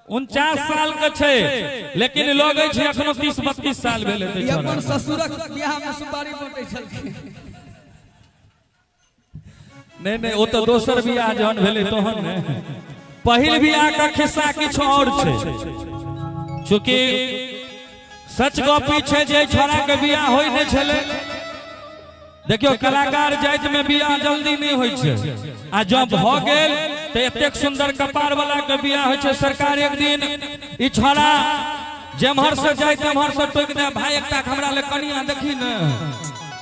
49 साल के छै, लेकिन लगै छै एखनो 30-32 साल भेल हेतै। अपन ससुरक बियाह में सुपारी बटै छलखिन। नहीं नहीं, ओ तो दोसर बियाह जहन भेलै तहन ने। पहिल बियाह का खिस्सा किछु और छै। चूँकि सच गपी छै जे छोरा के बियाह होय नहि छलै। देखियो कलाकार जाति में बियाह जल्दी नहीं होय छै, आ जब भ गेल तो एतेक सुंदर कपार वाला के बियाह होय छै। सरकार एक दिन ई छोरा जेम्हर से जाय तेम्हर से टोकि दे, भाई एकटा हमरा ले कनिया देखी ने।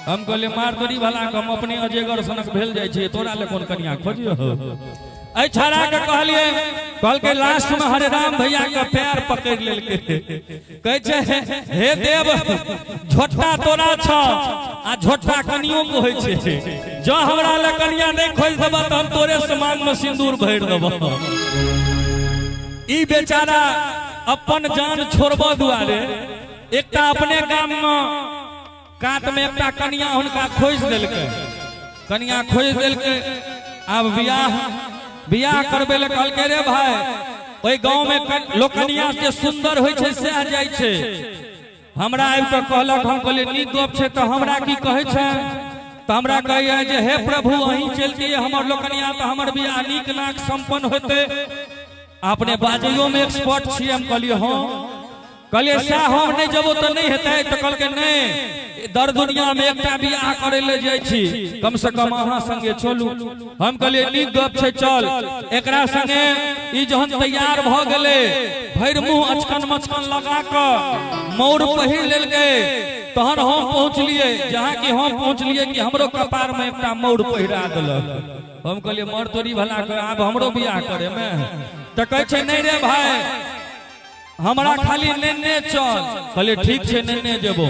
हम कहलिए मार तोरी भला के, हम अपने अजेगर सनक भेल जाइ छियै, तोरा ले कोन कनिया खोजियो। एहि छोरा के कहलिए, कहलकै लास्ट में हरे राम भैया के पैर पकड़ लेलकै। कहै छै हे देव, झोटा तोरा छ आ झोटा कनियो के होइ छै, जँ हमरा ले कनिया नहीं खोजि देबह तऽ हम तोरे से मांग में सिंदूर भरि देबह। ई बेचारा अपन जान छोड़बऽ दुआरे एकटा अपने गाम में कात में एकटा कनिया हुनका खोजि देलकै। कनिया खोजि देलकै। आब बियाह बियाह करबै लए कहलकै रे भाई, ओहि गाँव में लोक कनिया जे सुंदर होइ छै सएह जाइ छै। हमरा आबि कऽ कहलक, हम कहलियै नीक गप छै, तऽ हमरा की कहै छै? तऽ हमरा कहैया जे हे प्रभु अहीं चलतियै हमर लोकनिया तऽ हमर बियाह नीक नाक सम्पन्न होतै। अपने बाजैयो में एक्सपर्ट छियै। हम कहलियै हँ। कहलियै सएह हम नहि जेबो तऽ नहि हेतै? तऽ कहलकै नहि, दर दुनिया में एकटा बियाह करे ले जाइ छी, कम से कम अहाँ संगे चलू। हम कहलियै नीक गप छै, चल। एकरा संगे ई जहन तैयार भऽ गेलै, भरि मुँह अचकन मचकन लगा कऽ मौर पहिर लेलकै, तहन हम पहुँचलियै। जहाँ कि हम पहुँचलियै कि हमरो कपार में एकटा मौर पहिरा देलक। हम कहलियै मर तोरी भला के, आब हमरो बियाह करे में? तऽ कहै छै नहि रे भाई, हमरा खाली नेने चल। कहलियै ठीक छै, नेने जेबो।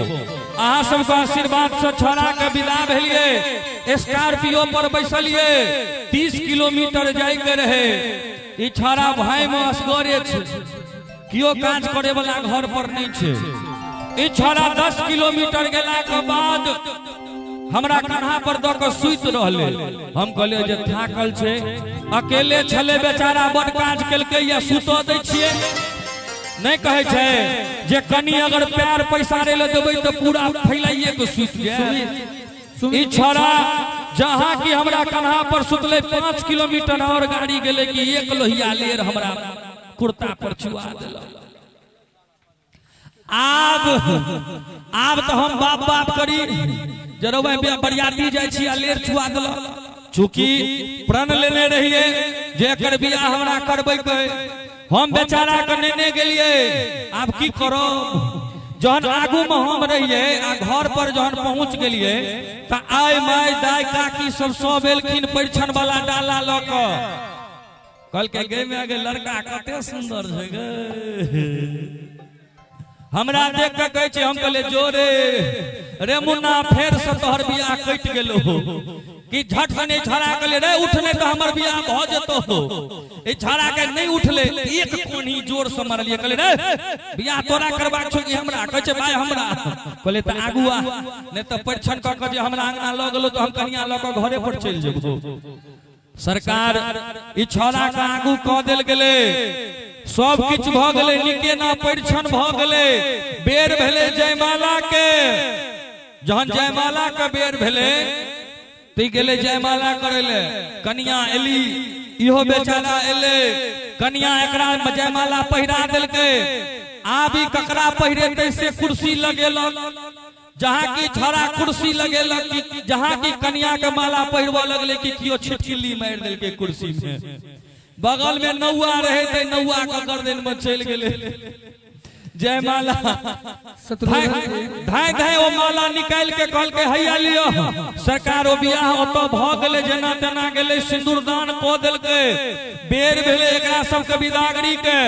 अहाँ सबके आशीर्वाद से छोड़ा के विदा भेलियै, स्कॉर्पियो पर बैसलियै, 30 किलोमीटर जाय के रहे। ई छोड़ा भाई में असगरे छै, केओ काज करे वाला घर पर नहीं छै। ई छोड़ा 10 किलोमीटर गेला के बाद हमरा कन्हा पर दऽ के सुति रहलै। हम कहलियै जे थाकल छै, अकेले छलै बेचारा, बड़ काज केलकै या सुतऽ दै छियै। नहीं कहै छै जे कनी अगर पैर पैसारे ले देबै तऽ पूरा फैलाइए के सुति जाय। ई छोड़ा जहाँ की हमरा कन्हा पर सुतलै, 5 किलोमीटर और गाड़ी गेलै कि एक लोहिया लेर हमरा कुर्ता पर छुआ देलक। आब आब तऽ हम बाप बाप करी जरौआ बरियाती जाइ छी आ लेर छुआ देलक। चूँकि प्रण लेने रहियै जे एकर बियाह हमरा करबै के, हम बेचारा के नेने गेलियै। आब की करब, जहन आगू में हम रहियै आ घर पर जहन पहुंच गेलियै तऽ आइ माय दाय काकी सब सब एलखिन परिछन वाला डाला लऽ कऽ। कहलकै गे माय गे, लड़का कते सुंदर छै गे। हमरा देख कऽ कहै छै, हम कहलियै जोरे रे मुन्ना, फेर से तोहर बियाह कटि गेलो। कि झट से नहीं छड़ा कहलियै रे उठ, नहीं तऽ हमर बियाह भऽ जेतौ। ई छड़ा के नहीं उठले, एक कोनी जोर से मारलियै। कहलियै रे बियाह तोरा करबाक छौ कि हमरा? कहै छै भाई हमरा। कहलियै तऽ आगू आ, नहि तऽ परिछन कऽ कऽ जे हमरा अंगना लऽ गेलो तऽ हम कनिया लऽ कऽ घरे पर चलि जेबो। सरकार ई छड़ा के आगू कऽ देल गेलै, सब किछु भऽ गेलै, नीके ना परिछन भऽ गेलै। बेर भेलै जयमाला के। जहन जयमाला के बेर भेलै तऽ गेलै जयमाला करै ले। कनिया एली, इहो बेचारा एलै, कनिया एकरा जयमाला पहिरा देलकै। आब ई ककरा पहिरेतै से कुर्सी लगेलक। जहाँ की छड़ा कुर्सी लगेलक कि जहाँ की कनिया के माला पहिरबऽ लगलै कि केओ छिटकिली मारि देलकै कुर्सी में। बगल में नौआ रहे ते नौआ के गर्दन में चलि गेलै जयमाला। धाय धाय ओ माला निकालि के कहलकै हैया लिअ। सरकार ओ बियाह ओतऽ भऽ गेलै, जेना तेना गेलै, सिन्दूरदान कऽ देलकै। बेर भेलै एकरा सबके बिदागरी के,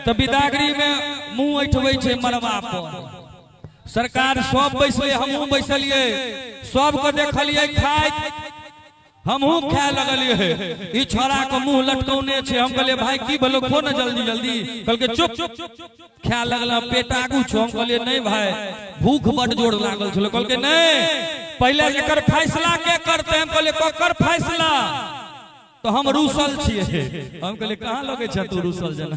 तऽ बिदागरी में मुँह ऐठबै छै मड़बा पर। सरकार सब बैसलै, हमहूँ बैसलियै, सबके देखलियै खाइत, हमहूँ खाए लगलियै। ई छोड़ा के मुँह लटकौने छै। हम कहलियै भाई की भेलो, खो ने जल्दी जल्दी। कहलकै चुप, खाए लगल, पेट आगू छौ। हम कहलियै नहीं भाई, भूख बड जोर लागल छलै। कहलकै नहीं, पहिले एकर फैसला के करतै? हम कहलियै ककर फैसला? तो हम रूसल छियै। हम कहलियै कहाँ लगै छै तू रूसल जेना?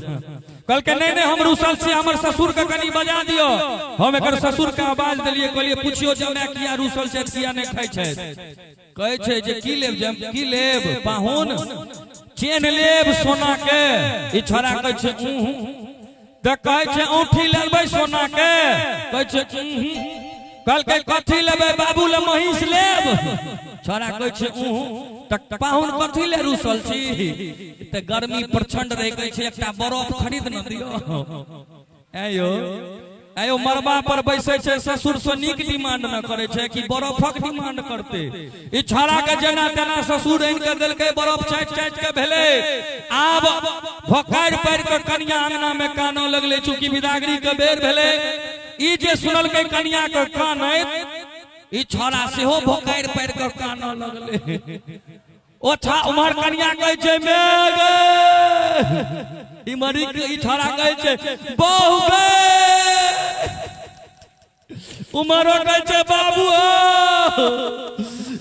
कहलकै नहीं नहीं हम रूसल छियै, हमर ससुर के कनी बजा दियो। हम एकर ससुर के आवाज देलियै, कहलियै पुछियो जमाय किया रूसल छै, किया नहि खाइ छै। कहै छै जे की लेब, जे की लेब पाहुन, चेन लेब सोना के। ई छोरा कहै छै ऊहू। तऽ कहै छै औंठी लेबै सोना के, कहै छै ऊहू। कहलकै कथी लेबै बाबू ले महींस लेब। छोरा कहै छै ऊहू। तऽ पाहुन कथी ले रूसल छी? तऽ गर्मी प्रचंड रहे, कहै छै एकटा बरफ खरीद न दियो। आयो आयो मरबा पर बैसै छै, ससुर से नीक डिमांड न करै छै कि बरफक डिमांड करते। ई छोरा के जेना तेना ससुर आनि के देलकै, बरफ चाटि चाटि के भेलै। आब भोकारि पारि के कनिया अंगना में कानऽ लगलै, चूँकि बिदागरी के बेर भेलै। ई जे सुनलकै कनिया के कानैत, ई छोरा सेहो भोकारि पारि के कानऽ लगलै। ओ छा उम्हर कनिया कहै छै मेघ, इम्हर ई छोरा कहै छै बहु गे, उम्हरो कहै छै बाबू हो,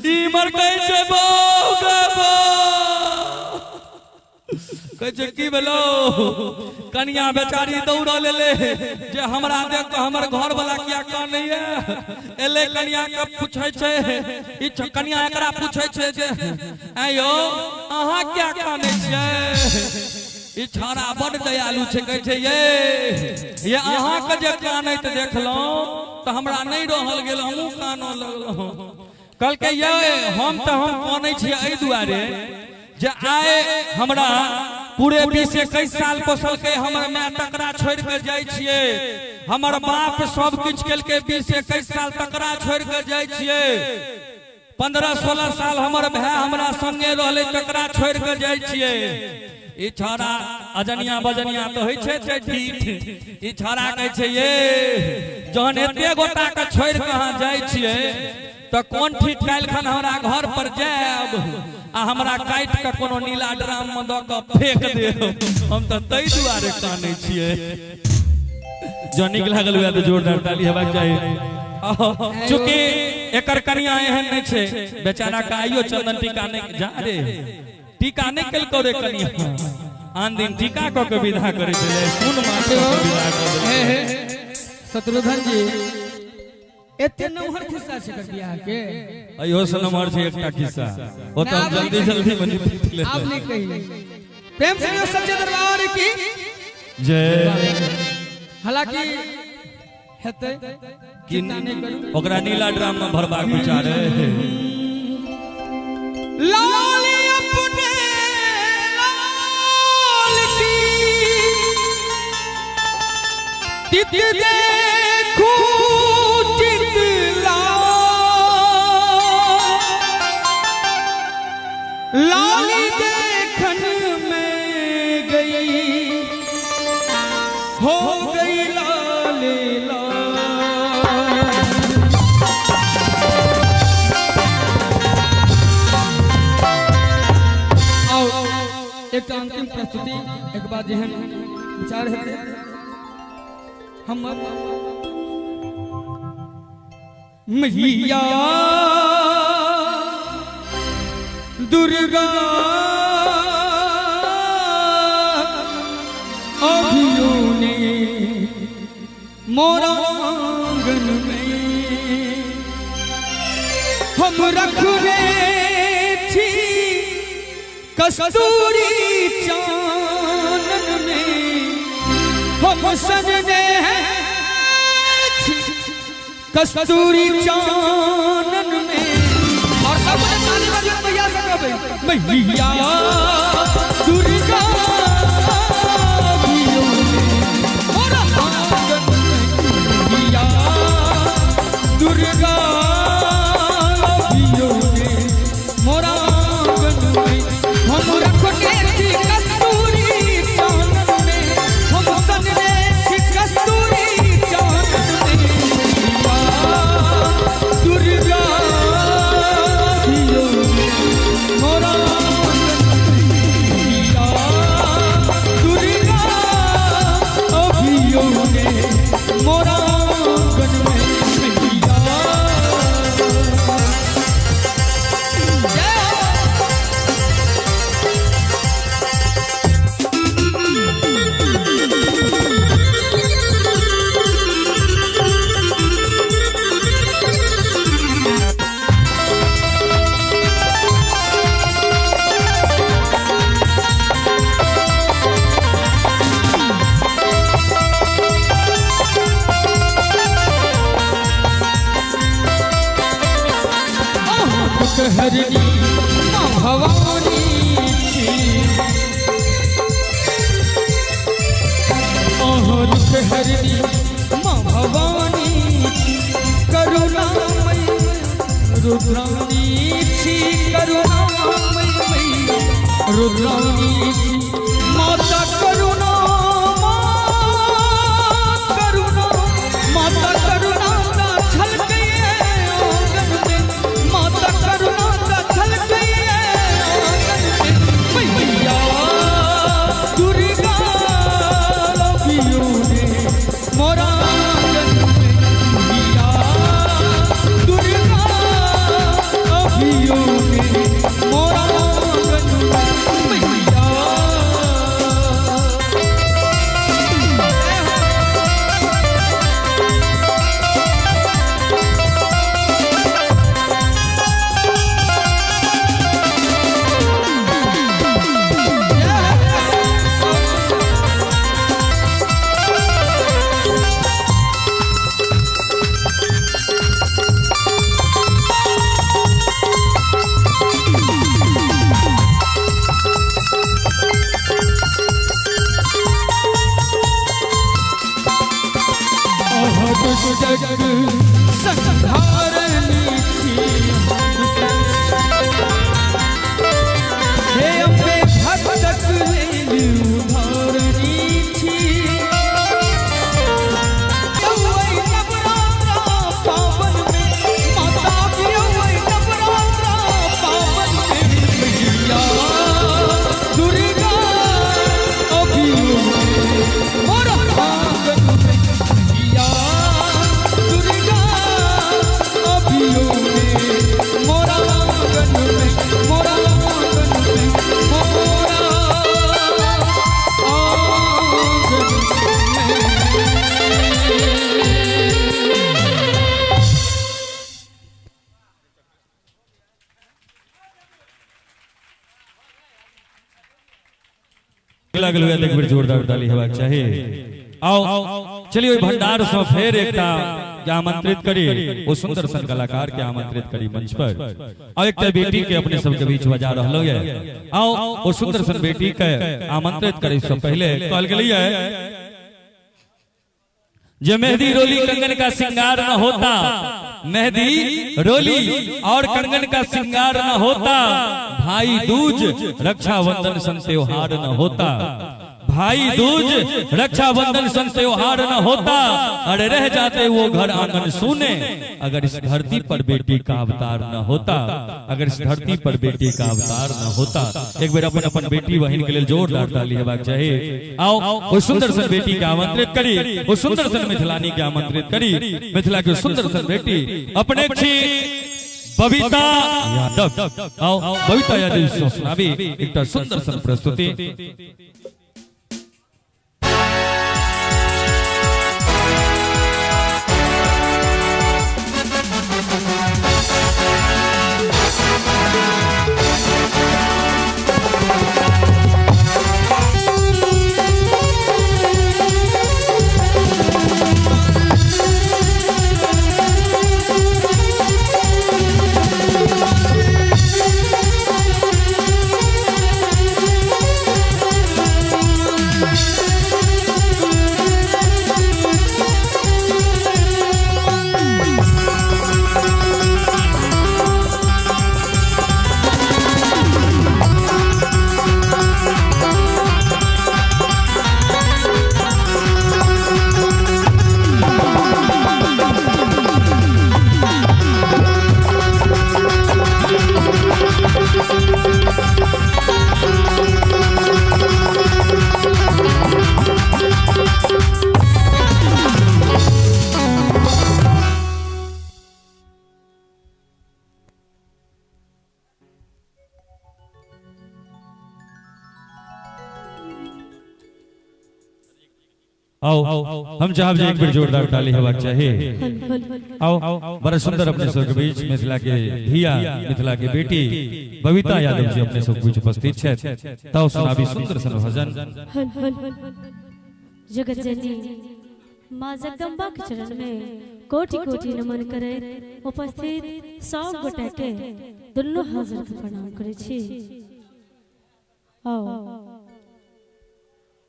इम्हर कहै छै बहु गे बहु। कहै छै की भेलो? कनिया बेचारी दौड़ल एलै जे हमरा देख के हमर घर वाला किया कानैया। एलै कनिया के पूछै छै, ई कनिया एकरा पूछै छै जे आयो अहाँ किया कानै छियै? ई छोरा बड दयालु छै, कहै छै ये अहाँ के जे कानैत देखलहुँ तऽ हमरा नहि रहल गेल, हमहूँ कानऽ लगलहुँ। कहलकै ये हम तऽ हम कानै छियै एहि दुआरे जे आइ हमरा पूरे 20-21 साल पोसलकै हमर माय, तकरा छोड़ि के जाइ छियै। हमर बाप सब किछु केलकै 20-21 साल, तकरा छोड़ि के जाइ छियै। 15-16 साल हमर भाय हमरा संगे रहलै, तकरा छोड़ि के जाइ छियै। ई छोरा अजनिया बजनिया तऽ होइ छै ढीठ। ई छोरा कहै छै ये जहन एते गोटा के छोड़ि के अहाँ जाइ छियै तऽ कोन ठीक काल्हि खन हमरा घर पर जायब आ हमरा काटि के कोनो नीला ड्राम में दऽ के फेंक देब, हम तऽ ताहि दुआरे कानै छियै। जँ नीक लागल हुए तऽ जोरदार ताली हेबाक चाही। चूँकि एकर कनिया एहन नहि छै बेचारा के आइयो चंदन टीका नहि जा रे, टीका नहि केलकौ रे कनिया। आन दिन टीका कऽ के विदा करै छलै, सुन मास कऽ के विदा कऽ देलकै। शत्रुघ्न जी एते नमहर खिस्सा छै एकर बियाह के? अइहो से नमहर छै एकटा खिस्सा, ओ तऽ हम जल्दी जल्दी में निपटि लेबै। आब नहि कही। प्रेम से सच्चे दरबार की जय। हालांकि हेतै चिंता नहि करू, ओकरा नीला ड्राम में भरबाक विचार है। लाल अपने लाल की तित देखू चित लाल, लाली देखन में गई हो गई लाल लाल। आओ एक अंतिम प्रस्तुति एक बार जेहन विचार हेतै हमर मैया दुर्गा अभियो ने मोरा आंगन में हम रखने छी कस्तूरी चानन में, हम सजने हैं कस्तूरी चानन में। और सब ताली बजा मैया से कहबै मैया दुर्गा मोरा आंगन में, मैया दुर्गा मोरा आंगन में हम रखने छी कस्तूरी चानन में, हम सजने छी कस्तूरी चानन में। दुर्गा मोरा दुर्गा अभियो ने मोरा आंगन में मैया। जय हो। छी माँ भवानी छी करुणामयी रुद्राणी छी करुणामयी मैया रुद्राणी छी माता करुणा करुणा माता करुणा का छलके आंगन में माता करुणा का छलके आंगन में मैया दुर्गा लभियो रे मोरा आंगन में मैया दुर्गा अभियो रे मोरा आंगन में मैया। दुष्टक संहारणी छी हे अम्बे भक्तक लेल उधारणी छी नवरात्रा पावन में माता नवरात्रा पावन में मैया दुर्गा अभियो मोरा आंगन में मैया दुर्गा अभियो मोरा आंगन में मोरा आंगन में मोरा आंगन में। लागल हुए एक बेर जोरदार ताली हेबाक चाही। आओ चलिए भंडार से फेर एकटा के आमंत्रित करी, वो सुंदर सन कलाकार के आमंत्रित करी मंच पर। और एक बेटी के अपने सबके बीच बजा रहलो है। आओ वो सुंदर सन बेटी के आमंत्रित करी से पहले कहल गेलै है जे मेहंदी रोली कंगन का श्रृंगार न होता, मेहंदी रोली और कंगन का श्रृंगार न होता, भाई दूज रक्षाबंधन सन त्योहार न होता, भाई दूज रक्षाबंधन सन त्योहार न होता, अरे रह जाते वो घर आंगन सुने अगर इस धरती पर बेटी का अवतार न होता, अगर इस धरती पर बेटी का अवतार न होता। एक बेर अपन अपन बेटी बहिन के लिए जोरदार ताली हेबाक चाही। आओ वो सुंदर सन बेटी के आमंत्रित करी, वो सुंदर सन मिथिलानी के आमंत्रित करी, मिथिला के सुंदर सन बेटी अपने छी बबीता यादव। आओ बबीता यादव सुनाबी एक सुंदर सन प्रस्तुति। आओ हम चाहब जे एक बेर जोरदार ताली हेबाक चाही। आओ बड़ा सुंदर अपने सबके बीच मिथिला के धिया, मिथिला के बेटी बबीता यादव जी अपने सबके बीच उपस्थित छथि। ताओ सुनाबी सुंदर सन भजन। जगत जननी माँ जगदम्बा के चरण में कोटि कोटि नमन करे उपस्थित सब गोटा के दुनू हाजिर के प्रणाम करे छी। आओ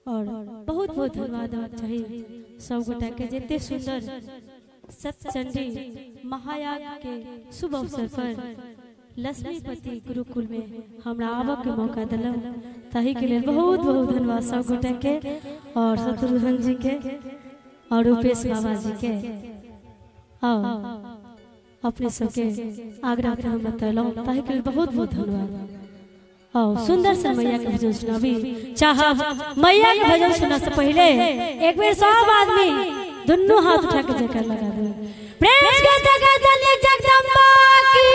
और बहुत बहुत धन्यवाद देना चाहिए सब गोटा के जते सुंदर सतचंडी महायाग के शुभ अवसर पर लक्ष्मीपति गुरुकुल में हमरा आबऽ के मौका दिलक, ताहि के लेल बहुत बहुत धन्यवाद सब गोटा के और शत्रुघ्न जी के और रूपेश बाबा जी के और अपने सबके आग्रह पर हम बतैलहुँ, ताहि के लेल बहुत बहुत धन्यवाद। और सुंदर से मैया के भजन सुनाबी चाहब। मैया के भजन सुनने से पहले एक बेर सब आदमी दोनों हाथ उठा के जयकार लगा दे। प्रेम के जगत जगदम्बा की,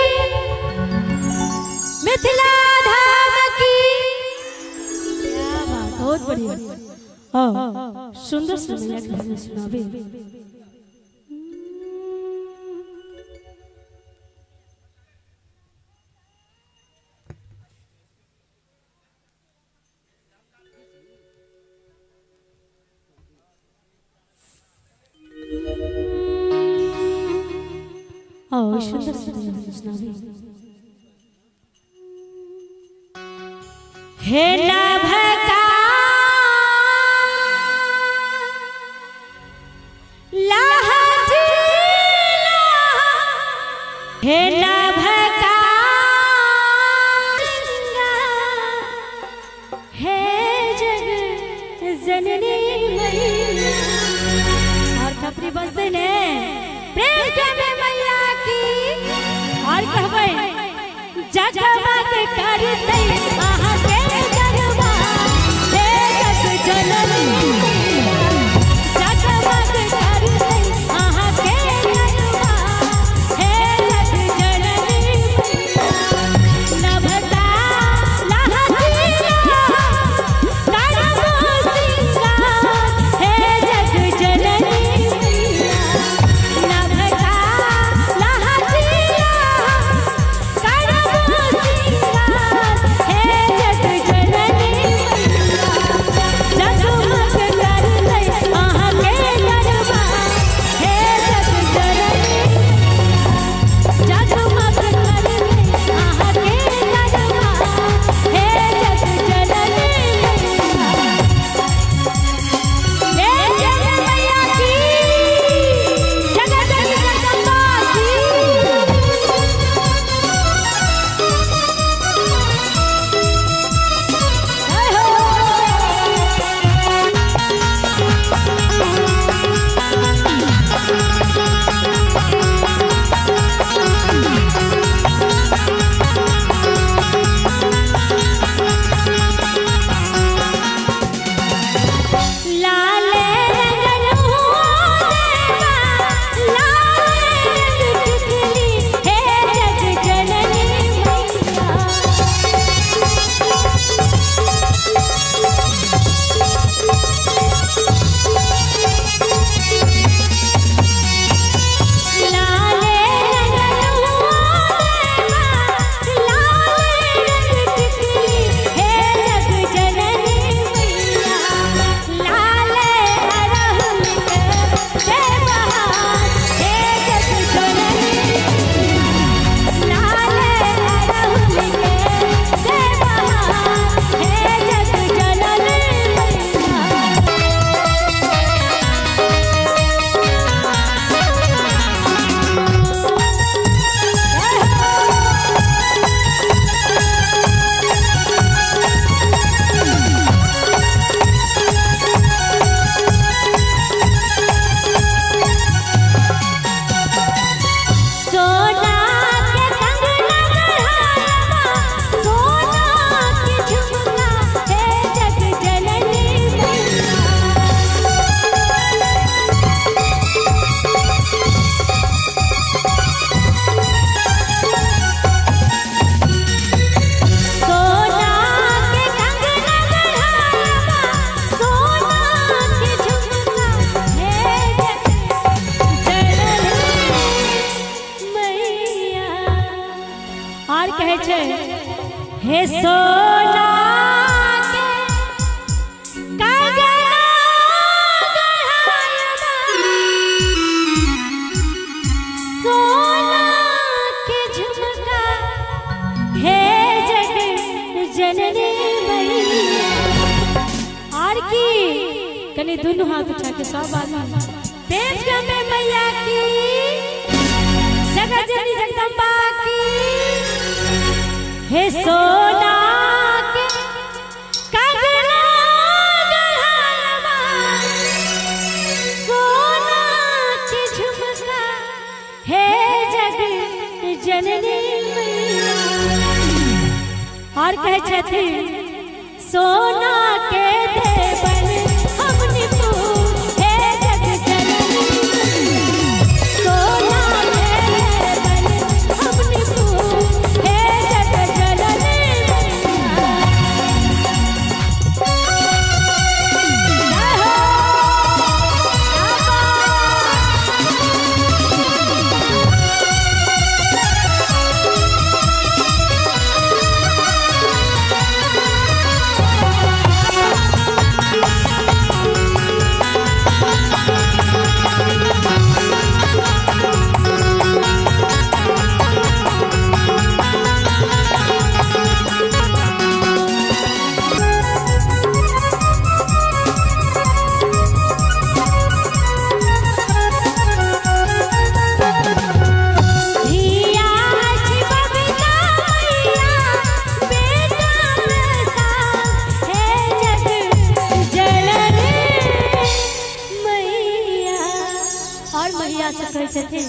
मिथिला धाम की। क्या बात, बहुत बढ़िया। और सुंदर से मैया के भजन सुनाबी। और सुंदर सुंदर हे नभका हे नभका हे जग जननी मैया। और थपरी बजते ने प्रेम के मैया की और कहबै जगमग करतै अहाँ के दरबार हे जग जननी मैया। जगमग करतै अहाँ के दरबार हे जग जननी मैया। नभता लहतिया करबो सिंगार हे जग जननी मैया। नभता लहतिया करबो सिंगार हे जग जननी मैया। जगमग करतै अहाँ के दरबार हे जग जननी मैया। जगमग करतै अहाँ के दरबार हे जग जननी मैया। हे जग मैया की, जगत जगदम्बा की। जय हो। लाल रंग रहुआ देवा, लाल रंग तितली हे जग जननी मैया। लाल रंग रहुआ देवा, लाल रंग तितली हे जग जननी मैया। लाल अरहुल के देवहार हे जग जननी मैया। लाल अरहुल के देवहार हे जग जननी मैया। सोना के कंगना गढ़ावा, सोना के झुमका हे जग जननी मैया। सोना के कंगना गढ़ावा, सोना के झुमका हे जग जननी मैया। और कहै छै हे सोना के कंगना गढ़ावा, सोना के झुमका हे जग जननी मैया। और की कनी दुनू हाथ हाथ उठा के सब आदमी प्रेम से अम्बे मैया की, जगत जननी जगदम्बा की। हे सोना के कंगना गढ़ावा, सोना के झुमका, हे जग जननी मैया। और कहे छथिन सोना के देवन हमनी तू, हे जग जननी। सोना के देवन हमनी तू, हे जग जननी मैया। जय हो। धिया छी बबीता मैया, बेटा प्रसाद, हे जग जननी मैया। और मैया से कहै छथिन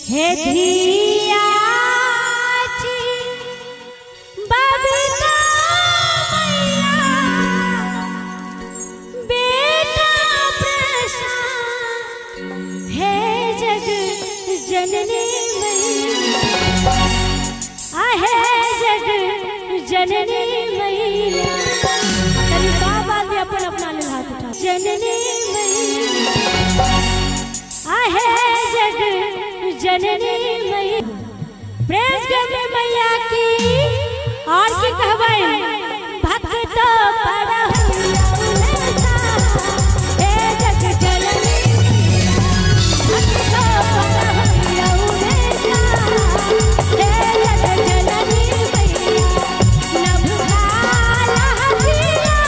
हे धिया छी बबीता मैया, बेटा प्रसाद, हे जग जननी मैया। आहे जग जननी मैया। कनी सब आदमी अपन अपना लेल हाथ उठा। जननी मैया, आहे जग जननी मैया। प्रेम से अम्बे मैया की। और की कहबै भक्त पर हे जग जननी मैया। भक्त पर हे जग जननी मैया। नभकाल हसिया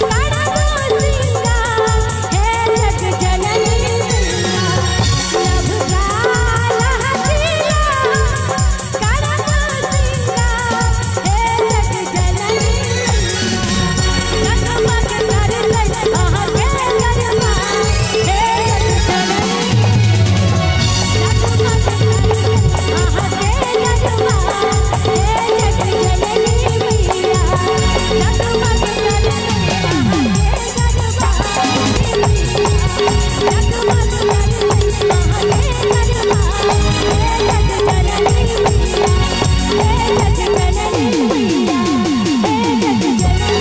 करबो सिंगार, हे जग जननी मैया। नभकाल हसिया करबो सिंगार, हे जग जननी मैया। जगमग करलै अहाँके गरमा, हे जग जननी। जगमग करलै अहाँके गरमा, हे जग जननी मैया। जगमग करलै अहाँके गरमा, जगमग करलै अहाँके गरमा, हे जग जननी मैया। हे जग जननी मैया, हे जग जननी,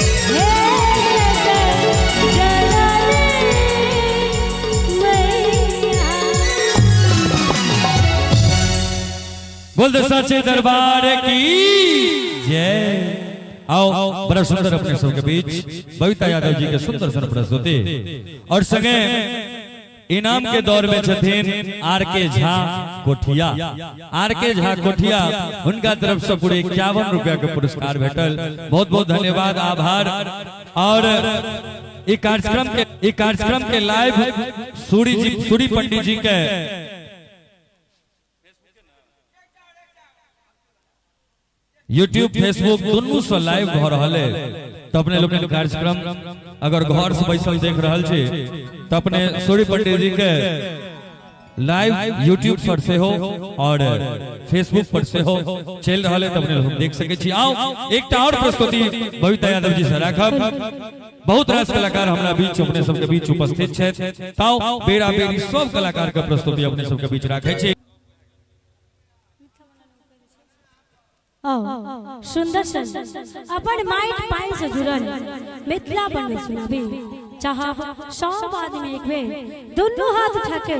हे जग जननी मैया। बोल दो सच्चे दरबार की जय। आओ बड़ा सुंदर अपने सबके बीच बबीता यादव जी के सुंदर सन प्रस्तुति। और संगे इनाम के दौर में छथिन are के झा कोठिया। Are के झा कोठिया उनका तरफ से पूरे 51 रुपया के पुरस्कार भेटल। बहुत बहुत धन्यवाद, आभार। और ई कार्यक्रम के लाइव सूरी पंडित जी के यूट्यूब फेसबुक दोनों से लाइव भ रहल है। तो अपने लोग कार्यक्रम अगर घर से बैसल देख रहल छी तो अपने सूरी पंडित जी के लाइव यूट्यूब पर से हो और फेसबुक पर से हो चल रहा है, तो अपने लोग देख सके छी। आओ एकटा और प्रस्तुति बबीता यादव जी से राखब। बहुत रास कलाकार हमरा बीच अपने सबके बीच उपस्थित छथि। ताओ बेरा बेरी सब कलाकार के प्रस्तुति अपने सबके बीच राखै छी। सुंदर सन अपन माइट पाइन से जुड़ल मिथिला बनवे सुनाबी चाहब सब आदमी एक बेर दोनों हाथ उठा के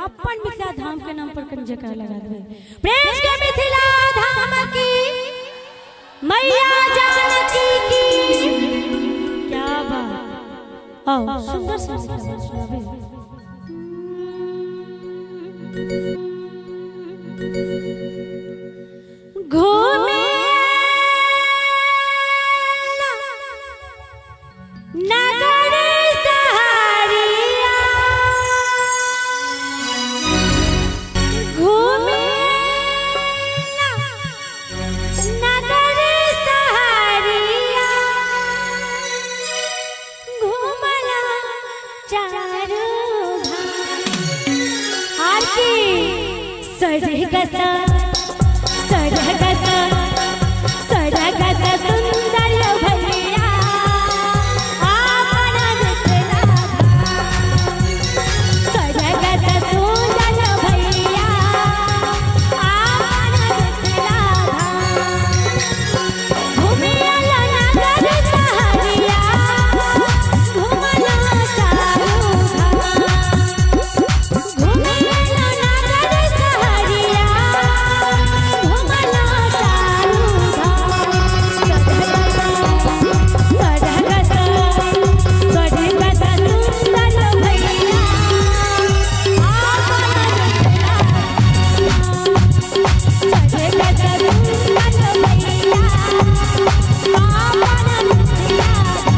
अपन मिथिला धाम के नाम पर कनि जयकारा लगा देबै। प्रेम के मिथिला धाम की, मैया जानकी की। क्या बात। आओ सुंदर सन सुनाबी। घूमे नगर चारू धाम। आरती सरगसा सरगसा सरगसा सुंदर भैया आपन मिथिला धाम। सरगसा सुंदर भैया आपन मिथिला धाम। घुमियल नगर सहरिया घुमल चारू धाम। घुमियल नगर सहरिया घुमल चारू धाम। सरगसा सरगसा सुंदर भैया आपन मिथिला धाम। सरगसा सुंदर भैया आपन मिथिला धाम।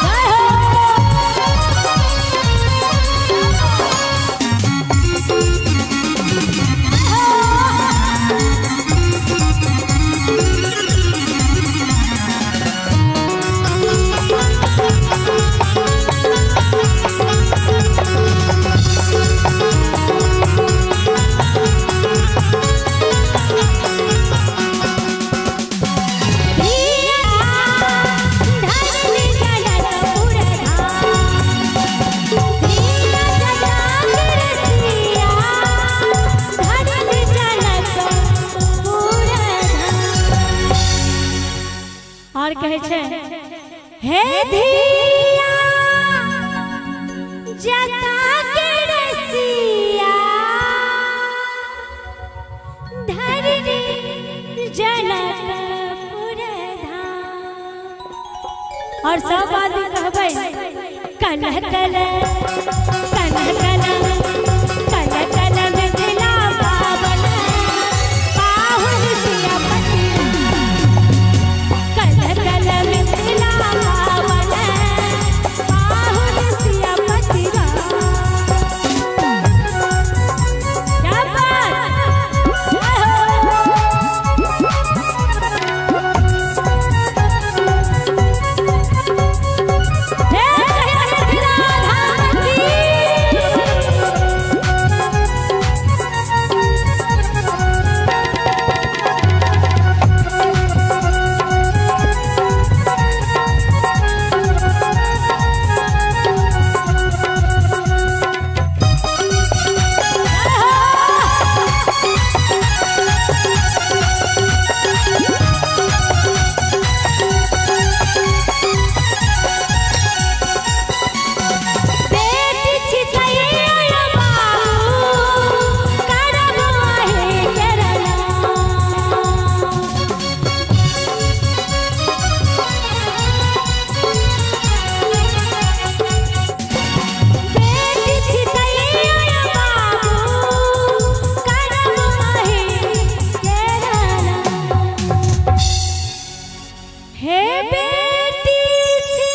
जय हो। प्रिया धरनी जनकपुर धाम। प्रिया जटाकर सिया धरनी जनकपुर धाम। और कहै छै हे धिया जता के रसिया धरनी जनकपुर धाम। और सब आदमी कहबै कलह कलह कलह कलह कलह कलह मिथिला पावन पाहुन सियापति। कलह कलह मिथिला पावन पाहुन सियापति राम। क्या बात! जय हो। जय मिथिला धाम की। बेटी छितैया बाबू करब माहे केरना। बेटी छितैया बाबू करब माहे केरना। हे बेटी छी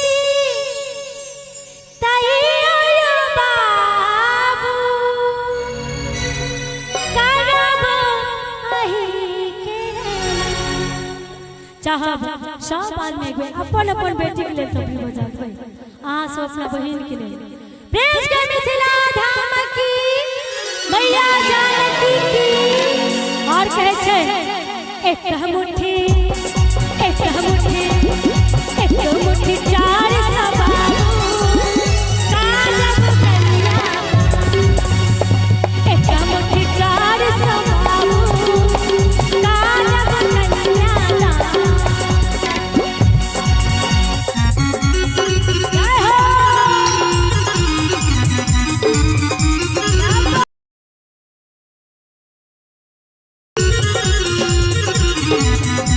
तैया बाबू करब अही केरना। चाहब सब आदमी एक बेर अपन अपन बेटी के लेल थपड़ी बजाबै, अहाँ सब अपना बहिन के लेल। प्रेम के मिथिला धाम की, मैया जानकी की। और कहै छै एक मुट्ठी एक मुट्ठी एक मुट्ठी चार सबारू काजब कन्या। एक मुट्ठी चार सबारू काजब कन्या दान। जय हो। Thank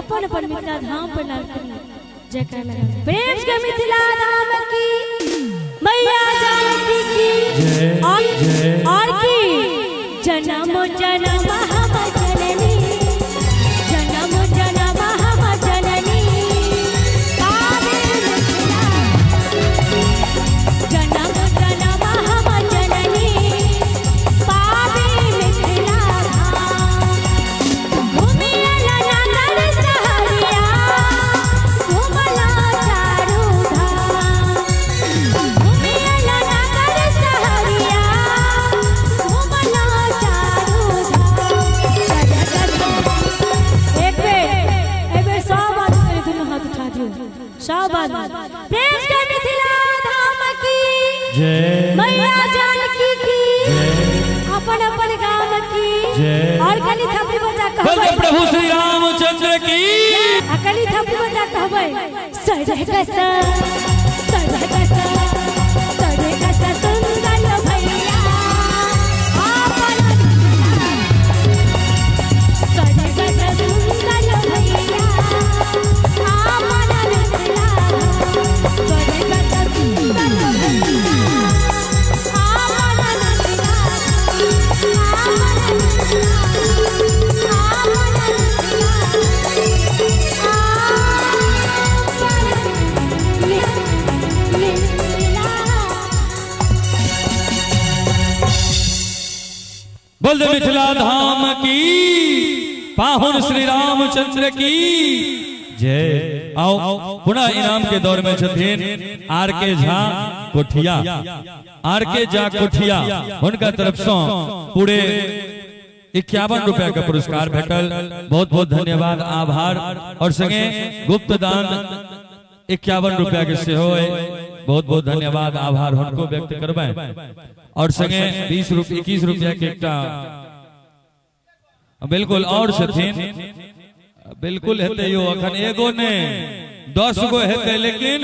अपन अपन मिथिला धाम पर लाल करी जयकार लगा। प्रेम के मिथिला धाम की, मैया जानकी की और की जन्म जन्म हम जननी, जन्म जन्म हम जननी, जन्म जन्म हम जननी, पावे मिथिला धाम। घुमियला नगर सहरिया, घुमला चारू धाम। घुमियला नगर सहरिया, घुमला चारू धाम। एक बेर सब आदमी दुनू हाथ उठा दियौ, सब आदमी। प्रेम के मिथिला धाम की जय, मैया जानकी की, अपन अपन गाम की। और कली थपड़ी बजा बोल कहबै प्रभु श्री रामचंद्र की। आ कली थपड़ी बजा कहबै सरगस सरगस सरगस सुंदर भैया अपन सरगस सुंदर भैया आपन मिथिला, सरगस सुंदर भैया आपन मिथिला, आपन मिथिला, आपन मिथिला, आपन मिथिला। बोल दे मिथिला धाम की, पाहुन श्री रामचंद्र की जय। आओ पुनः इनाम के दौर में छथिन are के झा कोठिया, are के झा कोठिया, हुनका तरफ से पूरे 51 रुपया का पुरस्कार भेटल। बहुत बहुत धन्यवाद, आभार। और संगे गुप्त दान 51 रुपया के सेहो है, बहुत बहुत धन्यवाद आभार हुनको व्यक्त करबै। और संगे 20 रुपया 21 रुपया के एकटा बिल्कुल और छथिन, बिल्कुल हेतै यो अखन एगो ने 10 गो हेतै, लेकिन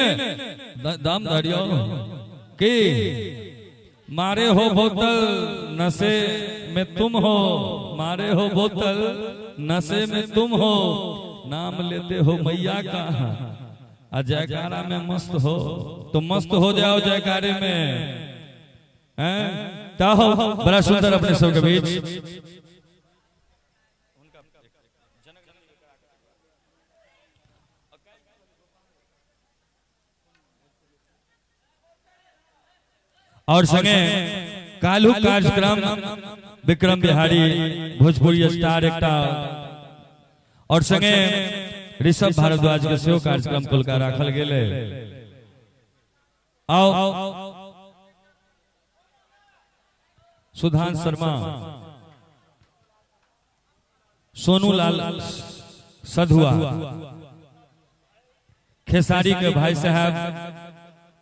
दाम धरियो की मारे हो बोतल नशे में तुम हो, मारे हो बोतल नशे में तुम हो, नाम लेते हो मैया का आ जयकारा में मस्त हो, तो मस्त हो जाओ जयकारे में। हैं बड़ा सुंदर अपने सबके बीच और संगे काल्हू कार्यक्रम विक्रम बिहारी भोजपुरी स्टार एकटा और संगे ऋषभ भारद्वाज के सेहो कार्यक्रम कोलका राखल गेलै। आओ सुधान शर्मा, सोनू लाल सधुआ, खेसारी के भाई साहब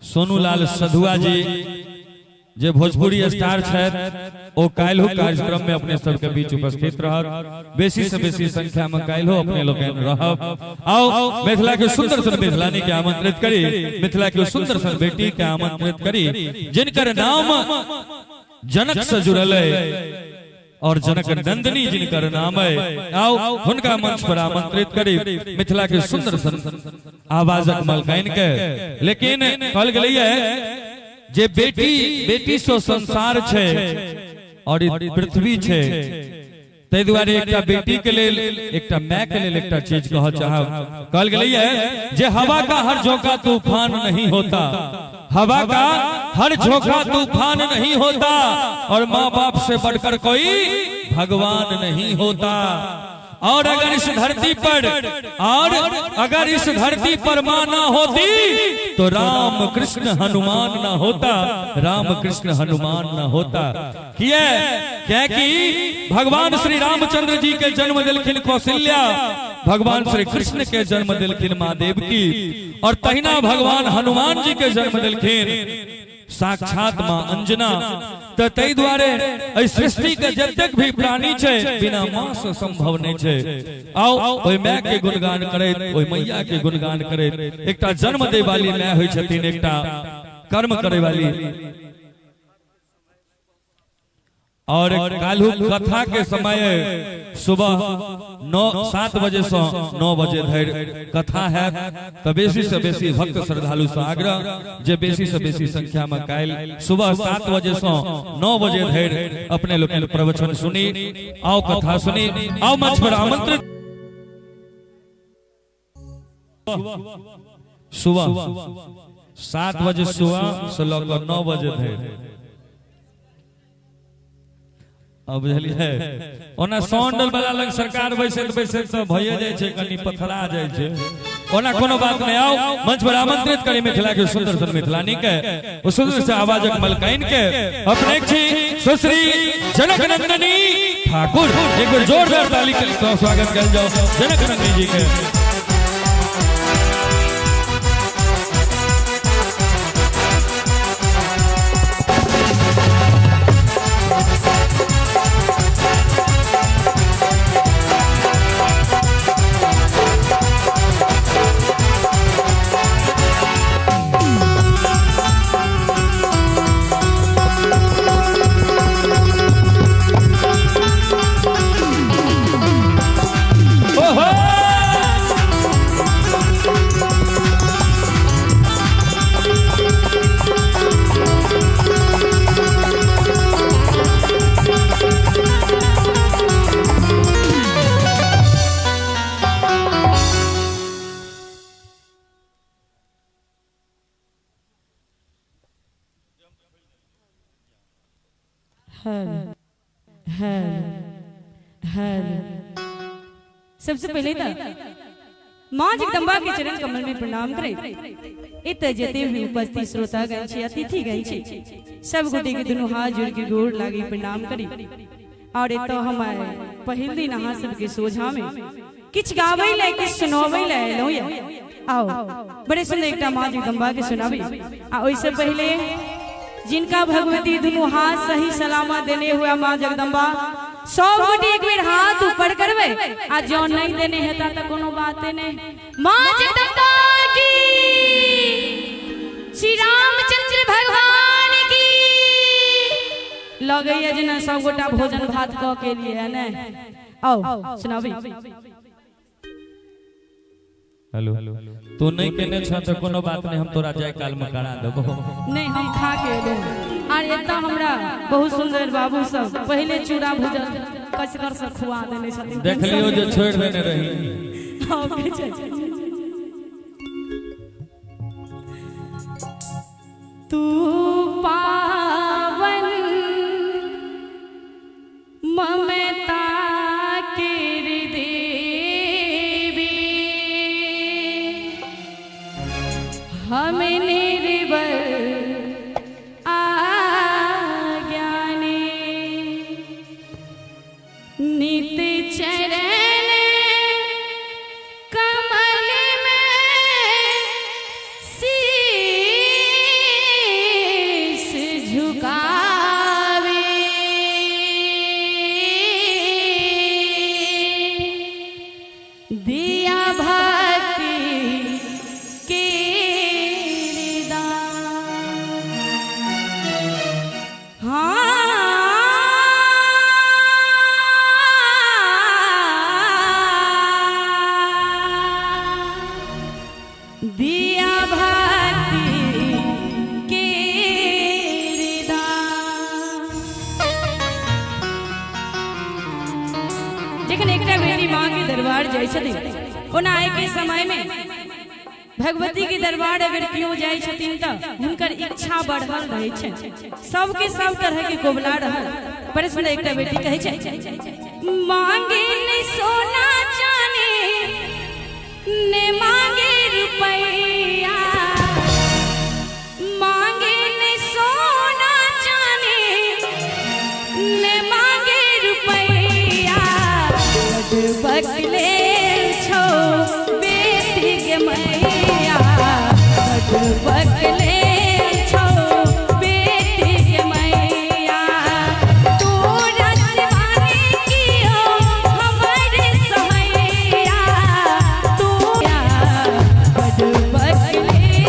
सोनू लाल सधुआ जी जे भोजपुरी स्टार छथि ओ काल्हू कार्यक्रम में अपने सबके बीच उपस्थित रहत। बेसी से बेसी संख्या में काल्हो अपने लोकनि रहब। आओ मिथिला के सुंदर सन मिथिलानी के आमंत्रित करी, मिथिला के सुंदर सन बेटी के आमंत्रित करी, जिनकर नाम जनक से जुड़ल है और जनक नंदिनी जिनकर नाम है। आओ हुनका मंच पर आमंत्रित करी मिथिला के सुंदर सन आवाजक मलकाइन के। लेकिन कहल गेलै है जे बेटी बेटी सो संसार छे और पृथ्वी छे, तै दुआरे एकटा बेटी के लेल एकटा my के लेल एकटा चीज कह चाहब। कहल गेलै है जे हवा का हर झोंका तूफान नहीं होता, हवा का हर झोंका तूफान नहीं होता, और माँ बाप से बढ़कर कोई भगवान नहीं होता। और अगर इस धरती पर, और अगर इस धरती पर मां ना होती तो राम कृष्ण हनुमान ना होता, राम कृष्ण हनुमान ना होता। किया क्या कि भगवान श्री रामचंद्र जी के जन्म दिलखिन कौशल्या, भगवान श्री कृष्ण के जन्म दिलखिन मां देवकी, और तहिना भगवान हनुमान जी के जन्म दिलखिन साक्षात मां अंजना। तो तै दुआरे एहि सृष्टि के जतेक भी प्राणी छै बिना मां से संभव नहीं छै। आओ ओहि my के गुणगान करैत, ओहि मैया के गुणगान करैत, एकटा जन्म दै वाली my होइ छथिन, एकटा कर्म करे वाली। और काल्हू कथा के समय सुबह 7 बजे से 9 बजे धरि कथा है। तो बेसी से बेसी भक्त श्रद्धालु से आग्रह जे बेसी से बेसी संख्या में काल्हि सुबह 7 बजे से 9 बजे धरि अपने लोग प्रवचन सुनी, आओ कथा सुनी, आओ मंच पर आमंत्रित। सुबह 7 बजे सुबह से लऽ 9 बजे धरि। अब बुझलियै ओना सौंडल वाला लग सरकार बैसैत बैसैत तऽ भइए जाइ छै, कनि पथरा जाइ छै। ओना कोनो बात नहीं, आओ मंच पर आमंत्रित करी मिथिला के सुंदर सुंदर मिथिलानी के, ओ सुंदर से आवाजक मलकाइन के, अपने छी सुश्री जनक नंदनी ठाकुर। एक बेर जोरदार ताली के स्वागत कयल जाओ जनक नंदनी जी के। सबसे पहले तो माँ जगदम्बा के चरण कमल में प्रणाम करे। एतऽ जते भी उपस्थित श्रोतागण छी, अतिथिगण छी, सब गोटे के दुनू हाथ जोड़ के गोर लागी प्रणाम करी। और एतऽ हम पहिल दिन अहाँ सबके सोझा में किछु गाबै लए किछु सुनाबै लए एलहुँ यऽ। आओ बड़े सुंदर एकटा माँ जगदम्बा के सुनाबी। आ ओहिसँ पहिले जिनका भगवती दुनू हाथ सही सलामत देने हुआ माँ जगदम्बा, सब गोटे एक बेर हाथ ऊपर करबै। आ जो नहीं देने हेता त कोनो बाते नहीं। माँ जगदम्बा की, श्री रामचंद्र भगवान की। लगैया जेना सब गोटा भोजन भात क के लिए है ने। आओ सुनाबी। हेलो, तू नहीं केने छ त कोनो बात नहीं, हम तोरा जाय काल में करा देबो। नहीं, हम खा के एलहुँ। आर एतऽ हमरा बहुत सुंदर बाबू सब पहिले चूड़ा भूजल कसगर से खुआ देने छथिन। देख लियो जे छोड़ देने रही। तू पावन ममता के देवी, हम निर्बल आज्ञानी, नित चरण कमल में शीश झुकावे। दिया भक्ति के दिया भक्ति के जखन एकटा बेटी माँ के दरबार जाइ छथिन, ओना आइ के समय में भगवती के दरबार अगर केओ जाइ छथिन तऽ हुनकर इच्छा बढ़ल रहै छै, सबके सब तरह के कोबला रहल। बड़े सुंदर एकटा बेटी कहै छै, मांगे नहीं सोना चांदी ने मांगे रुपैया, मांगे नहीं सोना चांदी ने मांगे रुपैया, बकले छो बेटी के मैया, बकले छो बेटी के मैया, तू रसवानी कियो हमर सहैया, तू बकले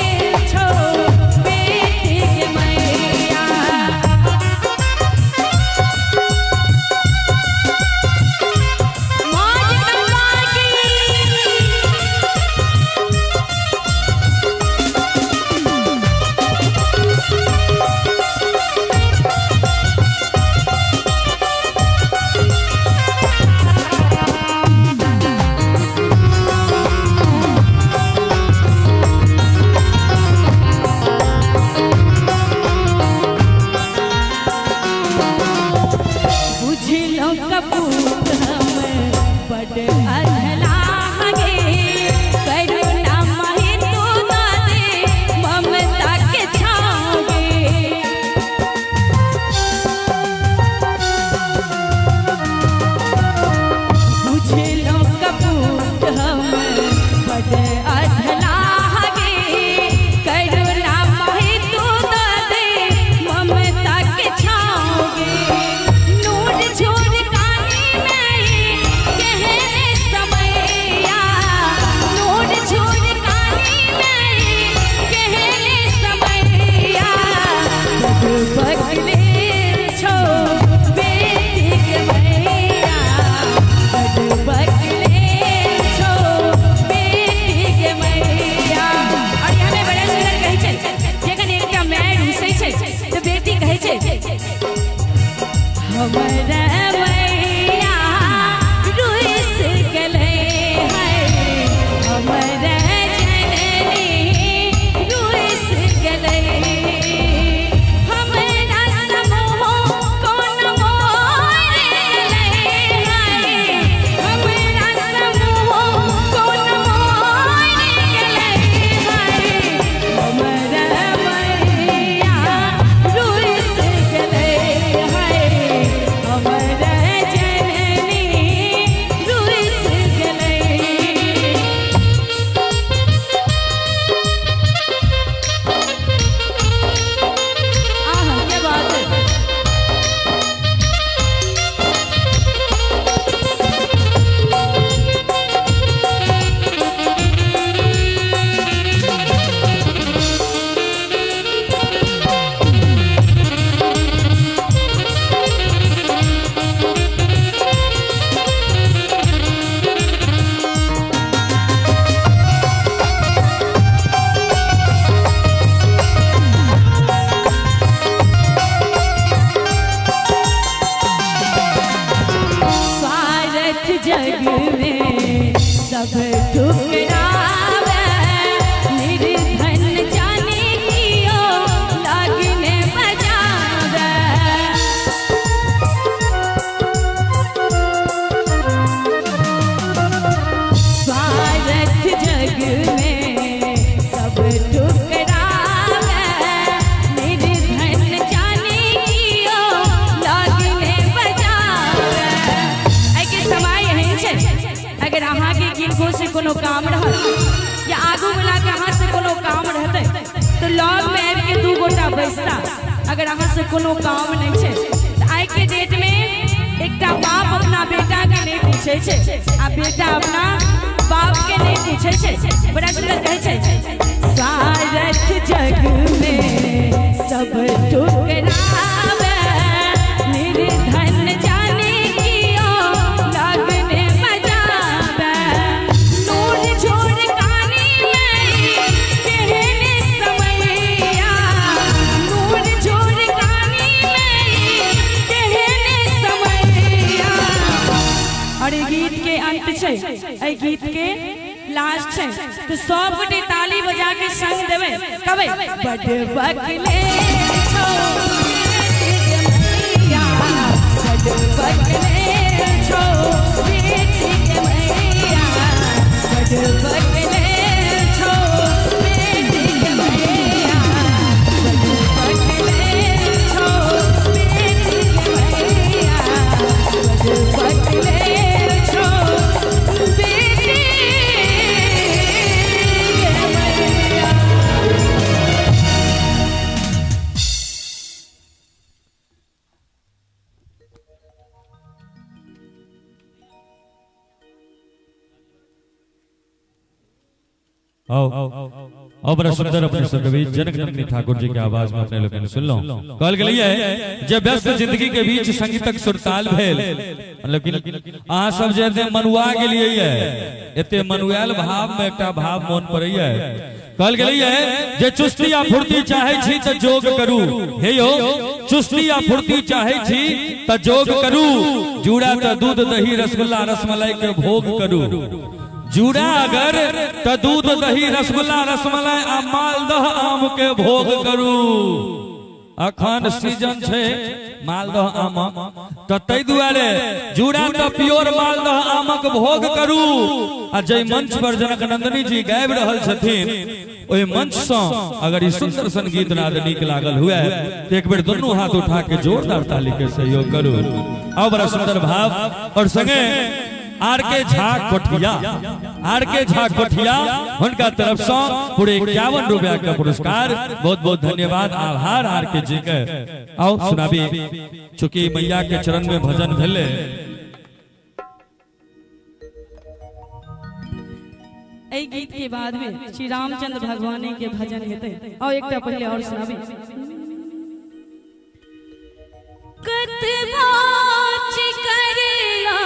गोटा बैसता अगर अहाँ से कोनो काम नहीं छे त आइ के डेट में एकटा बाप अपना बेटा के नहीं पूछे छे आ बेटा अपना बाप के नहीं पूछे छे। बड़ा सुंदर कहे छे स्वार्थ जग में सब ठुकरावे निर्धन जाने कियो लगने बजावे नूर छोड़ कानी में कहने समैया नूर छोड़ कानी में कहने समैया। और गीत के अंत छे ए गीत के लास्ट छे तो सब गोटे ताली बजा के संग देवे कबे बड़ बकले छो मैया बड़ बकले छो बेटी के मैया बड़ बकले छो बेटी के मैया बड़ बकले छो बेटी के मैया बड़ बकले छो बेटी के मैया। आओ आओ बड़ा सुंदर अपने सबके बीच जनक नंदिनी ठाकुर जी के आवाज में अपने लोग ने सुन लो। कहल गेलिए जे व्यस्त जिंदगी के बीच संगीतक सुरताल भेल, लेकिन अहाँ सब जे एते मनुआ गेलिए एते मनुआल भाव में एकटा भाव मोन पड़ैया। कहल गेलिए जे चुस्ती आ फुर्ती चाहे छी त जोग करू, हे यो चुस्ती आ फुर्ती चाहे छी त जोग करू, जूड़ा त दूध दही रसगुल्ला रसमलाई के भोग करू, जूड़ा अगर त दूध दही रसगुल्ला रसमलाई आ मालदह आम के भोग करू। अखन सीजन छे मालदह आम त तै दुआरे जूड़ा त प्योर मालदह आमक भोग करू। आ जै मंच पर जनक नंदिनी जी गाबि रहल छथिन ओहि मंच सँ अगर ई सुंदर सन गीत नाद नीक लागल हुए त एक बेर दोनों हाथ उठा के जोरदार ताली के सहयोग करू। आओ बड़ा सुंदर भाव और संगे are के झा कोठिया, are के झा कोठिया उनका तरफ से पूरे 51 रुपया का पुरस्कार, बहुत बहुत धन्यवाद आभार are के जी के। आओ सुनाबी चूंकि मैया के चरण में भजन भेले। एहि गीत के बाद में श्री रामचंद्र भगवान के भजन हेतै। आओ एकटा पहले और सुनाबी। कतबा चिकरला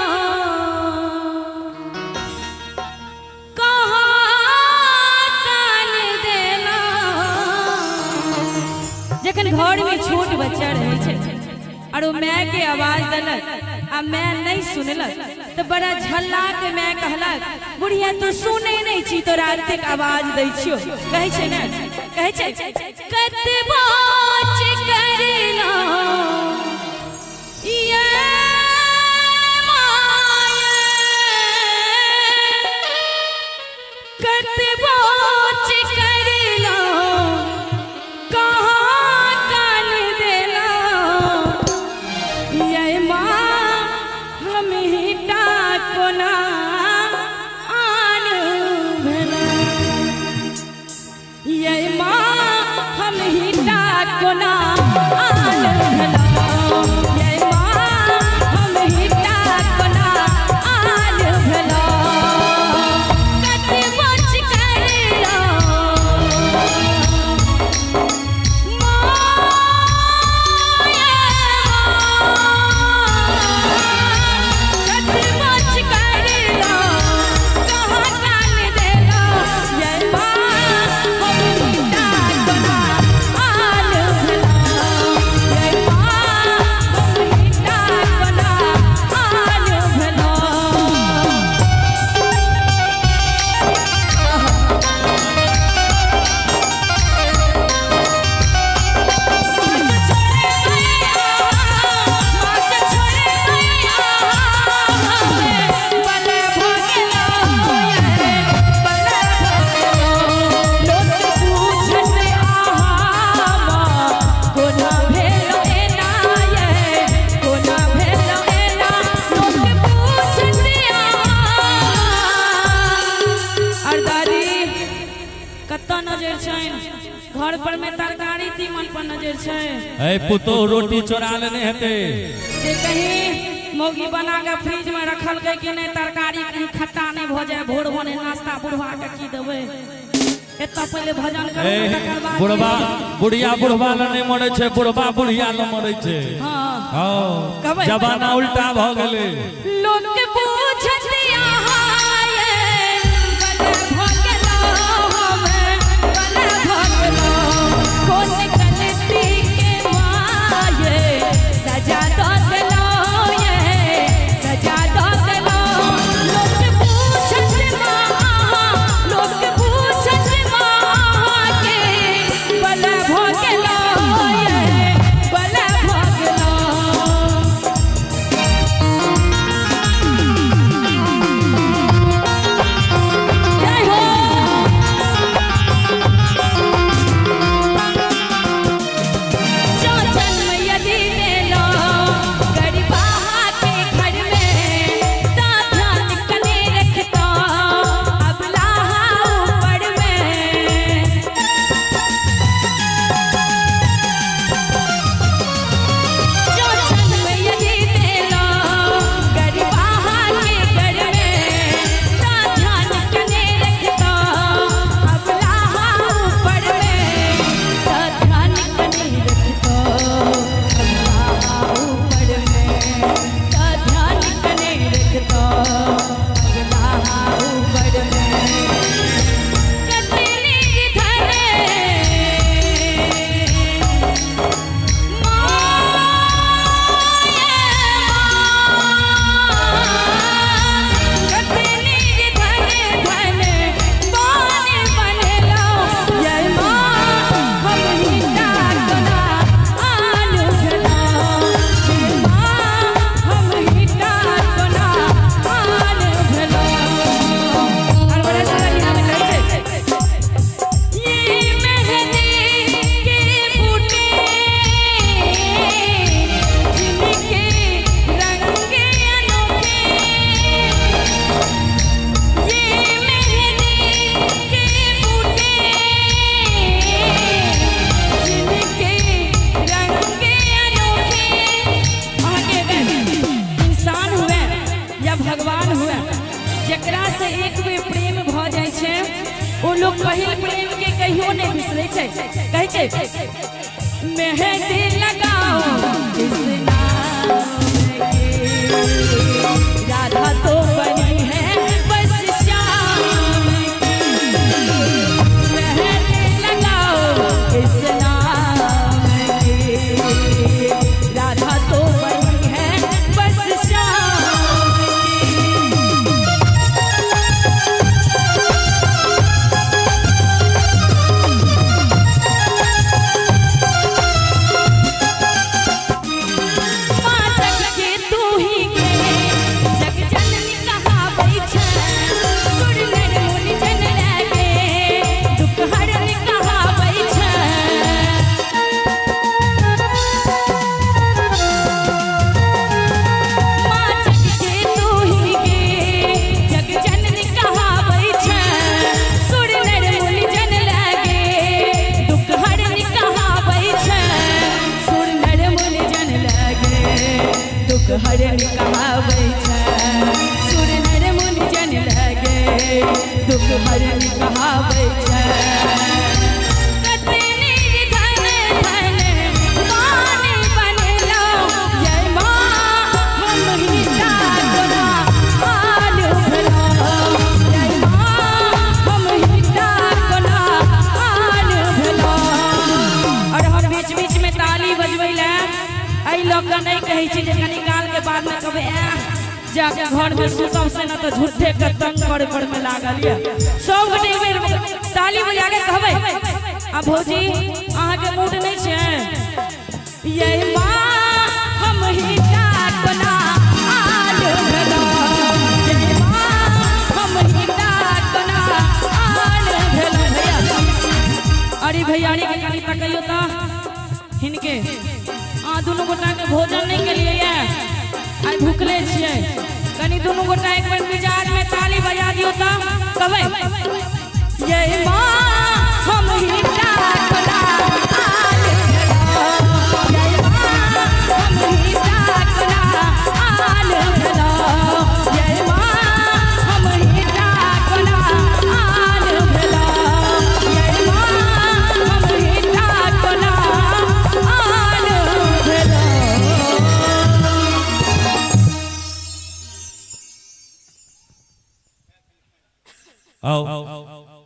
जखन घर में छोट बच्चा रहे छे और ओ my के आवाज देलक आ my नहीं सुनलक तो बड़ा झल्ला के my कहलक बुढ़िया तू सुने नहीं छी तोरा एतेक आवाज दै छियो। कहै छै ने, कहै छै कतबा चिकरला ये माया कतबा चिकरला कहाँ कान देला ये माँ हम ही टा कोना आन भेला ये माँ हम ही टा तरकारी तीमन पर नजर छै। ए पुतो रोटी चोरा लेने हेतै। जे कहीं मौगी बना के फ्रिज में रखलकै कि नहीं, तरकारी कहीं खट्टा नहीं भ जाए, भोर भने नाश्ता बुढ़वा के की देबै। एतऽ पहिले भजन करू तकर बाद। बुढ़वा बुढ़िया बुढ़वा ल नहीं मरै छै, बुढ़वा बुढ़िया ल मरै छै। हां हां, जमाना उल्टा भ गेलै। लोक के पूछत आहाए बने भगलो हम बने भगलो, कोन गलती के माये सजा दो देलो ये सजा दो देलो। लोक पूछत मां, लोक पूछत मां के बने भगलो ये बने भगलो। जय हो। जो जन्म यदि देलो गरीबा के घर में, ता ध्यान कने रखता अबला ऊपर में। जो जन्म यदि देलो गरीबा के घर में, ता ध्यान कने रखता अबला ऊपर में, ता ध्यान कने रखता अबला ऊपर में, ता ध्यान कने रखता अबला ऊपर में। कतनी धरे कतनी धन धन बान बनेलो ये माँ, हम ही डाकना आलू भेलो ये माँ, हम ही डाकना आलू भेलो। और बड़ा सारा यहाँ में कहै छै, ये मेहंदी के बूटे जिनके रंग अनोखे, ये मेहंदी के बूटे जिनके रंग अनोखे। अहाँके इंसान हुए या भगवान हुए, जकरा से एक बेर प्रेम भ जाइ छै ओ लोग पहिल प्रेम के कहियो नहीं बिसरै छै। कहै छै मेहंदी लगाओ इस नाम के, राधा तो बनी है बस श्याम की। मेहंदी लगाओ इस नाम के, राधा तो बनी है बस श्याम की। माँ जग के तू ही के जग जननी कहाबै छै, सुर नर मुनि जन लगे दुख हरन कहाबै छै। माँ जग के तू ही के जग जननी कहाबै छै, सुर नर मुनि जन लगे दुख हरन कहाबै छै, सुर नर मुनि जन लगे दुख हरन कहाबै छै, सुर नर मुनि जन लगे दुख हरन कहाबै छै। कतनी धन धन बान बनेलो ये माँ, हम ही डाकना आलू भेलो ये माँ, हम ही डाकना आलू भेलो। और हम बीच बीच में ताली बजबै लए एहि लऽ कऽ नहि कहै छी जे कनी काल के बाद में कहबै जाके घर में सुतब से न तो झूठे के तंग करे पर में लागल ये। सब गोटे एक बेर ताली बजा के कहबै आ भौजी अहाँ के मूड नहीं छै ये माँ, हम ही डाकना आलू भेलो ये माँ, हम ही डाकना आलू भेलो। भैया अरे भैयारी के कनी तकैयो त हिनके अहाँ दुनू गोटा के भोजन नहीं केलियै ये, आइ भुखले छियै, कनी दुनू गोटा एक बेर मिजाज में ताली बजा दियौ त कहबै ये माँ, हम ही डाकना।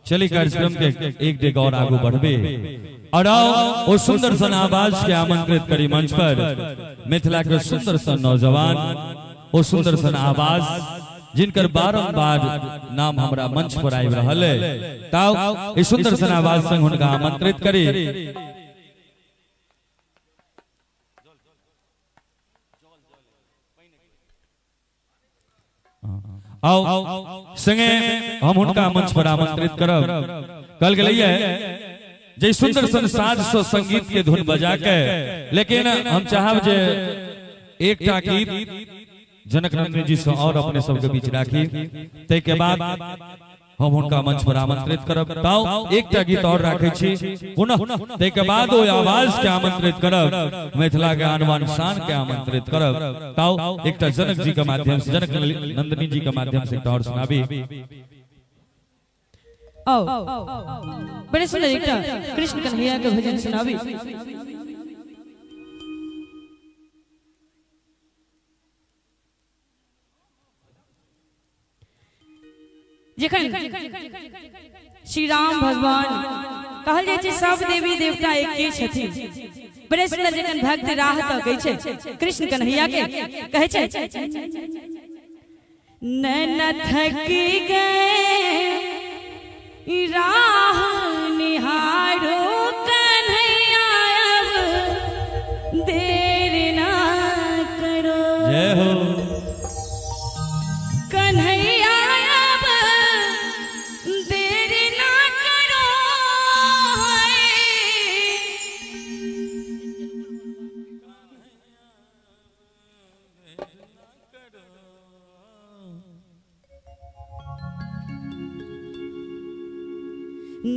चली कार्यक्रम के एक डेग और आगू बढ़बे और आओ वो सुंदर सन आवाज के आमंत्रित करी मंच पर मिथिला के सुंदर सन नौजवान, वो सुंदर सन आवाज जिनकर बारंबार नाम हमरा मंच पर आबि रहल है, ताओ इस सुंदर सन आवाज संग हुनका आमंत्रित करी। आओ संगे हम हुनका मंच पर आमंत्रित करब। कल गेलिए जे सुंदर सन साज सो संगीत के धुन बजा के, लेकिन हम चाहब जे एकटा गीत जनक नंदनी जी से और अपने सबके बीच राखी, तै के बाद हम हुनका मंच पर आमंत्रित करब। ताओ एकटा गीत और राखै छी पुनः, तै के बाद ओ आवाज के आमंत्रित करब, मिथिला के आन शान के आमंत्रित करब। ताओ एकटा जनक जी के माध्यम से, जनक नंदनी जी के माध्यम से एकटा और सुनाबी। आओ बड़े सुंदर एकटा कृष्ण कन्हैया के भजन सुनाबी। जखन श्री राम भगवान कहल जाइ छै सब देवी देवता एके छथिन, बड़े सुंदर जखन भक्त राह तकै छै कृष्ण कन्हैया के कहै छै, नैन थक गए राह निहारो कन्हैया अब देर ना करो। जय हो कन्हैया अब देर ना करो।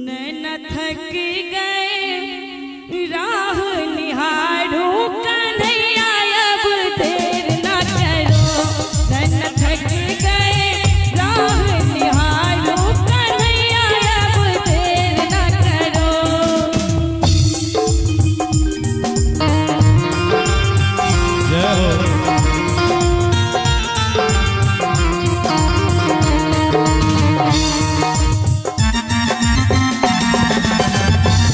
नैन थक गए राह निहारो कन्हैया अब देर ना करो। नैन थक गए राह निहारो कन्हैया अब देर ना करो। जय हो। Thank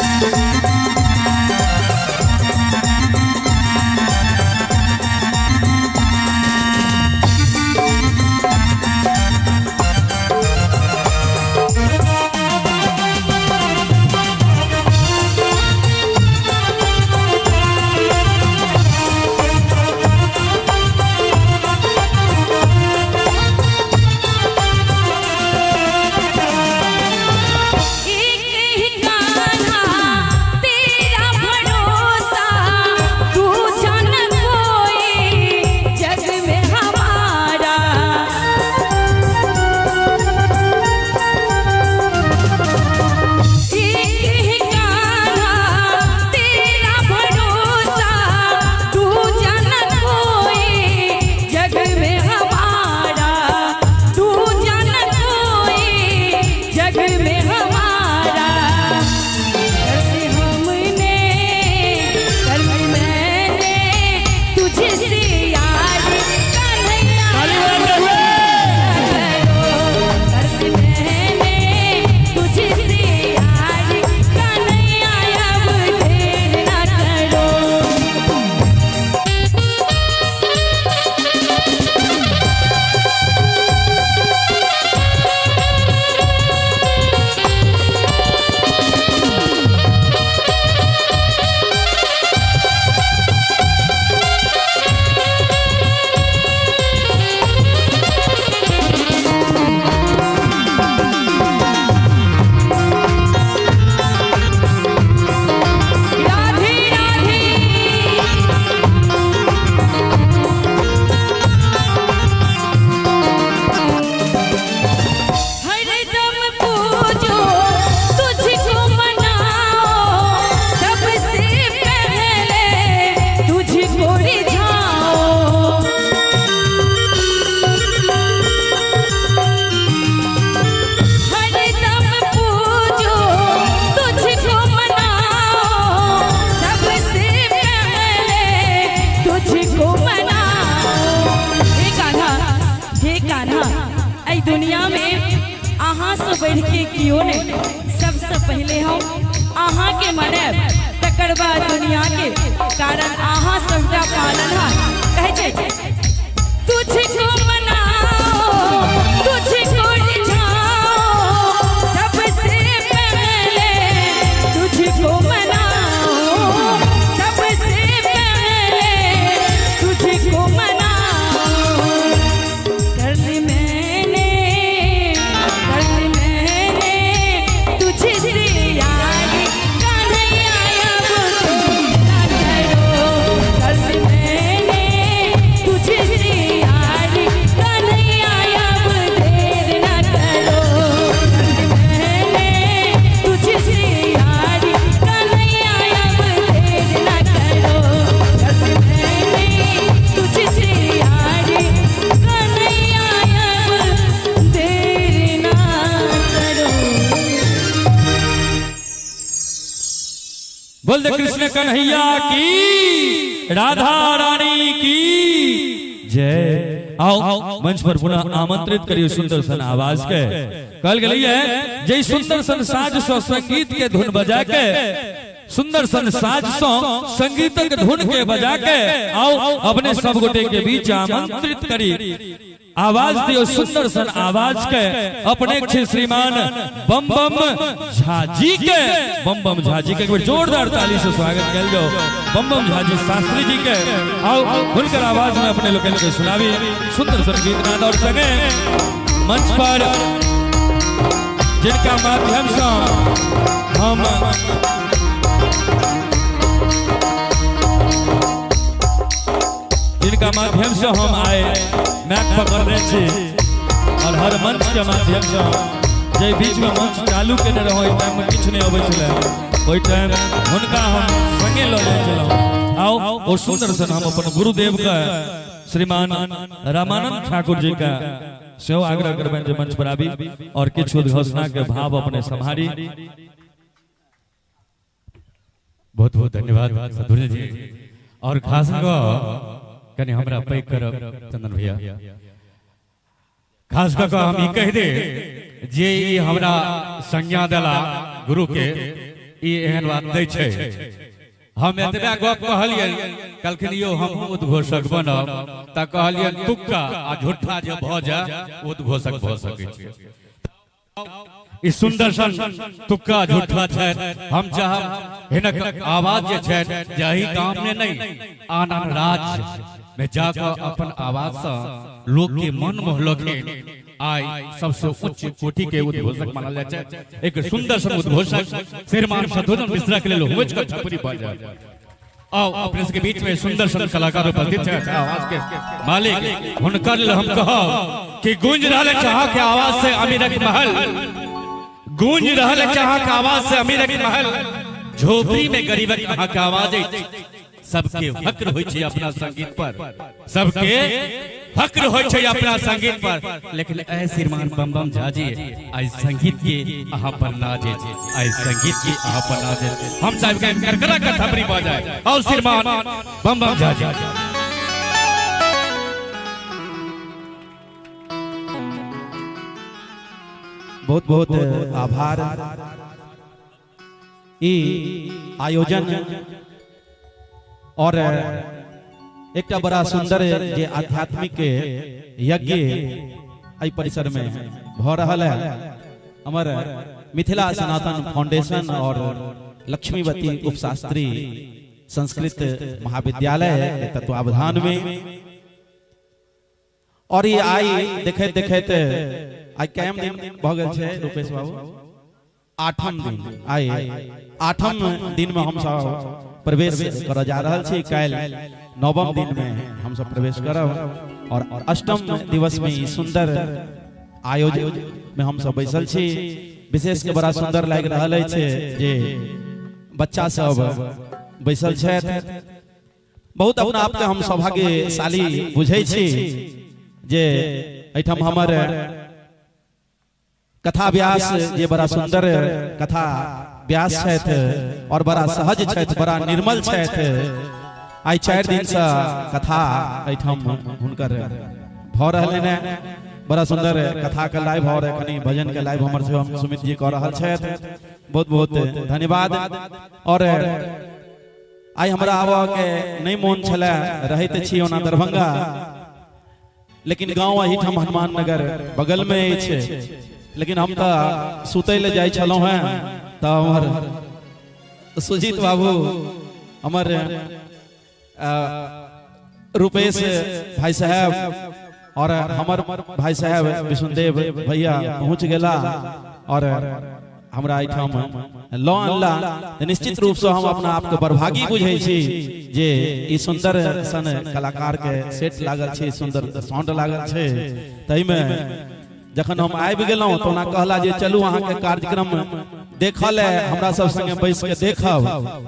कियो नहीं। सबसे पहले हम अहाँ के मनायब, तकर बाद दुनिया के, कारण अहाँ सबटा पालनहार। कहै छै तुझको मनाओ तुझको रिझाओ, सबसे पहले तुझको मनाओ, सबसे पहले तुझको मनाओ। कर ली मैंने, कर ली मैंने तुझसे यारी कन्हैया अब तुम ना करो। कर ली मैंने तुझसे यारी कन्हैया अब देर ना करो। कर ली मैंने तुझसे यारी कन्हैया अब देर ना करो। कर ली मैंने तुझसे यारी कन्हैया अब देर ना करो। बोल दे कृष्ण कन्हैया की, राधा रानी की जय। आओ मंच पर पुनः आमंत्रित करियो सुंदर सन आवाज के। कहल गेलै है जय सुंदर सन साज सो संगीत के धुन बजा के, सुंदर सन साज सो संगीतक धुन के बजा के आओ अपने सब गोटे के बीच आमंत्रित करी। आवाज दियो सुंदर सन आवाज के अपने छे श्रीमान बम बम झा जी के। बम बम झा जी के एक बार जोरदार ताली से स्वागत कल जाओ बम बम झा जी शास्त्री जी के। आओ हुनकर आवाज में अपने लोगन के सुनावी सुंदर सन गीत नाद। और संगे मंच पर जिनका माध्यम से हम जिनका माध्यम से हम आए मैक पकड़ने छी और हर मंच के माध्यम से जे बीच में मंच चालू केने रहो ओहि टाइम में किछु नहीं अबै छलै, ओहि टाइम हुनका हम संगे लऽ जाइ छलहुँ। आओ और सुंदर सन हम अपन गुरुदेव का श्रीमान रामानंद ठाकुर जी का सेहो आग्रह करबनि जे मंच पर आबी और किछु उद्घोषणा के भाव अपने सम्हारी। बहुत बहुत धन्यवाद सदुर्य जी। और खास कनि हमरा पैघ करब चंदन भैया, खास कऽ हम ई कहि दे जे ई हमरा संज्ञा देला गुरु के, ई एहन बात दै छै। हम एतबा गप कहलियनि, कहलखिन यौ हम उद्घोषक बनब, तऽ कहलियनि तुक्का आ झूठा जे भऽ जाय उद्घोषक भऽ सकै छै। ई सुंदर सन तुक्का झूठा छथि। हम चाहब हिनक आवाज जे छनि जाहि गाम में नहीं आन आन राज्य में जाकर अपन आवाज से लोग के मन मोहलखिन। आइ सबसे उच्च कोटि के उद्घोषक मानल जाइ छै। एक सुंदर सन उद्घोषक श्रीमान शत्रुघ्न मिश्रा के लेल होच के छपरी बाजल। आओ अपने सबके बीच में सुंदर सन कलाकार उपस्थित छथि, आवाज के मालिक हुनकर लेल हम कहब कि गूंज रहल अहाँ के आवाज से अमीरक महल, गूंज रहल अहाँ के आवाज से अमीरक महल, झोपड़ी में गरीबक अहाँ के आवाज अछि। सबके फक्र होइ छै अपना संगीत पर, सबके फक्र होइ छै अपना संगीत पर, लेकिन ऐ श्रीमान बम बम झा जी आइ संगीत के अहाँ पर नाज अछि, आइ संगीत के अहाँ पर नाज अछि। हम साहब के करकरा के थपड़ी बजाय। और श्रीमान बम बम झा जी। बहुत बहुत आभार। ई आयोजन और एकटा बड़ा सुंदर जे आध्यात्मिक यज्ञ एहि परिसर में भ रहल है। हमर मिथिला सनातन फाउंडेशन और लक्ष्मीवती उपशास्त्री संस्कृत महाविद्यालय के तत्वावधान में और ये आई देखैत देखैत आई कैम दिन भ गेल छै रूपेश बाबू, आठम दिन आई आठम दिन में हम सब प्रवेश कर जा रहल छी। काल्हि नवम दिन में हम सब प्रवेश करब और अष्टम दिवस में ई सुंदर आयोजन में हम सब बैसल छी। विशेष के बड़ा सुंदर लागि रहल अछि जे बच्चा सब बैसल छथि। बहुत अपना आप के हम सौभाग्यशाली बुझै छी जे एहिठाम हमर कथा व्यास जे बड़ा सुंदर कथा व्यास छथि और बड़ा सहज छथि, बड़ा निर्मल छथि। आइ 4 दिन से कथा एहिठाम हुनकर भऽ रहलनि। बड़ा सुंदर कथा के लाइव और कनी भजन के लाइव हमर से सुमित जी कह रहल छथि। बहुत बहुत धन्यवाद। और आइ हमरा आबऽ के नहीं मोन छलै, रहैत छी ओना दरभंगा, लेकिन गाँव एहिठाम हनुमान नगर बगल में अछि, लेकिन हम तऽ सुतै लए जाइ छलहुँ हेँ तऽ हमर सुजीत बाबू, हमर रुपेश भाई साहब और हमर भाई साहब विष्णुदेव भैया पहुँच गेला और हमरा एहिठाम लऽ अनला। निश्चित रूप से हम अपना आपके बड़भागी बुझै छी जे ई सुंदर सन कलाकार के सेट लागल छै, सुंदर साउंड लागल छै। ताहिमे जखन हम आबि गेलहुँ तऽ ओना कहला जे चलू अहाँके कार्यक्रम देखल है, हमरा सब संगे बैस के देखब,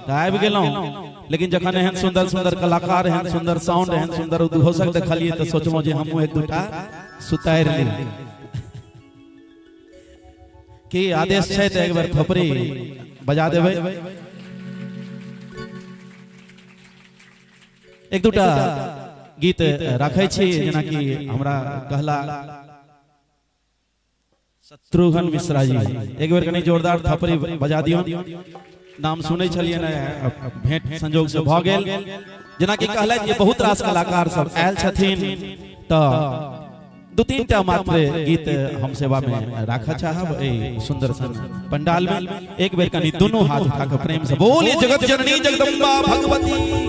तऽ आबि गेलहुँ। लेकिन जखन एहन सुंदर सुंदर कलाकार, एहन सुंदर साउंड, एहन सुंदर उद्घोषक देखलियै तऽ सोचलहुँ जे हमहूँ एक दूटा सुतारि ली। की आदेश छै तऽ एक बेर थोपड़ी बजा देबै। एक दूटा गीत राखै छी, जेनाकि हमरा कहला शत्रुघ्न मिश्रा जी, एक बेर कनि जोरदार थपड़ी बजा दियौ। नाम सुनै छलियै ने, भेंट संजोग से भऽ गेल। जेनाकि कहलथि जे बहुत रास कलाकार सब आयल छथिन, तऽ दू तीन टा मात्र गीत हम सेवा में राखऽ चाहब एहि सुंदर सन पंडाल में। एक बेर कनि दुनू हाथ उठा के प्रेम से बोलिए जगत जननी जगदम्बा भगवती की।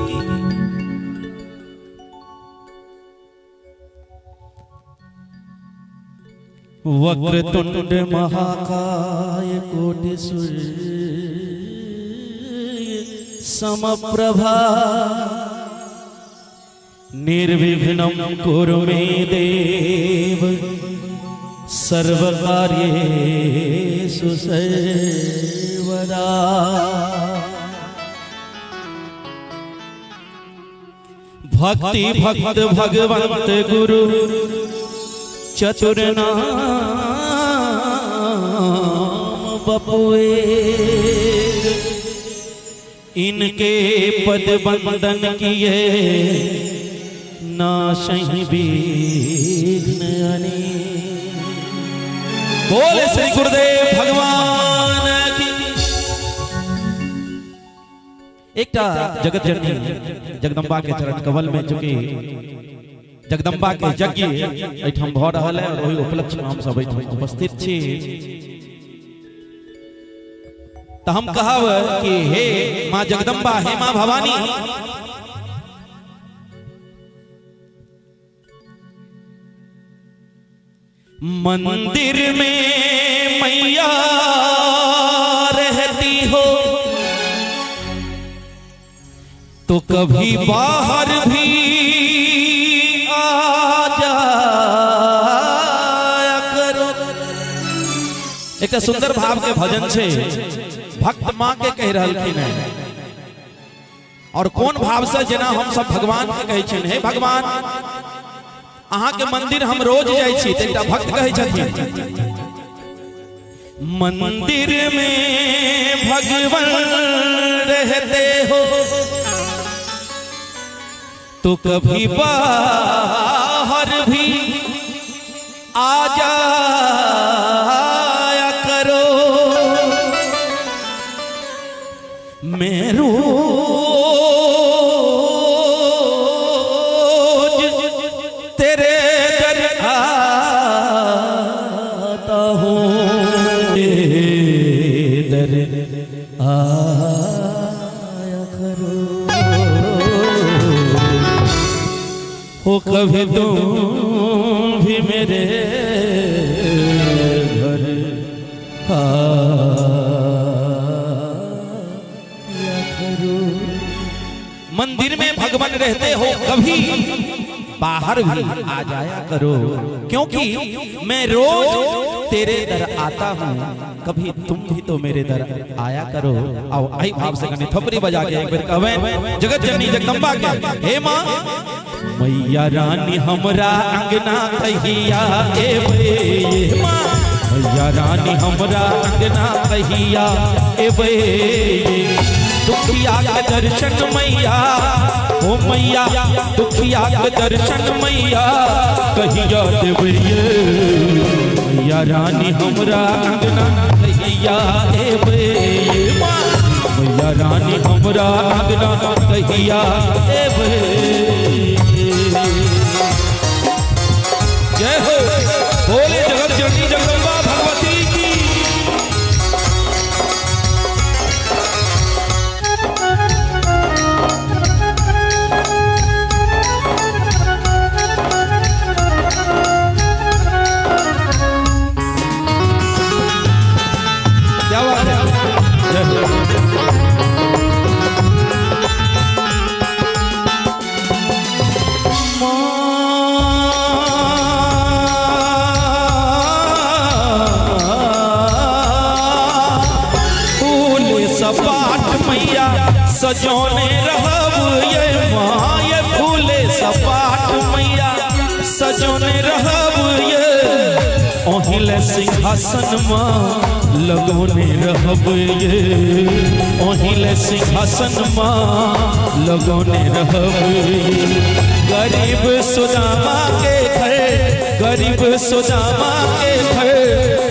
वक्रतुंड महाकाय कोटि सूर्य समप्रभा निर्विघ्नं कुरु मे देव सर्वकार्येषु सर्वदा। भक्ति भक्त भगवंत गुरु चतुर नाम बपुए, इनके पद बंदन किए नाशहि विघ्न अनेक। बोले श्री गुरुदेव भगवान की। एकटा जगत जननी जगदम्बा के चरण कमल में चूंकि जगदम्बा के यज्ञ एहिठाम भऽ रहल है और ओहि उपलक्ष्य में हम सब एहिठाम उपस्थित छी, तऽ हम कहब कि हे माँ जगदम्बा, हे माँ भवानी, मंदिर में मैया रहती हो तो कभी बाहर भी आ जाया करो। एक सुंदर भाव के भजन छे, भक्त माँ के कह रहलखिन है और कौन भाव से, जेना हम सब भगवान के कहै छियनि, हे भगवान अहाँ के मंदिर हम रोज जाइ छी, तऽ एकटा भक्त कहै छथिन मंदिर में भगवान रहते हो तो कभी बाहर भी आ जाया करो। मैं रोज तेरे दर आता हूँ, दर आया करो। हो कभी तुम भी मेरे घर आया करो। मंदिर में भगवान रहते हो कभी बाहर भी आ जाया करो, क्योंकि मैं रोज तेरे दर आता हूँ, कभी तुम भी तो मेरे दर आया करो। आओ आई भाव से कनी थपड़ी बजा के एक बेर कहबै जगत जननी जगदम्बा के, हे माँ मैया रानी हमरा अंगना कहिया एबै, माँ मैया रानी हमरा अंगना कहिया एबै, दुखिया के दर्शन मैया ओ मैया दुखिया के दर्शन मैया कहिया देबै ये मैया रानी हमरा अंगना कहिया एबै ये मैया रानी हमरा अंगना कहिया एबै। जय हो बोले जगत जननी जगदम्बा भगवती की। क्या बात है, जय हो। सजौने रहब ये माँ ये फूले सपाट मैया सजौने रहब ये ओहिले सिंहासन माँ लगौने रहब ये ओहिले सिंहासन माँ लगौने रहब ये। गरीब सुदामा के घर गरीब सुदामा के घर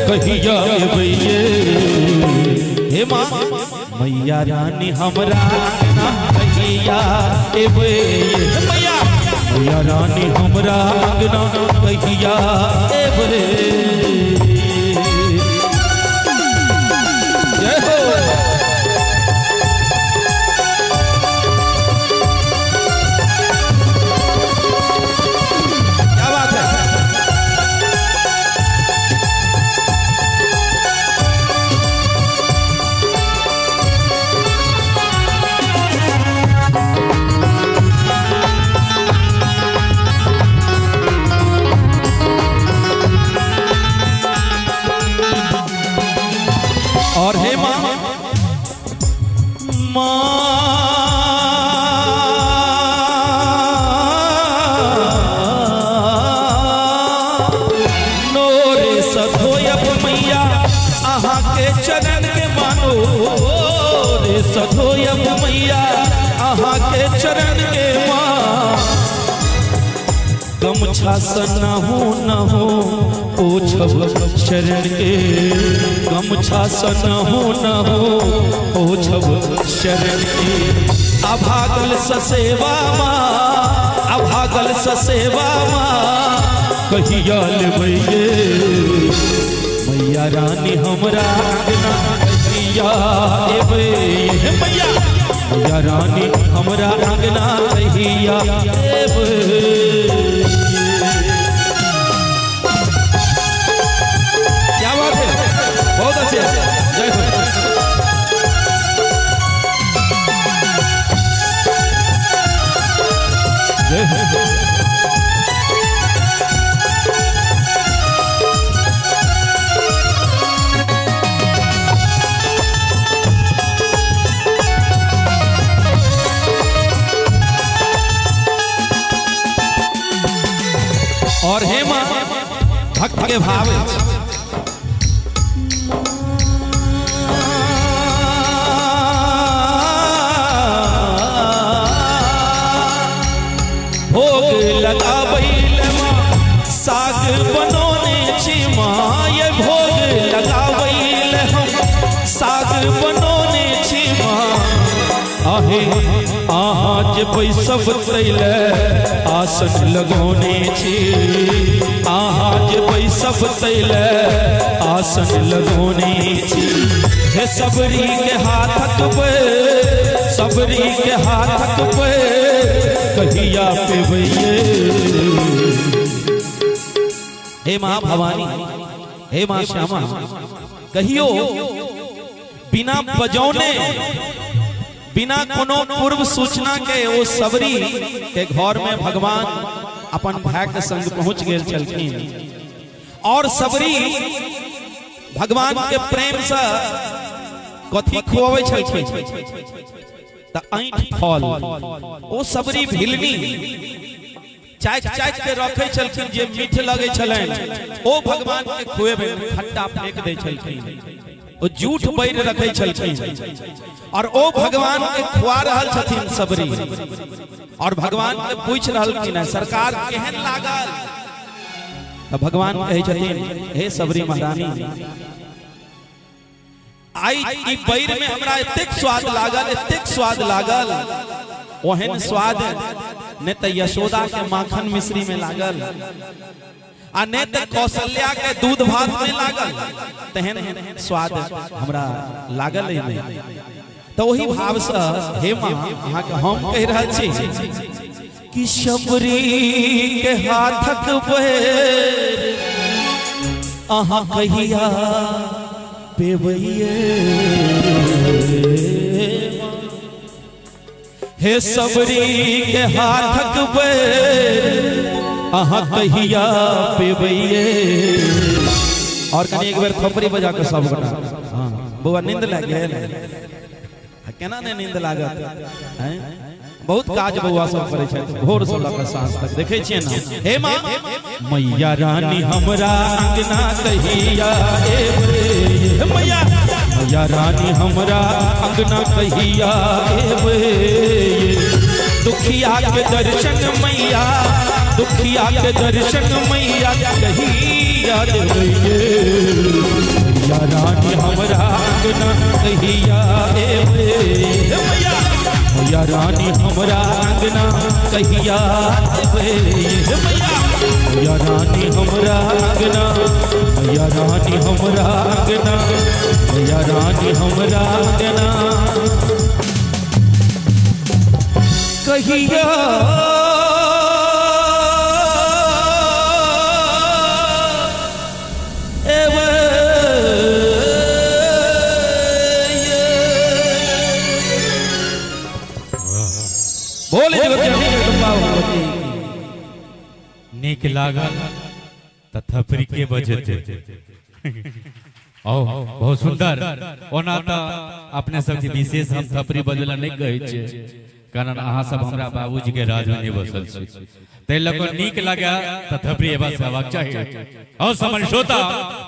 कहिया एबै ये हे माँ मैया रानी हमरा अंगना कहिया एबै ये मैया मैया रानी हमरा अंगना कहिया एबै। जय हो। क्या बात है। और हे माँ नोरे सधोयब मैया अहाँ के चरण के मानो रे सधोयब मैया अहाँ के चरण के माँ गमछा स न हो पोछब शरण के गमछा स न हो पोछब शरण के। अभागल स सेवा माँ अभागल स सेवा माँ कहिया लेबै ये मैया रानी हमरा अंगना कहिया एबै ये मैया मैया रानी हमरा अंगना कहिया एबै। क्या बात है, बहुत अच्छे, जय हो। जय हो। और हे माँ भक्त के भाव भोग लगाबै माँ साग बनौने छी माँ ये भोग लगाबै हम साग बनौने छी माँ आहे अहाँ जे बैसब तैले आसन लगौने छी अहाँ जे बैसब तैले आसन लगौने छी। हे सबरी के हाथक पे सबरी के हाथक पे कहिया पेबै ये। हे माँ भवानी हे माँ श्यामा कहियो बिना बजौने बिना कोनो पूर्व सूचना के ओ सबरी के घर में भगवान अपन भाई के संग पहुंच गेल छलखिन और सबरी भगवान के प्रेम से कथी खुआबै छलखिन त ऐंठ फल। ओ सबरी भिलनी चाक चाक के रखै छलखिन जे मीठ लगै छलनि ओ भगवान के खुएबै खट्टा फेंक दै छलखिन ओ जूठ बैर रखै छलखिन और ओ भगवान के खुआ रहल छथिन सबरी। और भगवान के पूछ रहलखिन सरकार केहन लागल। तो भगवान कहै छथिन हे सबरी महारानी, आई ई बैर में हमरा एतेक स्वाद लागल, एतेक स्वाद लागल, ओहन स्वाद ने त यशोदा के माखन मिश्री में लागल आ ने त कौशल्या के दूध भात में लागल, तेहन स्वाद हमरा लागल ही नहीं। तो वही भाव से हे मां अहाँ के हम कह रहल छी कि शबरी के हाथक बैर अहाँ कहिया पेबैये, हे सबरी के हाथक बैर अहाँ कहिया पेबैये। और कनी एक बेर थोपड़ी बजा के सब गोटा। हां बौआ नींद लागि गेल? केना ने नींद लागत? बहुत काज बौआ सब करै छथि भोर से लऽ कऽ साँझ तक, देखै छियै ना। हे मां मैया रानी हमरा अंगना कहिया एबै, मैया मैया रानी हमरा अंगना कहिया एबै, दुखिया के दर्शन मैया, दुखिया के दर्शन मैया कहिया देबै, मैया रानी हमरा अंगना कहिया एबै, मैया मैया रानी हमरा अंगना कहिया एबै, मैया मैया रानी हमरा अंगना, मैया रानी हमरा अंगना, मैया रानी हमरा अंगना कहिया एबै। बोले जगत जननी भगवती। नीक लागल त थपड़ी के बजेते। ओ बहुत सुंदर। ओना त अपने सबके विशेष हम थपड़ी बजेला नहीं कहै छियै, कारण अहाँ सब हमरा बाबूजी के राज में नहीं बसल छी, तै लऽ कऽ नीक लागे त थपड़ी एबा से हेबाक चाही। और समन श्रोता,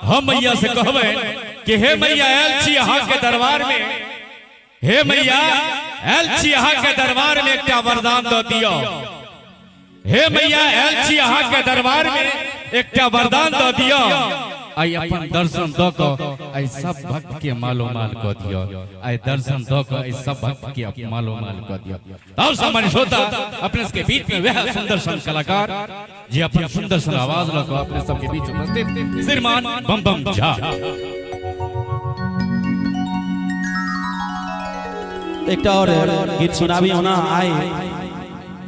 हम मैया से कहबै कि हे मैया आयल छी अहाँ के दरबार में, हे मैया आयल छी अहाँ के दरबार में एकटा वरदान दऽ दियौ, हे मैया आयल छी अहाँ के दरबार में एकटा वरदान दऽ दियौ, आई अपन दर्शन दऽ कऽ आई सब भक्त के मालोमाल कऽ दियौ, आई दर्शन दऽ कऽ आई सब भक्त के मालोमाल कऽ दियौ। और सामान्य श्रोता, अपने सबके बीच में वह सुंदर सन कलाकार जे अपन सुंदर सन आवाज लऽ कऽ अपने सबके बीच उपस्थित श्रीमान बम बम झा। एकटा और गीत सुनाबी। ओना आइ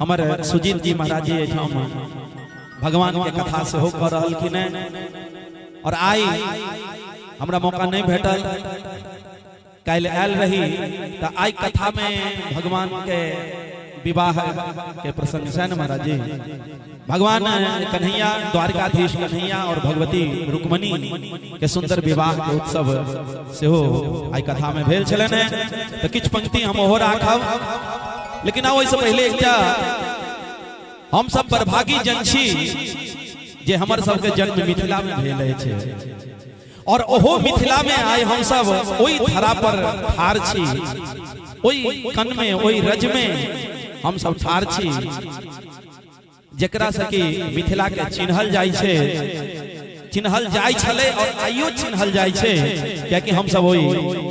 हमर सुजीत जी महाराज जी एहिठाम भगवान के कथा सेहो कऽ रहलखिन हैं, और आई हमरा मौका नहीं भेटल, काल्हि आयल रही तो आई कथा में भगवान के विवाह के प्रसंग से न महाराज जी, भगवान कन्हैया द्वारकाधीश कन्हैया और भगवती रुक्मणी के सुंदर विवाह के उत्सव सेहो आई कथा में भेल छलनि। तो किछु पंक्ति हम ओहो राखब, लेकिन आ ओहिसँ पहिले एकटा हम सब बड़भागी जन छी जे हमर सबके जन्म मिथिला में भेल अछि, और ओहो मिथिला में आए हम सब ओहि धरा पर ठार छी, ओहि कन में ओहि रज में हम सब ठार छी, जकरा से कि मिथिला के चिन्हल जाइ छै, चिन्हल जाइ छलै और आइयो चिन्हल जाइ छै, कियाकि हम सब ओहि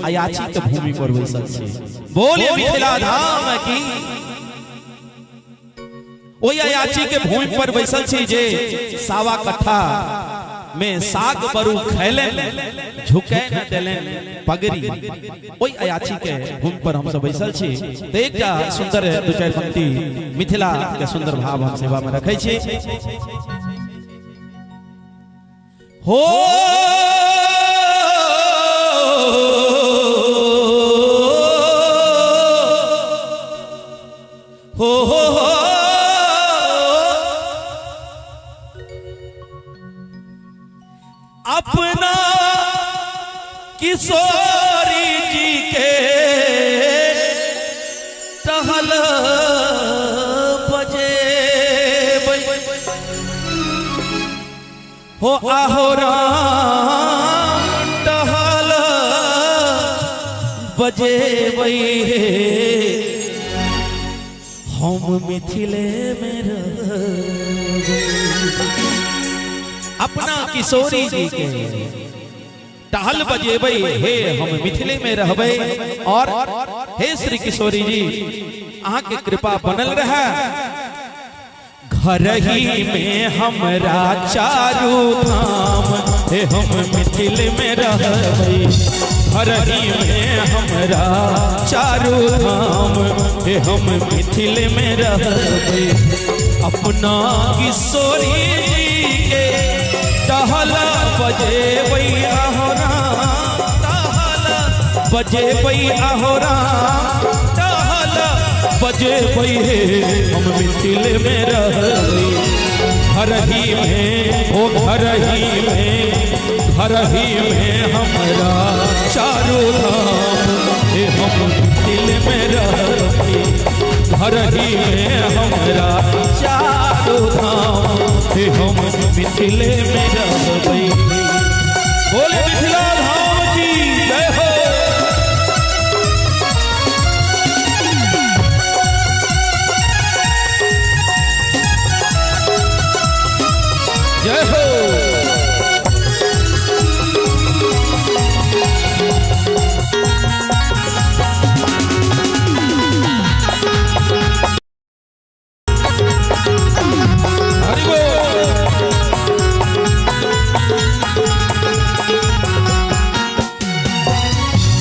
अयाची के भूमि पर बैसल छी। बोलिए मिथिला धाम की। ओहि अयाची के भूमि पर बैसल छी जे सावा कट्ठा में साग बरू खैलन झुके न देलन पगड़ी, ओहि अयाची के भूमि पर हम सब बैसल छी। तो एकटा सुंदर दू चारि पंक्ति मिथिला के सुंदर भाव हम सेवा में रखै छी। हो हो हो हो अपना किशोरी जी के टहल बजे हो आहो राम टहल बजे हम हम मिथिले में रहबै। अपना किशोरी जी के टहल बजेबै, हे हम मिथिले में रहबै। और हे श्री किशोरी जी अहाँ के कृपा बनल रहे। घर ही में हमरा चारू धाम, हे हम मिथिल में रहबै। घर ही में हमरा चारू धाम, हे हम मिथिल में रहबै। अपना किशोरी जी के टहल बजेबै आहो राम, टहल बजेबै आहो राम, टहल बजेबै, हे हम मिथिल में रहबै। घर ही में ओ घर ही में, घर ही में हमरा चारू धाम, हे हम मिथिल में रहबै। घर ही में हमरा चारू धाम, हे हम मिथिल में रहबै। बोले मिथिला धाम की जय हो। जय हो। हरि बोल।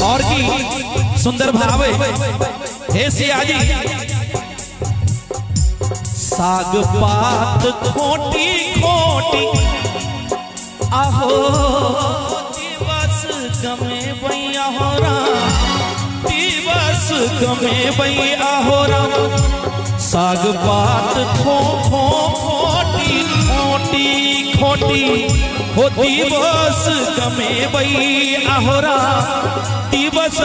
और की सुंदर भाव है। हे सिया जी साग पात खोटी खोटी आहो दिवस गमे बैया हो राम, दिवस गमे बैया हो राम। साग पात खो खो खोटी खोटी खोटी हो दिवस गमे बैया हो राम, दिवस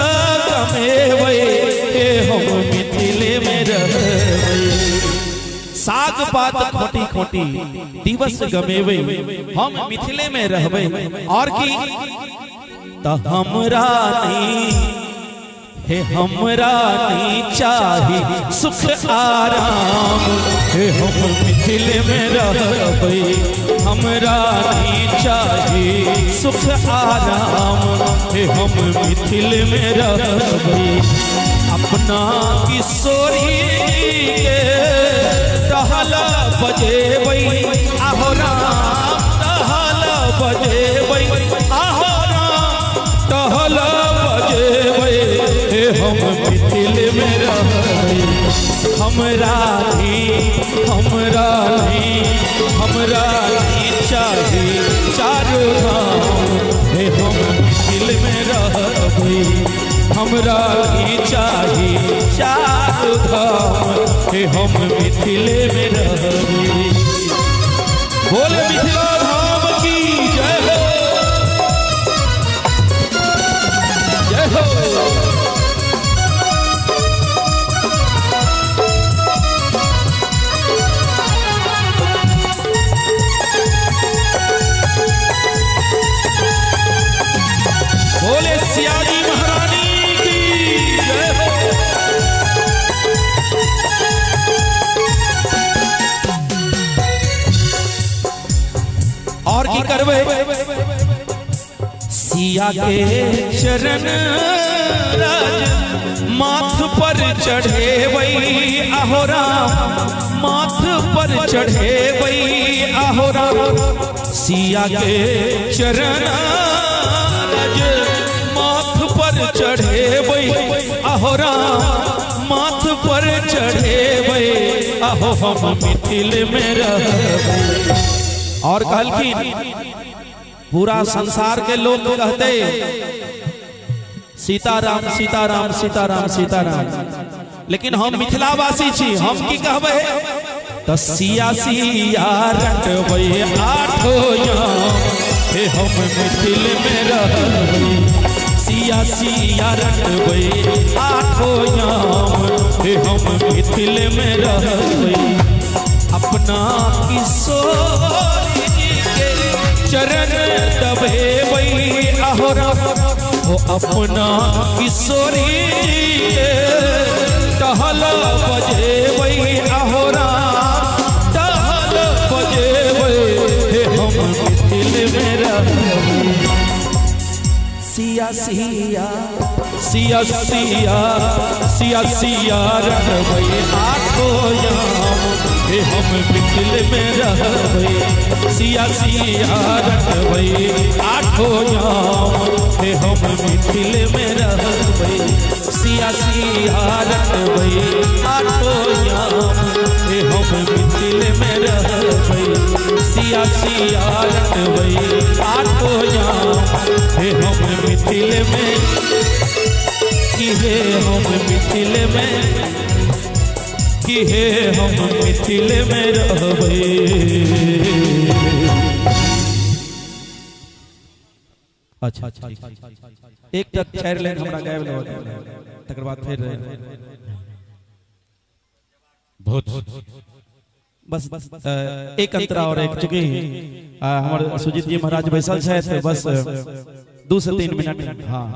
गमे बै, हे हम मिथिले में रहबै। साग पात खोटी खोटी दिवस गमेबै, हम मिथिले में रहबै। और की त हमरा नहीं, हे हमरा नहीं चाही सुख आराम, हे हम मिथिले में रहबै। हमरा नहीं चाही सुख आराम, हे हम मिथिले में रहबै। अपना किशोरी के टहल बजेबै आहो राम, टहल बजेबै आहो राम, टहल बजेबै, हे हम मिथिल में रहबै। हमरा नहीं, हमरा नहीं, हमरा नहीं चाही चारू धाम, हे हम मिथिल में रहबै। हमरा नहीं चाही चारू धाम, हे हम मिथिले में रहबै। बोले मिथिला धाम की जय हो, जय हो। बोले सियाजी महारानी की जय हो। और की करबै सिया के चरण राज माथ पर चढ़ेबै आहो राम, माथ पर चढ़ेबै आहो राम। सिया के चरण राज माथ पर चढ़ेबै आहो राम, माथ पर चढ़ेबै आहो हम मिथिल में रहबै। और कहलखिन पूरा संसार के लोग कहते सीताराम सीताराम सीताराम सीताराम, लेकिन हम मिथिलावासी छी, हम की कहबै त सिया सिया रटबै आठो याम, हे हम मिथिल में रहबै। सिया सिया रटबै आठो याम, हे हम मिथिल में रहबै। अपना किशोरी जी के चरण दबेबै आहो राम, हो अपना किशोरी के टहल बजेबै आहो राम टहल बजेबै हे हम मिथिल में रहबै। सिया सिया सिया सिया सिया सिया रटबै आठो याम हे हम मिथिल में रहबै। सिया सिया रटबै आठो याम हे हम मिथिल में रहबै। सिया सिया रटबै आठो याम हे हम मिथिल में रहबै। सिया सिया रटबै आठो याम हे हम मिथिल में कि हे हम मिथिल में कि हे हम मिथिल में रहबै। अच्छा एक तक 4 लाइन हमरा गायब लेबऽ तकर बाद फिर बहुत बस एक अंतरा और एक, चूंकि हमर सुजीत जी महाराज बैसल छथि, बस 2 से 3 मिनट। हाँ,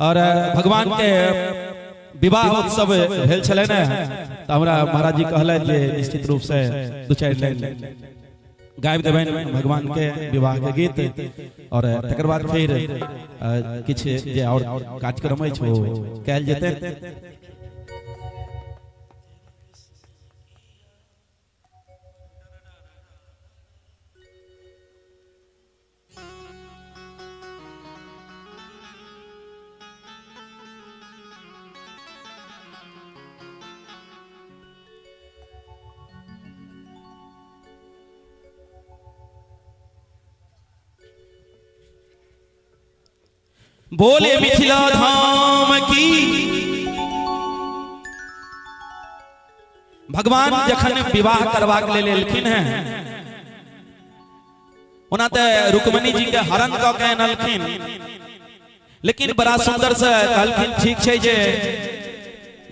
और भगवान के विवाह उत्सव भेल छलै ने, तो हमरा महाराज जी कहलनि जे निश्चित रूप से 2-4 लाइन गाबि देबनि भगवान के विवाह के गीत, और तकर बाद फिर किछु जे और कार्यक्रम अछि ओ कयल जेतै। बोले मिथिला धाम की। भगवान जखन विवाह करबाक लेल एलखिन हैं, ओना ते रुक्मणी जी के हरण कऽ के अनलखिन, लेकिन बड़ा सुंदर से कहलखिन ठीक छै जे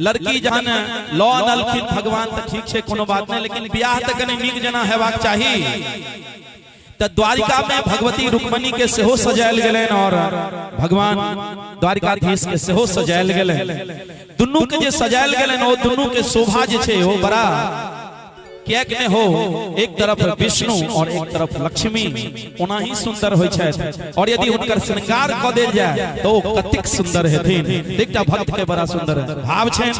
लड़की जहन लऽ अनलखिन भगवान तऽ ठीक छै कोनो बात नहीं, लेकिन बियाह तऽ कनि नीक जेना हेबाक चाही। तो द्वारिका में भगवती रुक्मणी के सेहो सजायल गेलनि और भगवान द्वारिकाधीश के सेहो सजायल गेलनि। दुनू के जे सजायल गेलनि ओ दुनू के शोभा जे छै ओ बड़ा किएक नहि हो, एक तरफ विष्णु और एक तरफ लक्ष्मी ओना ही सुंदर होइ छथि, और यदि हुनकर श्रृंगार कऽ देल जाय तो ओ कतेक सुंदर हेथिन। एकटा भक्त के बड़ा सुंदर भाव छनि,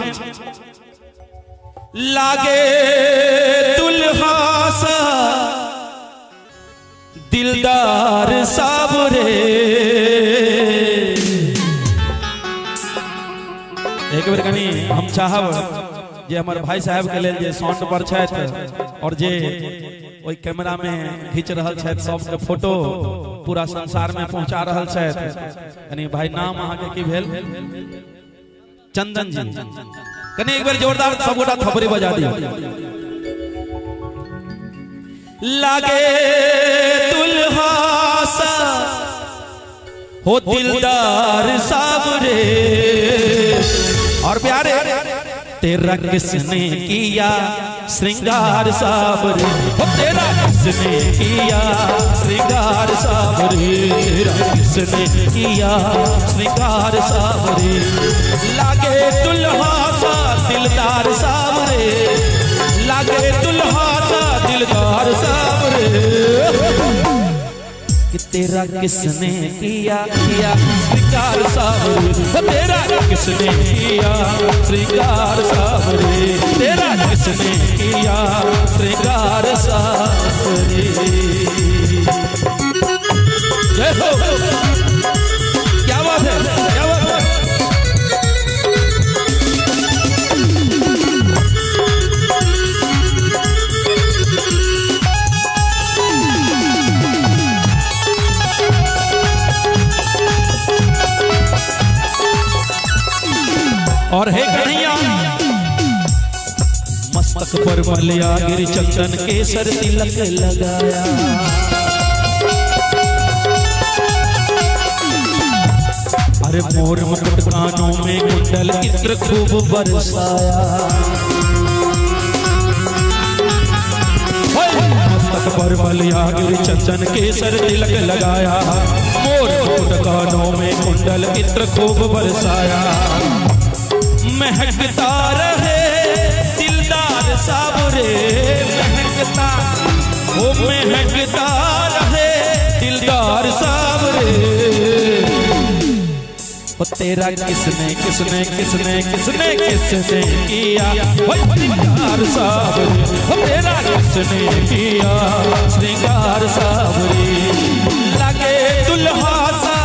लागे दुल्हा सा दिलदार सावरे। एक बेर कनी हम चाहब जे हमर भाई साहब के लेल जे साउंड पर छथि और जे ओहि कैमरा में खींच रहल छथि सबके फोटो पूरा संसार में पहुंचा रहल छथि, कनी भाई नाम अहाँ के की भेल? चंदन जी। कनी एक बेर जोरदार सब गोटा थपड़ी बजा दियौ। लागे दुल्हा सा हो दिलदार सावरे, और प्यारे तेरा किसने किया श्रृंगार सावरे, हो तेरा किसने किया श्रृंगार सावरे, तेरा किसने किया श्रृंगार सावरे, लागे दुल्हा सा दिलदार सावरे, लागे दुल्हा सा दिलदार सावरे, कि तेरा किसने किया किया श्रृंगार सावरे, तेरा किसने किया श्रृंगार सावरे, तेरा किसने किया श्रृंगार सावरे। जय हो, क्या बात है, क्या बात है। और हे कन्हैया मस्तक पर मलिया गिर चंदन केसर तिलक लगाया, अरे मोर मुकुट कानों में कुंडल इत्र खूब बरसाया, मस्तक पर मलिया गिर चंदन केसर तिलक लगाया, मोर मुकुट कानों में कुंडल इत्र खूब बरसाया, महकता तेरा किसने किसने किसने किसने किसने किया हो श्रृंगार सावरे, हो तेरा किसने किया श्रृंगार सावरे। लागे दुल्हा सा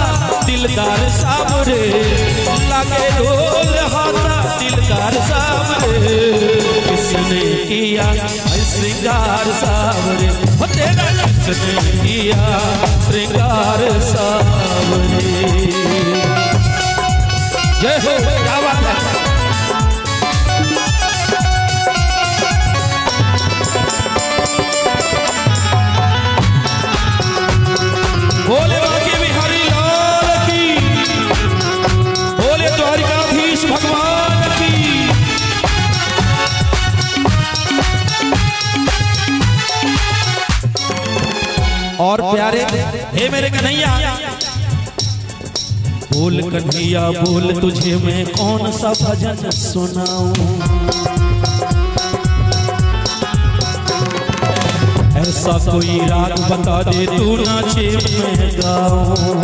दिलदार सावरे, लागे दुल्हा सा दिलदार सावरे, किसने किया श्रृंगार सावरे, हो तेरा किसने किया श्रृंगार सावरे। जय हो, क्या बात है। बोले बाके बिहारी लाल की, बोले द्वारिकाधीश भगवान की। और प्यारे हे मेरे कन्हैया, बोल कन्हैया बोल तुझे मैं कौन सा भजन सुनाऊं, ऐसा कोई राग बता दे तू नाचे मैं गाऊं।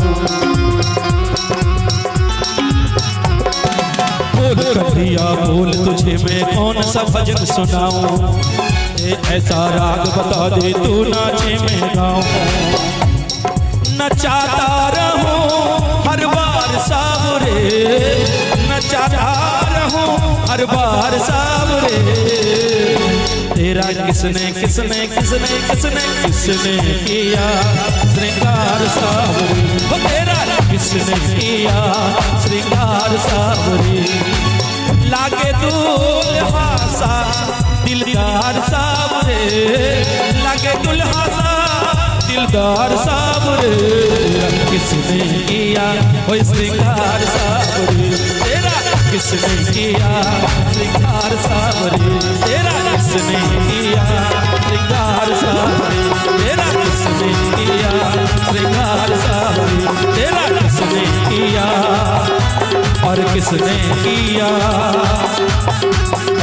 बोल कन्हैया बोल तुझे मैं कौन सा भजन सुनाऊं, ऐसा राग बता दे तू नाचे मैं गाऊं। नचाता रहूं हर बार सावरे, नचाता रहूं हर बार सावरे, तेरा किसने किसने किसने किसने किसने किया श्रृंगार सावरे, हो तेरा किसने किया श्रृंगार सावरे। लागे दुल्हा सा दिलदार सावरे, लागे दुल्हा सा दिलदार सावरे, किसने किया हो श्रृंगार सावरे, तेरा किसने किया श्रृंगार सावरे, तेरा किसने किया श्रृंगार सावरे, तेरा किसने किया श्रृंगार सावरे, तेरा किसने किया और किसने किया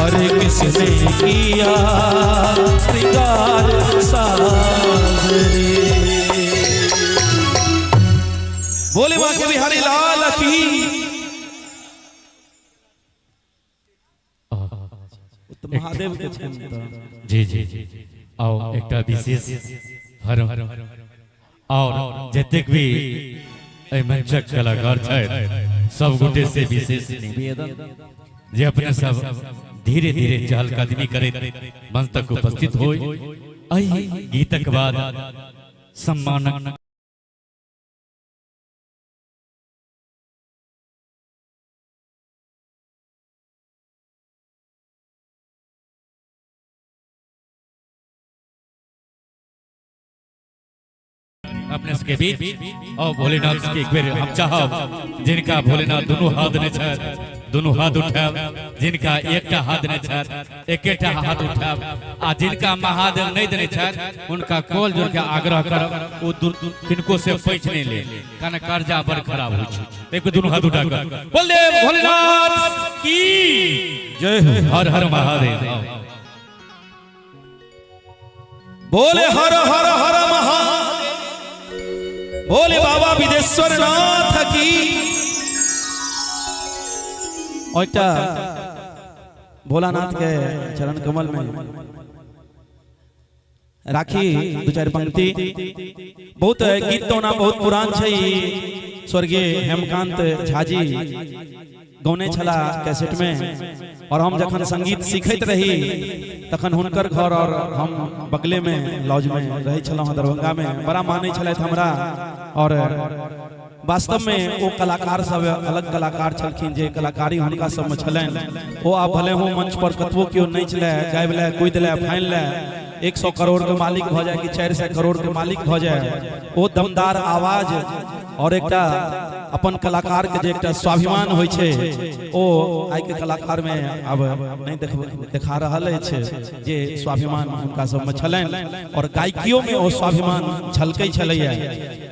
और किसने किया श्रृंगार सावरे। बोले बाके बिहारी लाल की। महादेव के जी जी जी। आओ एकटा विशेष हर और जतेक भी एहि मंचक कलाकार छथि सब गोटे से विशेष निवेदन जे अपने सब धीरे धीरे चहलकदमी करैत मंच तक उपस्थित होई। एहि गीतक बाद सम्मानक अपने सबके बीच और भोलेनाथ के एक बेर हम चाहब जिनका भोलेनाथ दोनों हाथ ने छथि दोनों हाथ उठाब, जिनका एकटा हाथ ने छथि एकेटा हाथ उठाब, आ जिनका महादेव नहीं देने छथि उनका कॉल जोड़ के आग्रह करब ओ किनको से पैठ नहीं ले, कारण कर्जा बड़ खराब होइ छै। एक दोनों हाथ उठा कर बोल दे भोलेनाथ की जय हो, हर हर महादेव। बोले हर हर हर महादेव, बोले बाबा विदेश्वर नाथ की। एकटा भोलानाथ के चरण कमल में राखी दू चारि पंक्ति। बहुत गीत तो ओना बहुत पुरान छै, स्वर्गीय हेमकांत झाजी गौने छला कैसेट में, और हम जखन संगीत सीखैत रही तखन हुनकर घर और हम बगले में लॉज में रहै छलहुँ दरभंगा में। बड़ा मानै छलथि हमरा, और वास्तव में वो कलाकार सब अलग कलाकार छलखिन जे कलाकारी हुनका सब में छलनि। ओ आब भले हो मंच पर कतबो केओ नाचि ले, गाबि ले, कूदि ले, फानि ले, 100 करोड़ के मालिक भऽ जाए कि 400 करोड़ के मालिक भऽ जाए, ओ दमदार आवाज और एकटा अपन कलाकार के जे एकटा स्वाभिमान होइ छै ओ आइ के कलाकार में आब नहीं देखा रहल अछि जे स्वाभिमान हुनका सब में छलनि। और गायकियो में ओ स्वाभिमान झलकै छलैया।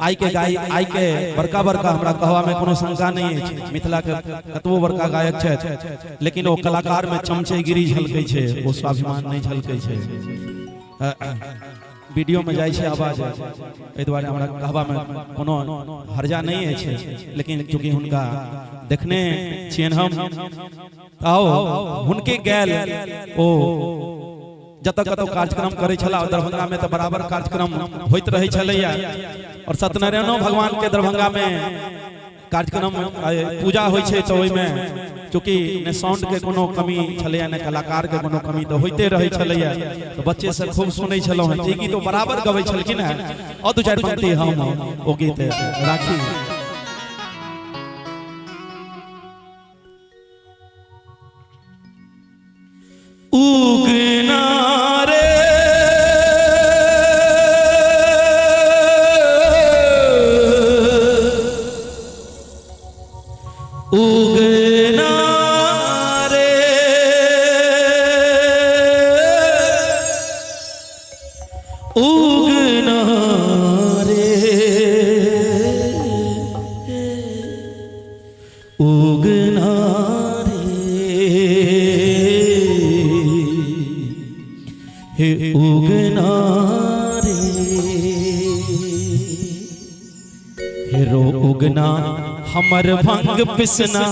आइ के आइ के बड़का बड़का हमरा कहवा में कोनो शंका नहीं अछि, मिथिला के कतबो बड़का गायक छथि, लेकिन ओ कलाकार में चमचेगिरी झलकै छै, ओ स्वाभिमान नहीं झलकै छै। वीडियो में जाइ छै आवाज, एहि दुआरे हमरा कहबा में कोनो हर्जा नहीं अछि, लेकिन चूँकि हुनका देखने छियनि हम। आओ हुनके गेल ओ जतऽ कतौ कार्यक्रम करै छला, दरभंगा में तऽ बराबर कार्यक्रम होइत रहै छलैया और सत्यनारायणो भगवान के दरभंगा में कार्यक्रम पूजा होइ छै, तऽ ओहिमे चूँकि ने साउंड के कोनो कमी छलैया ने कलाकार के कोनो कमी, तऽ होइते रहै छलैया। तऽ बच्चे से खूब सुनै छलहुँ हेँ, जे गीत ओ बराबर गबै छलखिन हेँ, और दू चारि पंक्ति हम ओ गीत राखी। उगना रे उगना रे उगना रे उगना रे हे उगना रे हे रो उगना हमर भंग पिसना,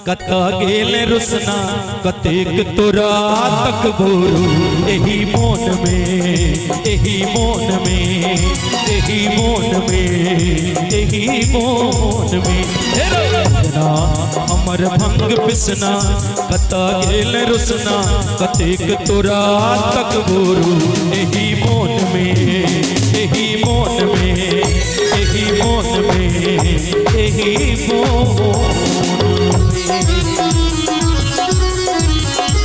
कत गेल रुसना, कतेक तोरा तक बोरू एही मोन में, एही मोन में, एही मोन में, एही मोन में। हे रो उगना हमर भंग पिसना, कत गेल रुसना, कतेक तोरा तक बोरू एही मोन में, एही मोन में, एही मोन में, एही मोन में।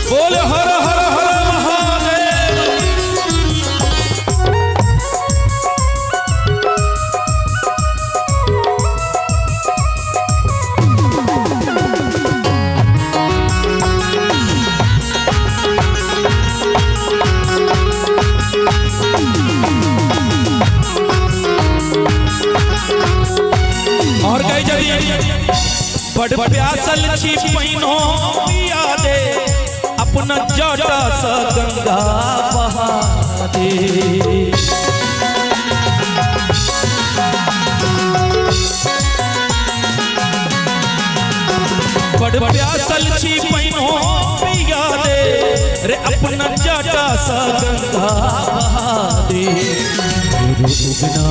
बोल हर हर हर महादेव। और कही जदी बड़ प्यासल छी पैनो पिया दे, अपना जटा स गंगा बहा दे। बड़ प्यासल छी पैनो पिया दे रे, अपना जटा स गंगा बहा दे। उगना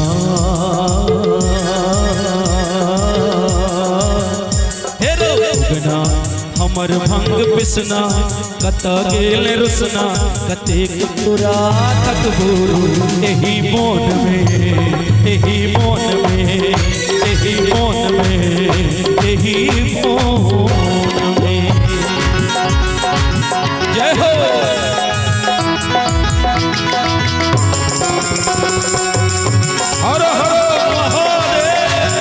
उगना हमर भंग पिसना, कत गेल रुसना, कतेक तोरा तक बोरू एही मोन में, एही मोन में, एही मोन में, एही मोन में। जय हो। हर हर महादेव।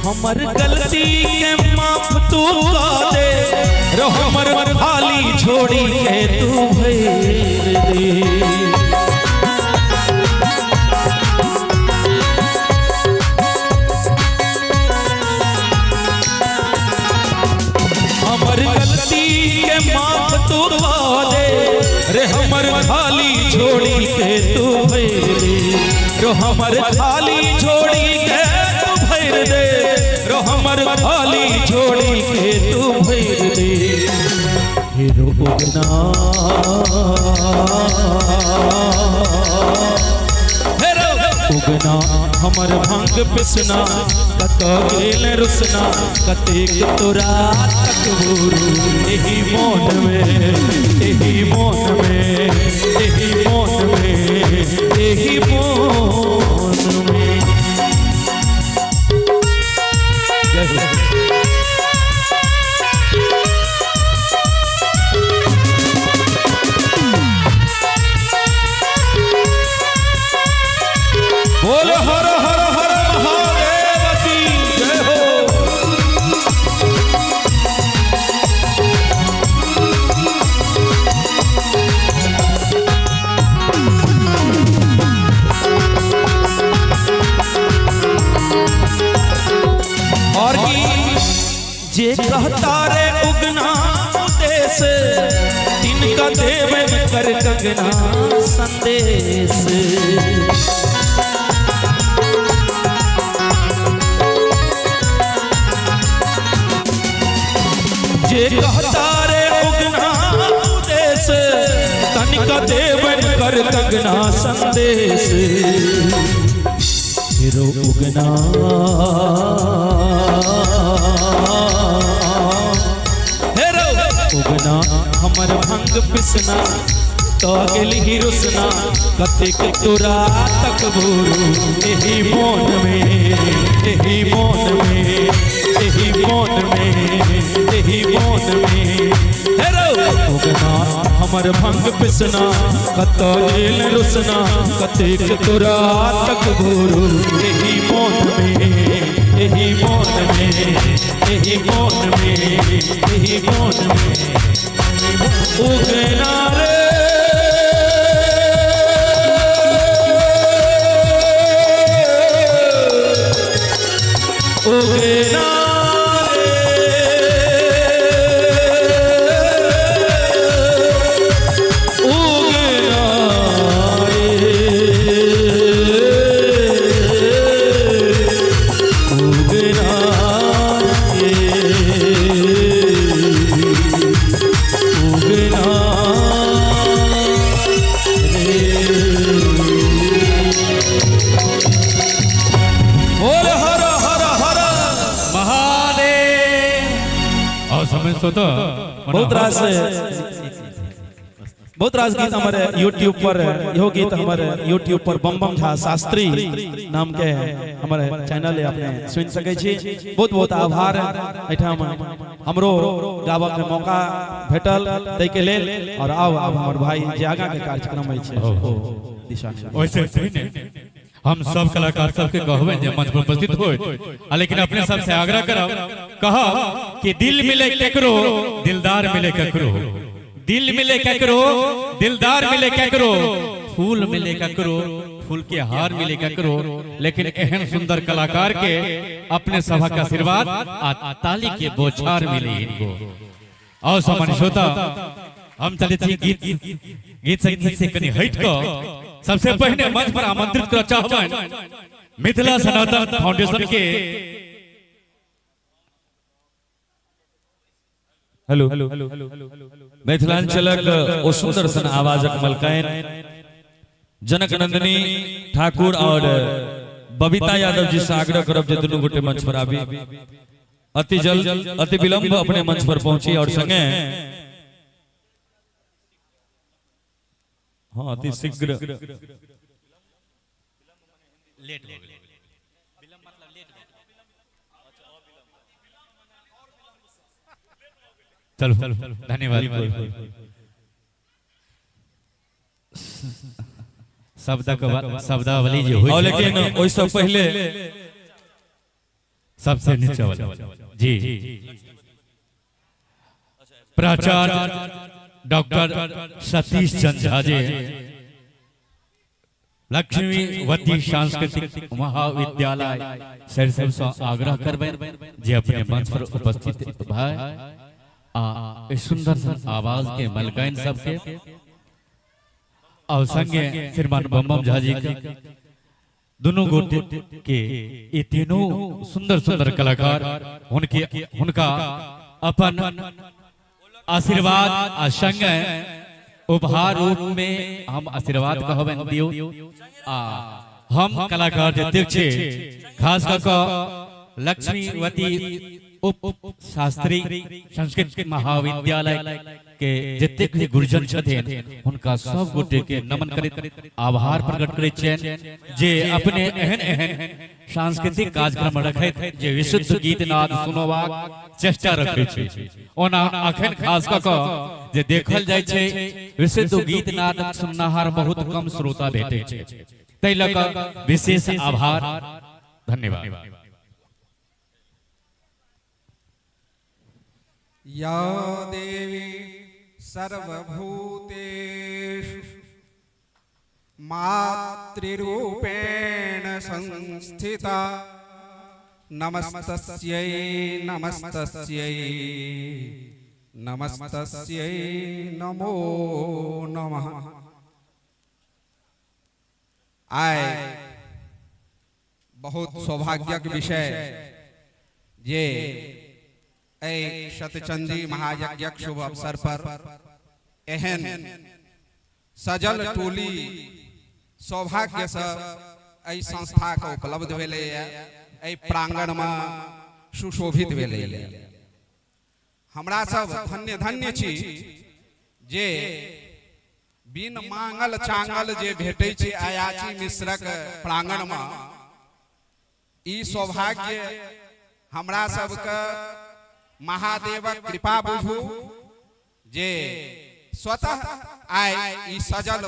हमर गलती के माफ तू कर दे, रो हमर खाली छोड़ी के तू भर दे। हमर गलती के माफ तू कर दे रे, हमर खाली छोड़ी के तू भर दे, रो हमर खाली छोड़ी के तू भर दे, रो हमर खाली छोड़ी के तू भर दे। हे रो उगना हे रो उगना हमर भंग पिसना, कत गेल रुसना, कतेक तोरा तक बोरू एही मोन में, एही मोन में, एही मोन में, एही मोन में। जय हो। बोल हर हर हर महादेव की जय हो। और की जे कहता रे उगना उदेश उदेश, तिनका देवन कर कंगना संदेश। जे कहता रे उगना उदेश, तनिका देवन कर कंगना संदेश। हेरो उगना हेरो उगना हमर भंग पिसना, तो गेली रुसना, कतेक तोरा तक बोरू एही मोन में, एही मोन में, एही मोन में, एही मोन में। हेरो उगना हमर भंग पिसना, कत गेल रुसना, कतेक तोरा तक बोरू एही मोन में, एही मोन में, एही मोन में, एही मोन में। उगना रे उगना रे उगना रे उगना रे उगना रे। बोल हर हर हर महादेव। और समय सोतो बहुत रास गीत हमारे यूट्यूब पर, यो गीत हमारे यूट्यूब पर बम बम झा शास्त्री नाम के हमारे चैनल है, अपने सुन सकै छी। बहुत बहुत आभार एठाम हमरो गाबऽ के मौका भेटल तै के लेल। और आब आब हमर भाई जे आगा के कार्यक्रम अछि ओ दिशा। वैसे पहिने हम सब कलाकार सबके कहबै जे मंच पर उपस्थित होय, लेकिन अपने सबसे आग्रह करब, कहब कि दिल मिले केकरो दिलदार मिले केकरो, दिल मिले केकरो दिलदार मिले केकरो, फूल मिले केकरो फूल के हार मिले केकरो, लेकिन एहन सुंदर कलाकार के अपने सभा के आशीर्वाद आ ताली के बौछार मिले इनको। और सामान्य श्रोता, हम चले थी गीत गीत संगीत से कनी हट कऽ सबसे पहले मंच पर आमंत्रित करऽ चाहबनि मिथिला सनातन फाउंडेशन के हेलो मिथिलांचलक ओ सुंदर सन आवाजक मलकाइन जनक नंदिनी ठाकुर और बबीता यादव जी से आग्रह करब जे दुनू गोटे मंच पर आबी, अति जल्द अति विलंब अपने मंच पर पहुंची और संगे हाँ अति शीघ्र चलो धन्यवाद। शब्दावली जे होई और लेकिन ओहिसँ पहिले सबसे नीचे वाला जी प्राचार्य डॉक्टर सतीश चंद्र झा जी, लक्ष्मीवती सांस्कृतिक महाविद्यालय सरिसब से आग्रह करबै जे अपने मंच पर उपस्थित भाई आ सुंदर आवाज के मलकाइन सबके और संगे श्रीमान बम बम झा जी के दोनों गोटे के ये तीनों सुंदर सुंदर कलाकार उनके उनका अपन आशीर्वाद आ संगे उपहार रूप में हम आशीर्वाद कहबनि दियौ। आ हम कलाकार जतेक छै खास कऽ कऽ लक्ष्मीवती उप शास्त्री संस्कृत महाविद्यालय के जतेक भी गुरुजन छथिन हुनका सब गोटे के नमन करैत आभार प्रकट करैत छियनि जे अपने एहन एहन सांस्कृतिक कार्यक्रम रखैत जे विशुद्ध गीत नाद सुनबाक चेष्टा रखै छै। ओना अखन खास कऽ कऽ जे देखल जाइ छै विशुद्ध गीत नाद सुननिहार बहुत कम श्रोता भेटै छै, ताहि लऽ कऽ विशेष आभार धन्यवाद। या देवी सर्वभूतेषु मातृरूपेण संस्थिता नमस्तस्यै नमस्तस्यै नमस्तस्यै नमो नमः। आइ बहुत सौभाग्यक विषय जे एहि शतचंडी महायज्ञक शुभ अवसर पर एहन सजल टोली सौभाग्य से एहि संस्था के उपलब्ध भेलैए, एहि प्रांगण में सुशोभित भेलैए। हमरा सब धन्य धन्य छी जे बिन मांगल चांगल जे भेटै छै अयाची मिश्रक प्रांगण में, ई सौभाग्य हमरा सबके महादेवक कृपा बुझू जे स्वतः आइ ई सजल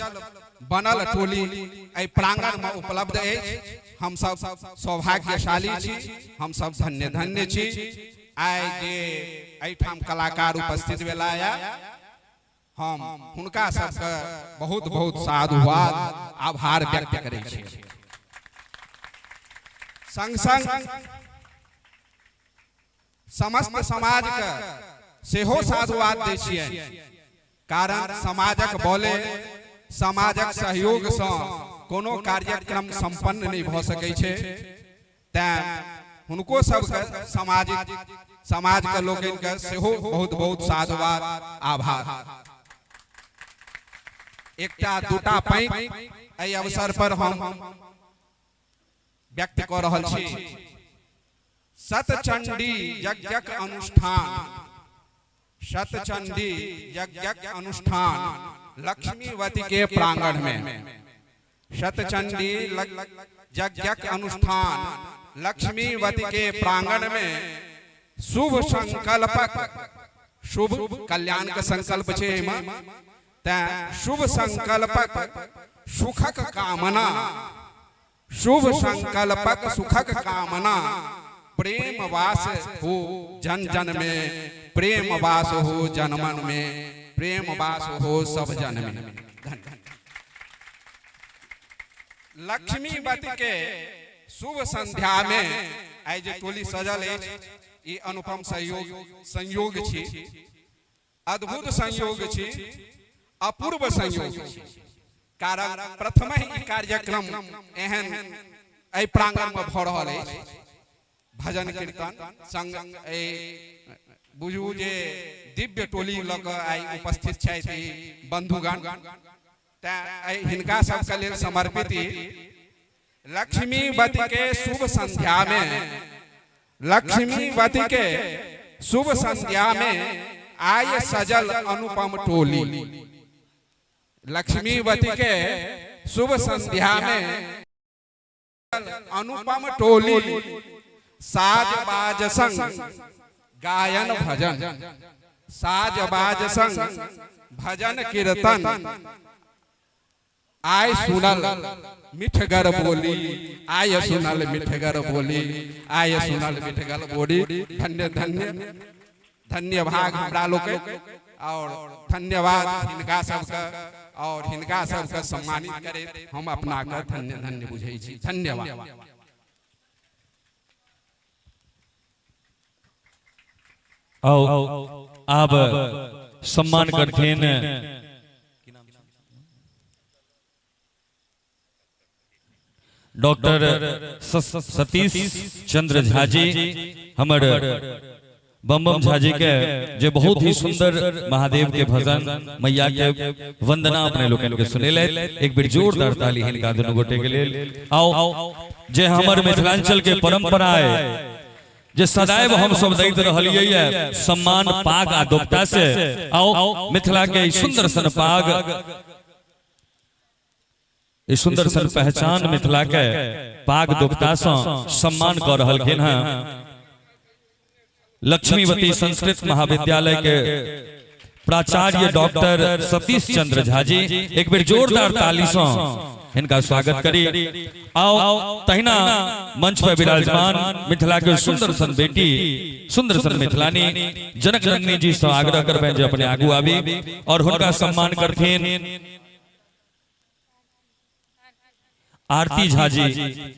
बनल टोली एहि प्रांगण में उपलब्ध अछि। हम सब सौभाग्यशाली छी, हम सब धन्य धन्य छी। आइ जे एहिठाम कलाकार उपस्थित भेला हम हुनका सबके बहुत बहुत साधुवाद आभार व्यक्त करै छी। संग संग समस्त समाज के सेहो साधुवाद दै छियनि, कारण समाजक बले समाजक सहयोग सँ कोनो कार्यक्रम संपन्न नहीं भऽ सकै छै। तैं हुनको सबके सामाजिक समाज के लोकनि के सेहो बहुत बहुत साधुवाद आभार। एकटा दूटा पैंक एहि अवसर पर हम व्यक्त कऽ रहल छी। सतचंडी यज्ञक अनुष्ठान, शतचंडी यज्ञक अनुष्ठान लक्ष्मीवती के प्रांगण में, शतचंडी यज्ञक अनुष्ठान लक्ष्मीवती के प्रांगण में शुभ संकल्पक, शुभ कल्याण के संकल्प छै एहिमे, तैं शुभ संकल्पक सुखक कामना, शुभ संकल्पक सुखक कामना, प्रेम वास हो जन जन में, प्रेम वास हो जन मन में, प्रेम वास हो सब जन में। लक्ष्मीवती के शुभ संध्या में आइ जे टोली सजल अछि ई अनुपम सहयोग संयोग छी, अद्भुत संयोग छी, अपूर्व संयोग छी। कारण प्रथम ही कार्यक्रम एहन एहि प्रांगण में भऽ रहल अछि। भजन कीर्तन संग एहि बुझू जे दिव्य टोली लऽ कऽ आइ उपस्थित छथि ई बंधुगण, तैं हिनका सबके लेल समर्पित लक्ष्मीवती के शुभ संध्या में, लक्ष्मीवती के शुभ संध्या में आय सजल अनुपम टोली, लक्ष्मीवती के शुभ संध्या में अनुपम टोली, साज बाज संग गायन भजन, साज बाज संग भजन कीर्तन, आय सुनल मिठगर बोली, आय सुनल मिठगर बोली, आय सुनल मिठगर बोली। धन्य धन्य धन्य भाग हमरा लोग और धन्यवाद हिनका सबके, और हिनका सबके सम्मानित करे हम अपना के धन्य धन्य बुझै छी। धन्यवाद। आओ अब सम्मान करथिन डॉक्टर सतीश चंद्र झा जी, हमर बम बम झा जी के जे बहुत ही सुंदर महादेव के भजन मैया के वंदना अपने लोकनि के सुनेले। एक बेर जोरदार ताली हिनका दुनू गोटे के लेल। आओ जे हमर मिथिलांचल के परंपरा है जे सदैव हम सब दैत रहलियै सम्मान पाग आ दोपटा से, आओ मिथिला के सुंदर सन पाग, सुंदर सन पहचान मिथिला के पाग दोपटा से सम्मान कर रहलखिन हैं लक्ष्मीवती संस्कृत महाविद्यालय के प्राचार्य डॉक्टर सतीश चंद्र झा जी। एक बेर जोरदार ताली से इनका स्वागत करी। आओ तहिना मंच पर विराजमान मिथिला के सुंदर सन बेटी, सुंदर सन मिथिलानी जनक नंदिनी जी से आग्रह करबनि जे अपने आगू आबी और हुनका सम्मान करथिन आरती झा जी।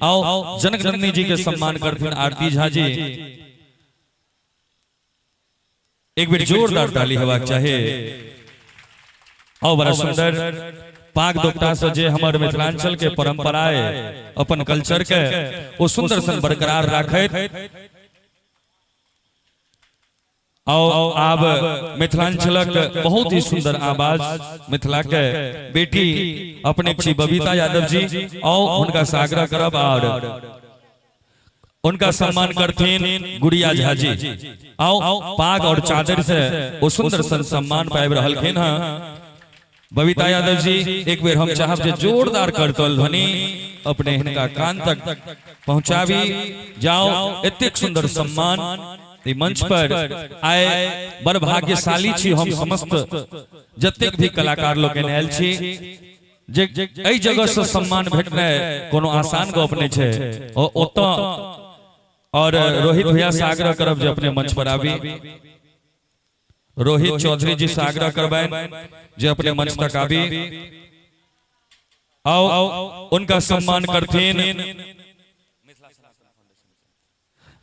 आओ जनक नंदिनी जी के सम्मान करथिन आरती झा जी। एक बेर जोरदार ताली हेबाक चाही। और बड़ा सुंदर पाग दोपटा से जे हमर मिथिलांचल के परंपरा है, अपन कल्चर के वो सुंदर सन बरकरार राखैत। और आब मिथिलांचलक बहुत ही सुंदर आवाज मिथिला के बेटी अपने छी बबीता यादव जी, और हुनका से आग्रह करब और उनका सम्मान करथिन गुड़िया झा जी। आओ पाग और चादर से वो सुंदर सन सम्मान पाबि रहलखिन हँ बबीता यादव जी। एक बेर हम चाहब जे जोरदार करतल ध्वनि अपने हिनका कान तक पहुंचाबी। जाओ एतेक सुंदर सम्मान ई मंच पर आए, बड़ भाग्यशाली छी हम समस्त जतेक भी कलाकार लोकनि आयल छी जे एहि जगह से सम्मान भेटनाइ कोनो आसान गप नहि छै। ओतऽ और रोहित भैया से आग्रह करब जे अपने मंच पर आबी। रोहित चौधरी जी से आग्रह करबनि जे अपने मंच तक आबी। आओ उनका सम्मान करथिन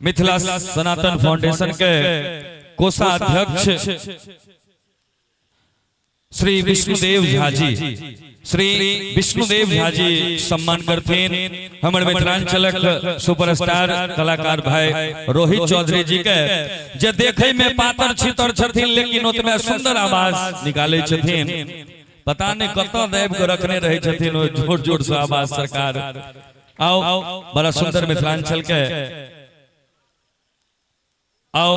मिथिला सनातन फाउंडेशन के कोषाध्यक्ष श्री विष्णुदेव झा जी। श्री विष्णुदेव झा जी सम्मान करथिन हमर मिथिलांचलक सुपरस्टार कलाकार भाई रोहित चौधरी जी के, जे देखे में पातर छितर छथिन लेकिन ओतबे सुंदर आवाज निकाले छथिन। पता नहीं कतऽ दाबि के रखने रहे छथिन ओ जोर जोर से आवाज सरकार। आओ बड़ा सुंदर मिथिलांचल के। आओ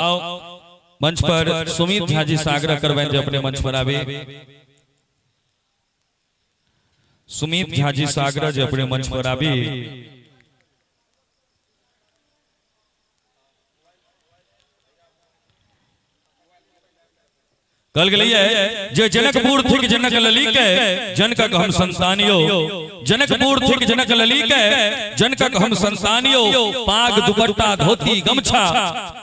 मंच पर सुमित झा जी से आग्रह करबनि जे अपने मंच पर आबी। सुमित झा जी से आग्रह जे अपने मंच पर आबी। कहल गेलैये जे जनकपुर थिक जनक लली के जनकक हम संतानियो, जनकपुर थिक जनक लली के जनकक हम संतानियो, पाग दुपट्टा धोती गमछा,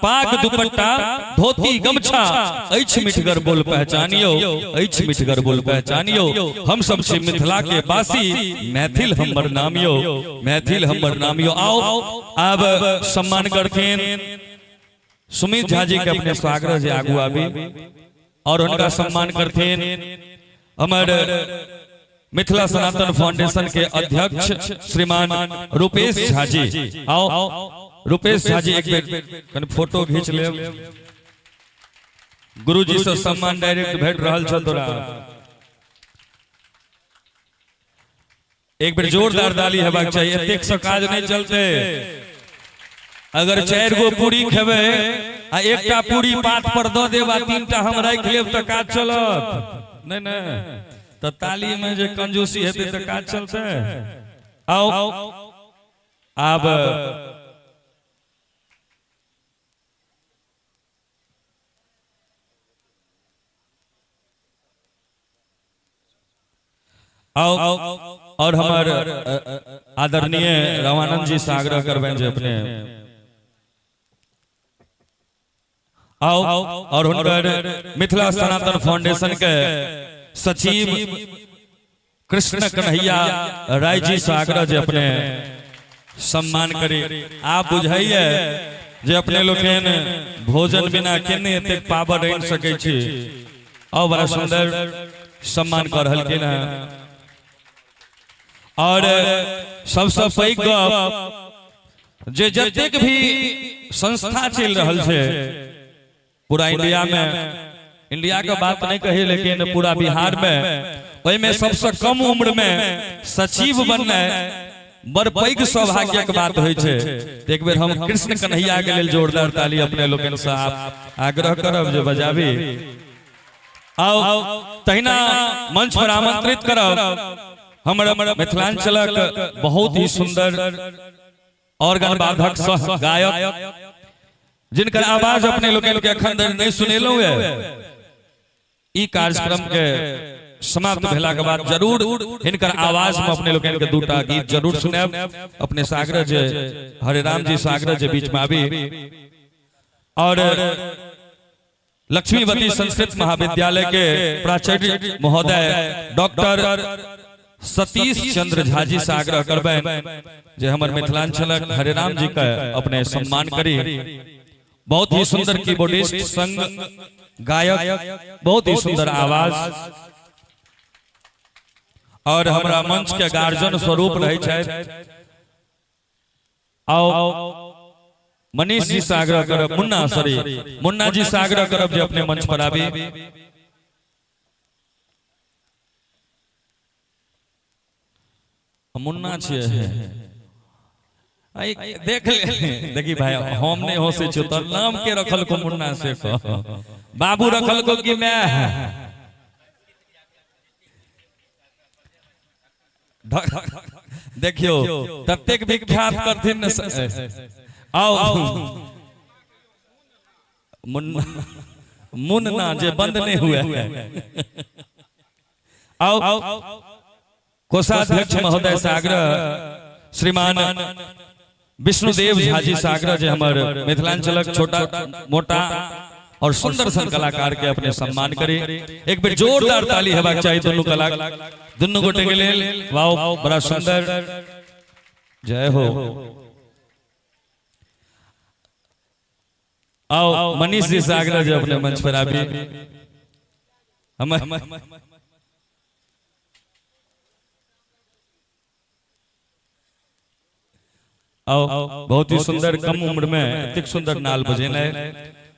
पाग दुपट्टा धोती गमछा अछि मिठगर बोल पहचानियो, अछि मिठगर बोल पहचानियो, हम सब छी मिथिला के वासी, मैथिल हमर नामियो, मैथिल हमर नामियो। आओ आब सम्मान करथिन सुमित झा जी के अपने स्वागत जे आगू आबी और उनका सम्मान करथिन हमर मिथिला सनातन फाउंडेशन के अध्यक्ष श्रीमान रूपेश झा जी। आओ रूपेश झा जी एक बेर कनि फोटो घींच लेब। गुरुजी से सम्मान डायरेक्ट भेट रहल छल तोरा। एक बेर जोरदार ताली हेबाक चाही, एतेक से काज नहीं चलते। अगर 4 गो पूरी खेबै आ एकटा पूरी पात पर दऽ देब आ 3टा हम राखि लेब तऽ काज चलत नहीं ने? तऽ ताली में जे कंजूसी हेतै तऽ काज चलतै? आओ आब आओ और हमार आदरणीय रामानंद जी से आग्रह करबनि जे अपने आओ और हुनकर मिथिला सनातन फाउंडेशन के सचिव कृष्ण कन्हैया राय जी से आग्रह जे अपने सम्मान करी। आप बुझाइए जे अपने लोकनि भोजन बिना केने एतेक पावर आनि सकै छी। और बड़ा सुंदर सम्मान कर रहलखिन हँ। और सबसे पैघ गप जे जतेक भी संस्था चलि रहल छै पूरा इंडिया में, इंडिया के बात नहीं कही लेकिन पूरा बिहार में, ओहिमे सबसे कम उम्र में सचिव बननाइ बड़ पैघ सौभाग्यक बात होइ छै। एक बेर हम कृष्ण कन्हैया के लेल जोरदार ताली अपने लोकनि से आग्रह करब जे बजाबी। आओ तहिना मंच पर आमंत्रित करब हमर मिथिलांचलक बहुत ही सुंदर ऑर्गन वादक सह गायक, जिनकर आवाज अपने लोकनि के अखन धरि नहीं सुनेलहुँ है। ई कार्यक्रम के समाप्त भेला के बाद जरूर हिनकर आवाज में अपने लोकनि के 2टा गीत जरूर सुनायब। अपने सागर जे हरे राम जी सागर जे बीच में आबी। और लक्ष्मीवती संस्कृत महाविद्यालय के प्राचार्य महोदय डॉक्टर सतीश चंद्र झा जी से आग्रह करबनि जे हमर मिथिलांचलक हरे राम जी के अपने सम्मान करी। बहुत ही सुंदर कीबोर्डिस्ट संग गायक, बहुत ही सुंदर आवाज और हमरा मंच के गार्जियन स्वरूप रहे छथि। आओ मनीष जी से आग्रह करब, मुन्ना सॉरी मुन्ना जी से आग्रह करब जे अपने मंच पर आबी। मुन्ना छियै देख ले, देखी भाई हम नहीं हंसै छियौ तोर नाम के रखल को मुन्ना से कह, बाबू रखल को कि मैं। देखियो ततेक विख्यात करथिन ने। आओ मुन्ना मुन्ना जे बंद नहीं हुए। आओ कोषाध्यक्ष महोदय से आग्रह, श्रीमान विष्णुदेव झा जी से आग्रह जे हमर मिथिलांचलक छोटा मोटा और सुंदर सन कलाकार के अपने सम्मान करे। एक बेर जोरदार ताली हेबाक चाही दुनू कलाकार दुनू गोटे के लेल। वाह बड़ा सुंदर, जय हो। आओ मनीष जी से आग्रह जे अपने मंच पर आबी। हम आओ बहुत ही सुंदर कम उम्र में इतेक सुंदर नाल बजेनाइ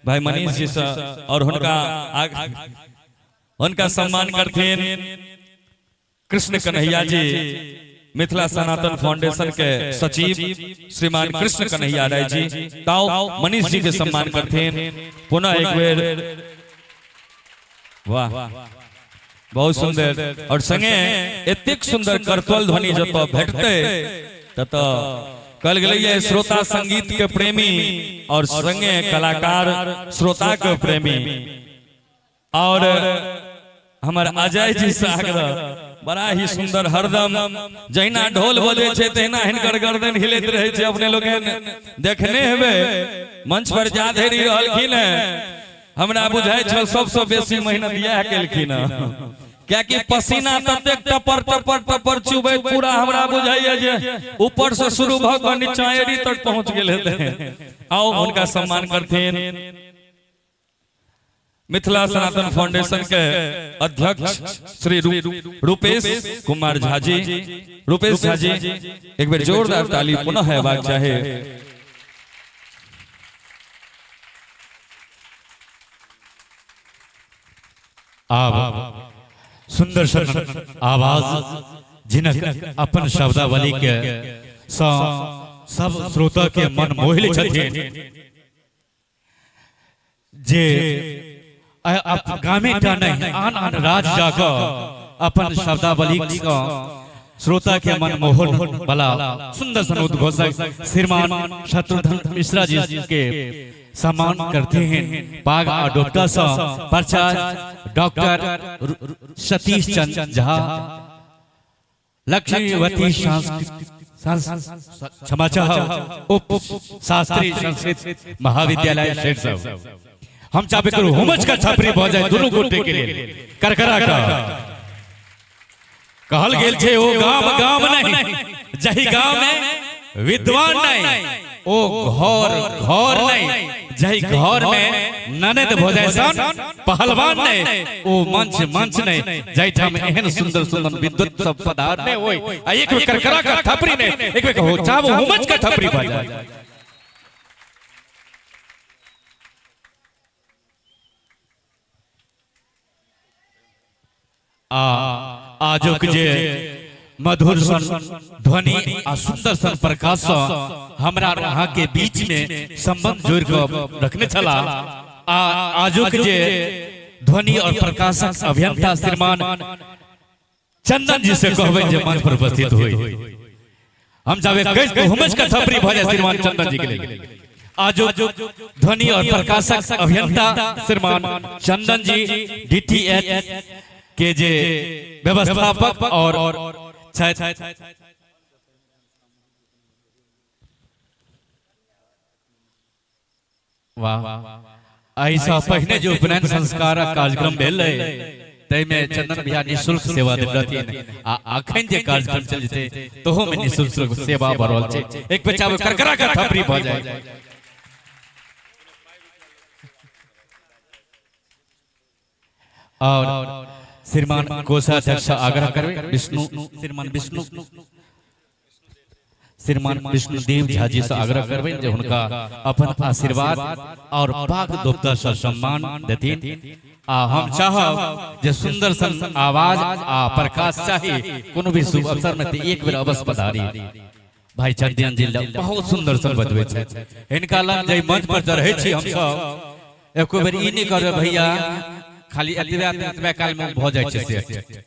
भाई मनीष जी से और उनका सम्मान करथिन कृष्ण कन्हैया जी, मिथिला सनातन फाउंडेशन के सचिव श्रीमान कृष्ण कन्हैया राय जी। ताओ मनीष जी के सम्मान करथिन पुनः एक बेर। वाह बहुत सुंदर और संगे एतेक सुंदर करतल ध्वनि जतऽ भेटतै ततऽ कहल गेलै श्रोता संगीत के प्रेमी और संगे कलाकार श्रोता के प्रेमी। और हमर अजय जी से आग्रह, बड़ा ही सुंदर हरदम जहिना ढोल बजे छै तहिना हिनकर गर्दन हिलैत रहै छै। अपने लोगन देखने हेबै मंच पर जा धरि रहलखिन है, हमरा बुझाइ छल सबसँ बेसी मेहनत इएह केलखिन है, कियाकि पसीना ततेक टपर टपर टपर चुबैत पूरा हमरा बुझाइया जे ऊपर से शुरू भऽ कऽ नीचा एड़ी तक पहुंच गेल हेतै। आओ हुनका सम्मान करथिन मिथिला सनातन फाउंडेशन के अध्यक्ष श्री रूपेश कुमार झा जी। रूपेश झा जी एक बेर जोरदार ताली पुनः हेबाक चाही। आब सुंदर सन आवाज जिनक अपन शब्दावली के सब श्रोता के मन मोहि लै छथिन, जे गामे टा नहीं आन आन राज्य जाकऽ अपन शब्दावली श्रोता के मन मोहन वाला सुंदर सन उद्घोषक श्रीमान शत्रुघ्न मिश्रा जी के सम्मान करते हैं पाग आ डोपटा सँ प्रचार डॉक्टर सतीश चंद्र झा, लक्ष्मीवती उप शास्त्री संस्कृत महाविद्यालय शेरसव। हम चाहबे करू हुमच का छपरी भऽ जाए दुनू गोटे के लेल करकरा का कहल गेल छै ओ गाम गाम नहीं जही गाम में विद्वान नहीं, ओ घर घर नहीं जही घर में ननद भऽ जाए सन पहलवान नहीं, ओ मंच मंच नहीं जाहिठाम एहन सुंदर सुंदर विद्वत सब पधार नहीं होय आ एक बेर करकरा का थपरी नहीं, एक बेर हो चाबो हुमच का थपरी भऽ जाए। आ आजुक जे मधुर सन ध्वनि आ सुंदर सन प्रकाश सँ हमरा अहाँ के बीच में संबंध जोड़ कऽ रखने छला। आ आजुक जे ध्वनि और प्रकाशक अभियंता श्रीमान चंदन जी से कहबै जे मंच पर उपस्थित होई। हम जाबे कहि हुमच का थपरी भऽ जाए श्रीमान चंदन जी के लेल। आजुक ध्वनि और प्रकाशक अभियंता श्रीमान चंदन जी डीटीएच के जे व्यवस्थापक और वाह ऐसा पहिने जो उपनयन संस्कार कार्यक्रम भेल ताहिमे चंदन भैया निःशुल्क सेवा देने रहथिन आ अखन जे कार्यक्रम चल जेतै तोहो में निःशुल्क सेवा भऽ रहल छै। एक बच्चा करकरा के थपरी भऽ जाए। और श्रीमान कोषाध्यक्ष आग्रह करबै विष्णु श्रीमान विष्णु श्रीमान विष्णुदेव झा जी से आग्रह करबै जे हुनका अपन आशीर्वाद और पाग दोपता से सम्मान देथिन। आ हम चाहब जे सुंदर सन आवाज आ प्रकाश चाही कोनो भी शुभ अवसर में ते एक बेर अवश्य पधारी। भाई चंदन जी बहुत सुंदर सन बजबै छै, हिनका लग जे मंच पर चढ़ै छी हम सब एको बेर ई नहि करबै भैया खाली एतबे एतबे काल में भऽ जाइ छै से।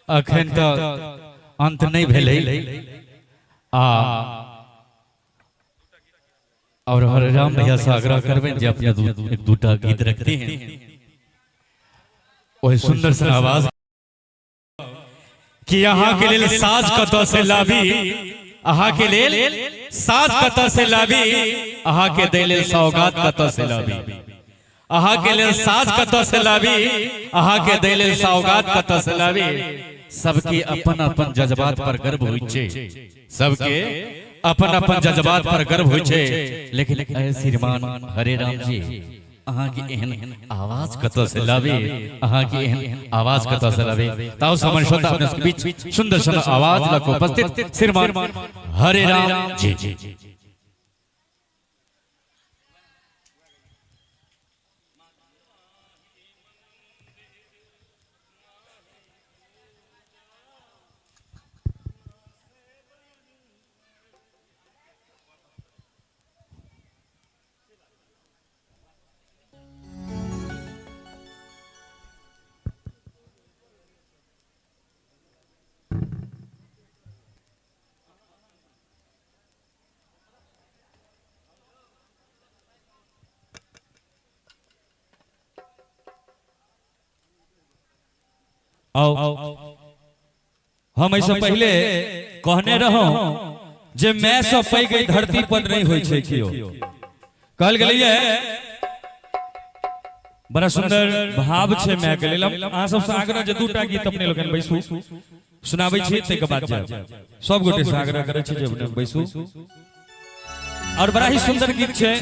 अखन तऽ अंत नहीं भेलै आ और हरे राम भैया से आग्रह करबै जे अपने एक दूटा गीत रखते हैं वही सुंदर सा आवाज कि अहाँ के लेल साज कतऽ से लाबी, अहाँ के लेल साज कतऽ से लाबी, अहाँ के दै लेल सौगात कतऽ से लाबी, अहाँ के लेल साज कतऽ से लाबी, अहाँ के दै लेल सौगात कतऽ से लाबी। सबके अपन अपन जज्बात पर गर्व होइ छै, सबके अपन अपन जज्बात पर गर्व होइ छै, लेकिन ऐ श्रीमान हरे राम जी अहाँ के एहन आवाज कतऽ से लाबी, अहाँ के एहन आवाज कतऽ से लाबी। ताऊ समन श्रोता अपने सबके बीच सुंदर सुंदर आवाज लऽ उपस्थित श्रीमान हरे राम जी। आओ हम ऐसे पहले कहने रहो जे मैं सब पैघ एहि धरती पर नहीं होइ छै कियो। कहल गेलैए बड़ा सुंदर भाव छै मैं के लेल। हम अहाँ सबसँ आग्रह जे दूटा गीत अपने लोकनि बैसू सुनाबै छी, ताहिके बाद जायब। सब गोटे से आग्रह करै छी जे अपने बैसू। और बड़ा ही सुंदर गीत छै।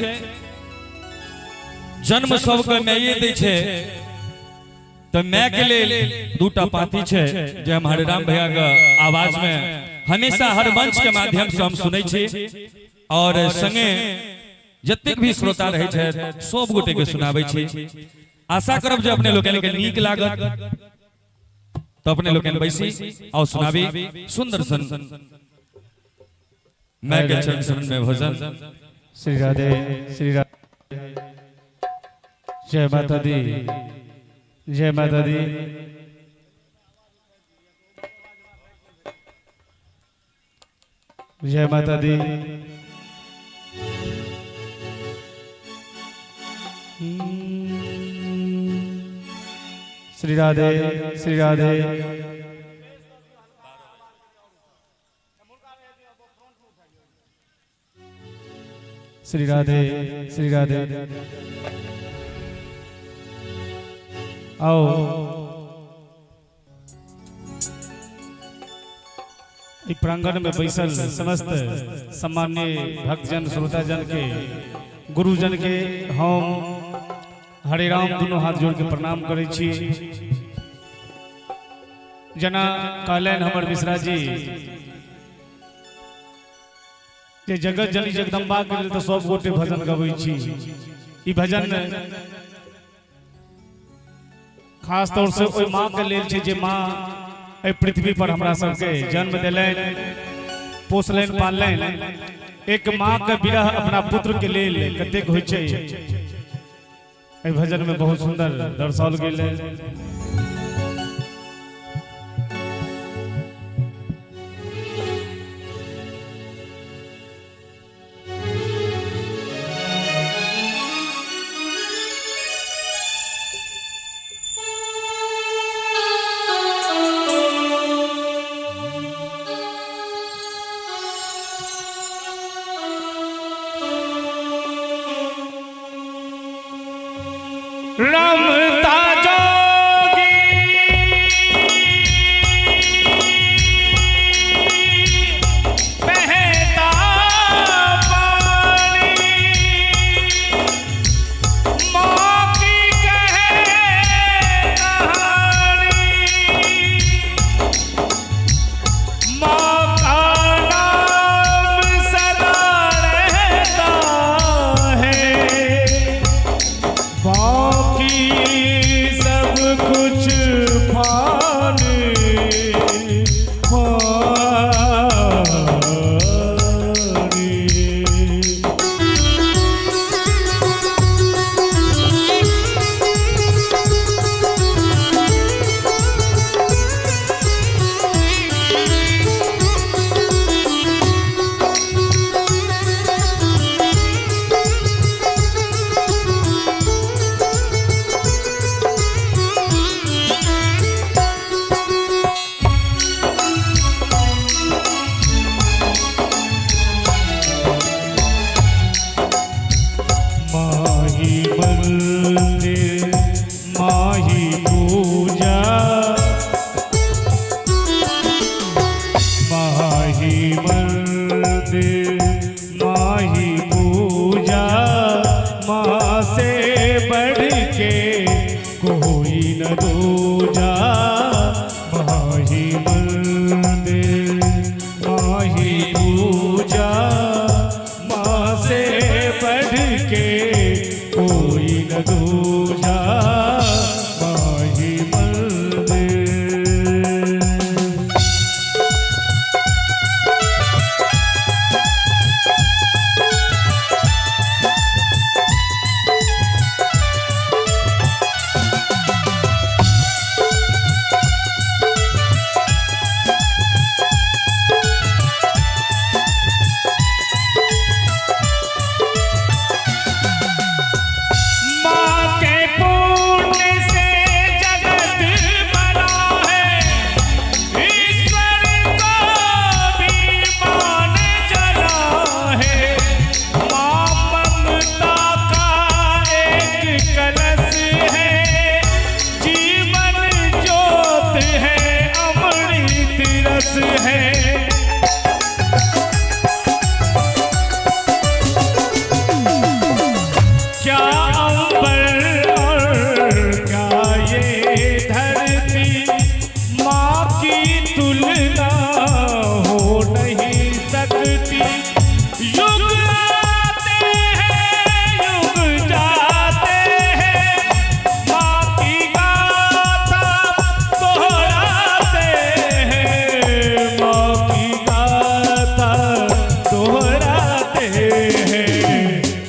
जन्म सबके माये दै छै, तो मैं के लेल दूटा पाती छै जे हम हरे राम भैया के आवाज में हमेशा हर मंच के माध्यम से हम सुनै छी और संगे जतेक भी श्रोता रहे छै सब गोटे के सुनाबै छी। आशा करब जे अपने लोकनि के नीक लागत तो अपने लोकनि बैसी और सुनाबी सुंदर सन मैं के चरण शरण में भजन। श्री राधे श्री राधे, जय माता दी, जय माता दी। जय माता दी। श्री राधे श्री राधे। श्री राधे श्री राधे। आओ प्रांगण में बैसल समस्त सम्माननीय भक्तजन श्रोताजन के गुरुजन के हम हरे राम दोनों हाथ जोड़ के प्रणाम करै छी। जेना कहलनि हमर मिश्रा जी जे जगत जननी जगदम्बा के लेल तऽ सब गोटे भजन गबै छी। ई भजन खास तौर से ओहि माँ के लेल छै जे माँ एहि पृथ्वी पर हमरा सबके जन्म देलनि, पोसलनि, पाललनि। एक माँ के विरह अपना पुत्र के लेल कतेक होइ छै, एहि भजन में बहुत सुंदर दर्शाओल गेल है। रमता जोगी बहता पानी, माँ की कहे कहानी, माँ का नाम सदा रहता है, बाकी सब कुछ फानी फानी। माही मंदिर माही पूजा, माही मंदिर माही पूजा, माँ से बढ़ के कोई न दूजा। माही मंदिर माही पूजा, माँ से बढ़ के कोई न दूजा। माही मंदिर। माँ के पुण्य से जगत बना है, ईश्वर को भी मान जला है। माँ ममता का एक कलश है, जीवन ज्योत है, अमृत रस है। क्या अंबर और क्या ये धरती, माँ की तुलना हो नहीं सकती। युग आते हैं युग जाते हैं, माँ की गाथा दोहराते हैं, माँ की गाथा दोहराते हैं।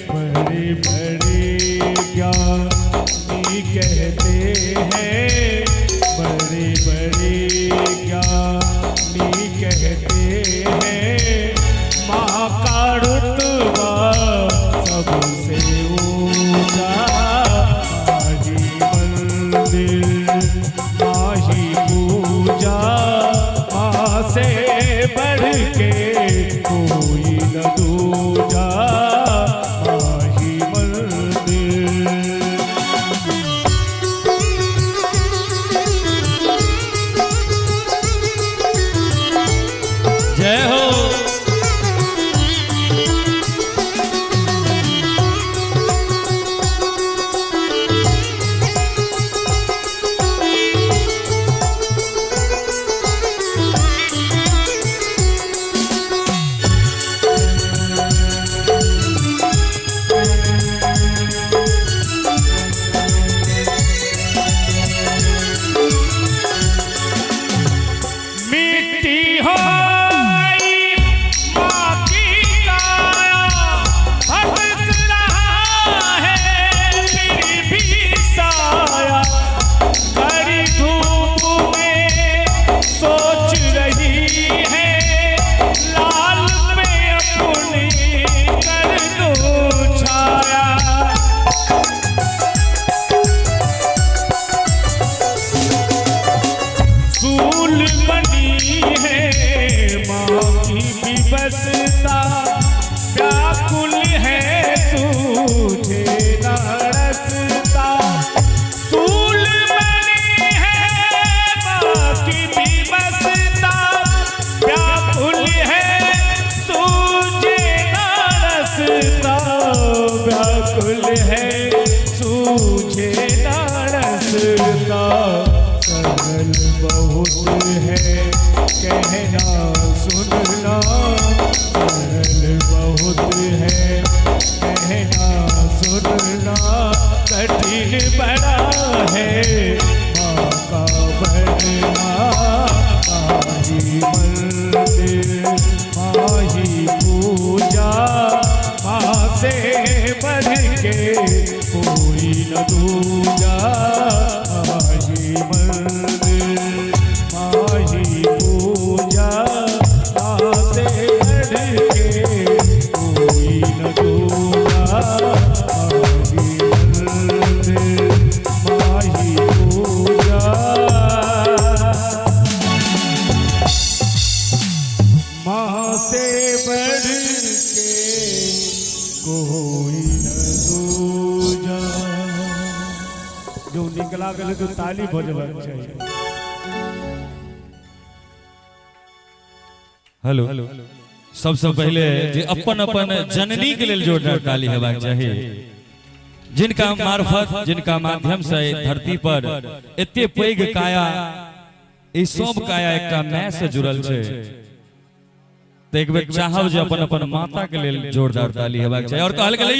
बड़े बड़े ज्ञानी कहते हैं, बड़े बड़े ज्ञानी कहते हैं, माँ का रुतबा सबसे ऊंचा। माही मंदिर माही पूजा, माँ से बढ़ के कोई न दूजा। माही मंदिर। जय हो। माँ है, सूझे ना रास्ता, सरल बहुत है कहना सुनना, सरल बहुत है कहना सुनना, कठिन बड़ा है माँ का बनना। माही मंदिर माही पूजा, माँ से बढ़ के कोई न दूजा। माही मंदिर माही पूजा, माँ से बढ़ के कोई न दूजा। माही मंदिर माही पूजा, माँ से बढ़ के कोई न दूजा। जो निकला गए तो ताली बजबाक चाही। हेलो, सबसे पहले जे अपन अपन जननी के लेल जोरदार ताली हेबाक चाही, जिनका मार्फत, जिनका माध्यम से धरती पर एते पैघ काया, ई सब काया एकटा my से जुड़ल छै। तो एक बेर चाहब जे अपन अपन माता के लेल जोरदार ताली हेबाक चाही। और कहल गेलै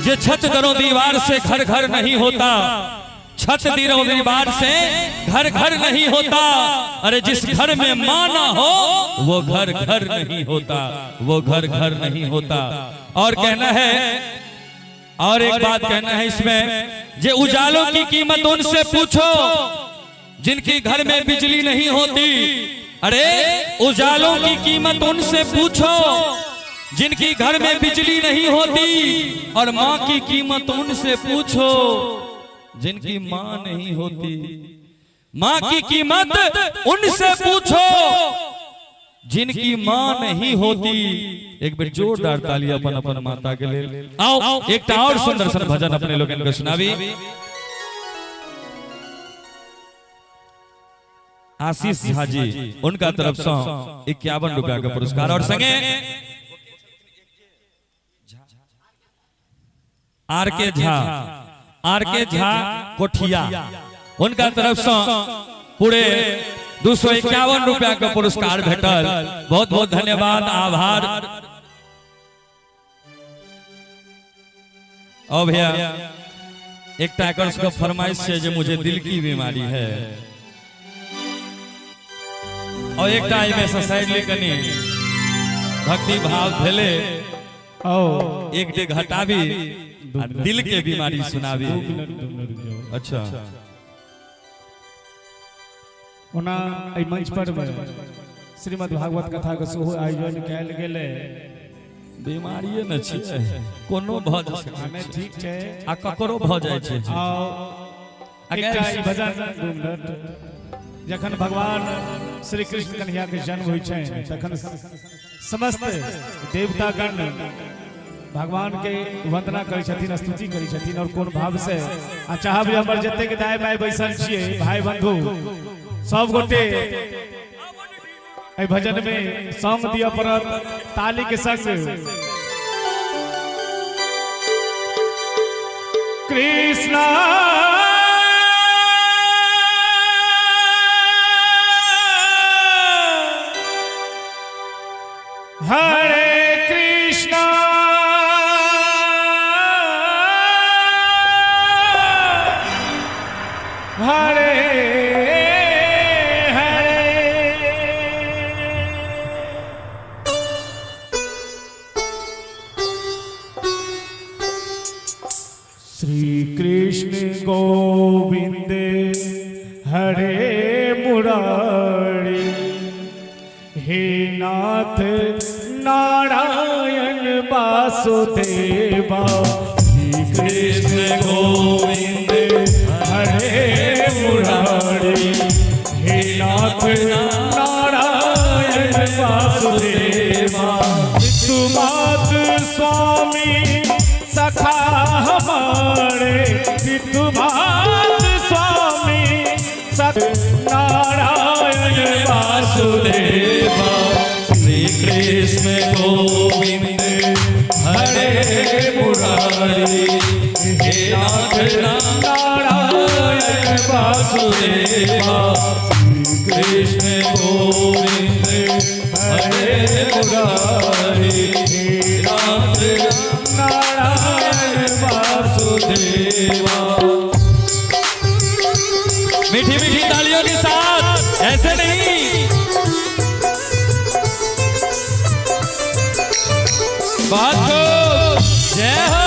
जे छत दरो दीवार से घर घर नहीं होता, छत दरो दीवार से घर घर नहीं होता, अरे जिस घर में माँ ना हो वो घर घर नहीं होता, वो घर घर नहीं होता। और कहना है, और एक बात कहना है इसमें, जे उजालों की कीमत उनसे पूछो जिनकी घर में बिजली नहीं होती। अरे उजालों की कीमत उनसे पूछो जिनकी घर में बिजली नहीं होती, और माँ की कीमत उनसे पूछो जिनकी माँ नहीं होती। माँ की कीमत उनसे पूछो जिनकी माँ नहीं होती। एक बेर जोरदार ताली अपन अपन माता के लिए। आओ एक और सुंदर सन भजन अपने लोगन के सुनावी। आशीष झा जी उनका तरफ से 51 रुपया का पुरस्कार और संगे are के झा कोठिया उनका तरफ से पूरे 251 रुपया का पुरस्कार भेटल। बहुत बहुत धन्यवाद, आभार। और भैया एक एकर फरमाइश है जो मुझे दिल की बीमारी है, और एक एहिमे से साइडली कनी भक्ति भाव भेले एक डेग हटाबी आ दिल के बीमारी सुनाबी। अच्छा, ओना एहि मंच पर श्रीमद् भागवत कथा के सेहो आयोजन कयल गेलै। बीमारिये न छै, कोनो भऽ सकै नहि, ठीक छै, आ ककरो भऽ जाइ छै। एकटा ई भजन 2 मिनट। जखन भगवान श्री कृष्ण कन्हैया के जन्म होइ छै तखन समस्त देवतागण भगवान के वंदना करै छथिन, स्तुति करै छथिन, और कोन भाव से आ चाहब जे हमर जतेक दाय my बैसल छियै, भाई बंधु सब गोटे एहि भजन में सॉन्ग दिअ पड़त ताली के संग। कृष्णा हरे कृष्णा हरे हरे। श्री कृष्ण गोविंद हरे मुरारी, हे नाथ नारायण वासुदेवा। श्री कृष्ण गोविंद हरे मुरारी, हे नाथ नारायण वासुदेवा। पितुमात स्वामी सखा हमारे, पितुमात स्वामी सखा नारायण वासुदेवा। श्री कृष्ण गोविंद हरे मुरारी, हे नाथ नारायण वासुदेवा, कृष्ण गोविंद हरे मुरारी, हे नाथ नारायण वासुदेवा। मीठी मीठी तालियों के साथ, ऐसे नहीं। बात को जय हो।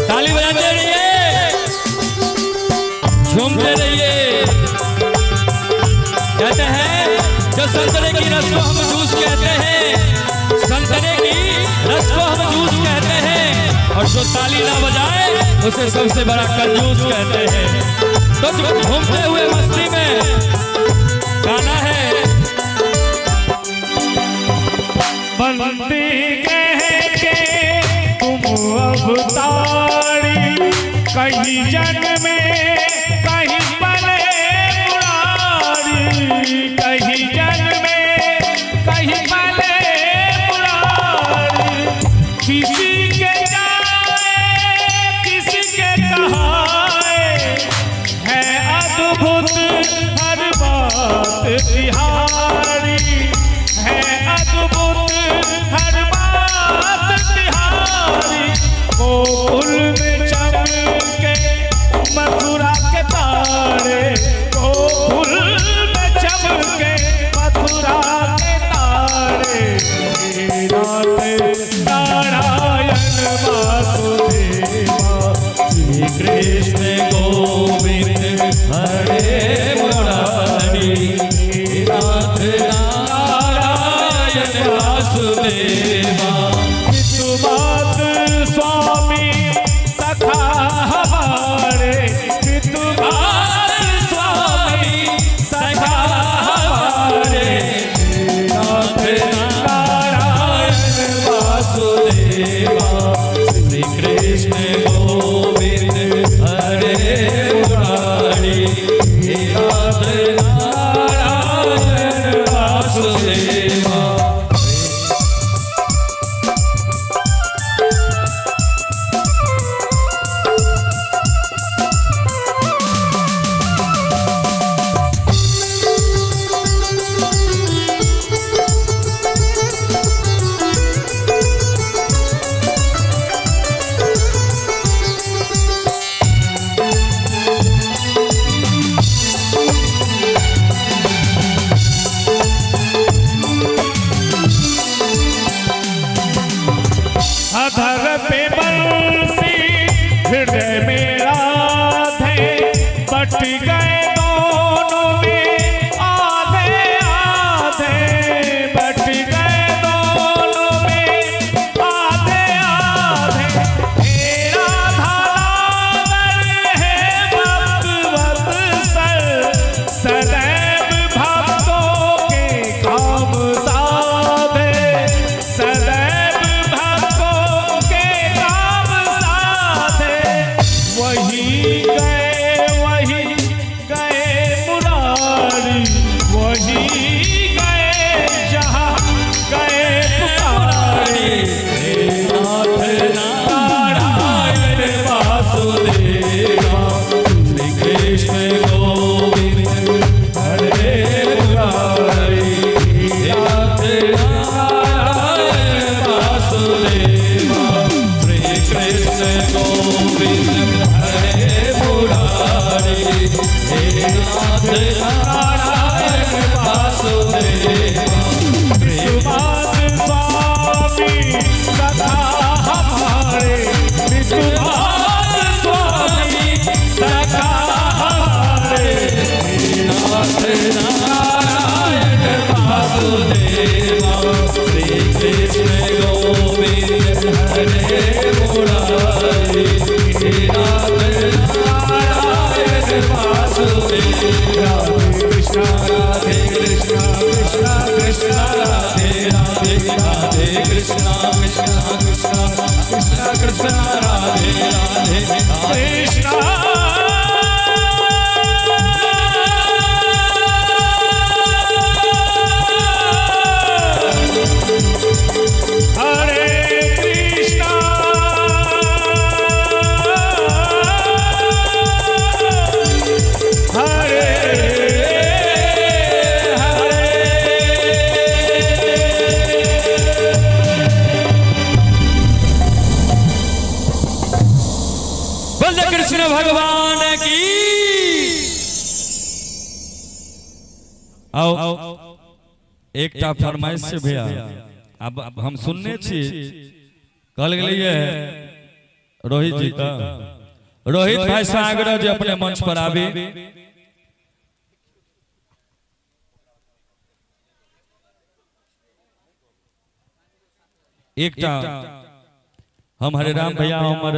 ताली बजाते रहिए, झूमते रहिए। कहते हैं जो संतरे की रस को हम जूस कहते हैं, संतरे की रस को हम जूस कहते हैं, और जो ताली ना बजाए उसे सबसे बड़ा कंजूस कहते हैं। तो घूमते हुए मस्ती में गाना है। बंदी कह के तुम अवतारी, कहीं जन्म में कहीं पले मुरारी, कहीं जन्म में कहीं पले मुरारी, किसी के जाए किसी के कहाए, है अद्भुत हर बात तिहारी, है अद्भुत हर बात तिहारी। गोकुल में चमके मथुरा के तारे, गोकुल में चमके मथुरा के तारे, नाथ नारायण वासुदेवा, श्री कृष्ण गोविंद हरे मुरारी, नाथ नारायण वासुदेवा। पितुमात स्वामी सखा हमारे, पितुमात स्वामी सखा हमारे, नाथ नारायण वासुदेवा, श्री कृष्ण गोविंद हरे मुरारी, नाथ नारायण वासुदेवा। अधर पे बंसी हृदय में राधे, बट गए दोनों में आधे आधे, बट गए दोनों में आधे आधे। हे राधा नागर है भक्तवत सर, सदैव भक्तों के काम साधे, सदैव भक्तों के काम साधे। वही गए मुरारी, वही गए जहाँ गए पुकारे, हे नाथ नारायण वासुदेवा, श्री कृष्ण गोविंद हरे मुरारी, नाथ नारायण वासुदेवा, श्री कृष्ण गोविंद हरे मुरारी, हे नाथ नारायण वासुदेवा। पितुमात स्वामी सखा हमारे, पितुमात स्वामी सखा हमारे, नाथ नारायण वासुदेवा, श्री कृष्ण गोविंद हरे मुरारी, नाथ नारायण वासुदेवा। कृष्ण राधे कृष्ण कृष्ण कृष्ण राधे राधे, राधे कृष्ण कृष्ण कृष्ण कृष्ण कृष्ण राधे राधे, कृष्ण। एकटा फरमाइश छै भैया, आब हम सुनने छी, कहल गेलैए रोहित जी का, रोहित भाई से आग्रह जे अपने मंच पर आबी। एकटा हम हरे राम भैया हमर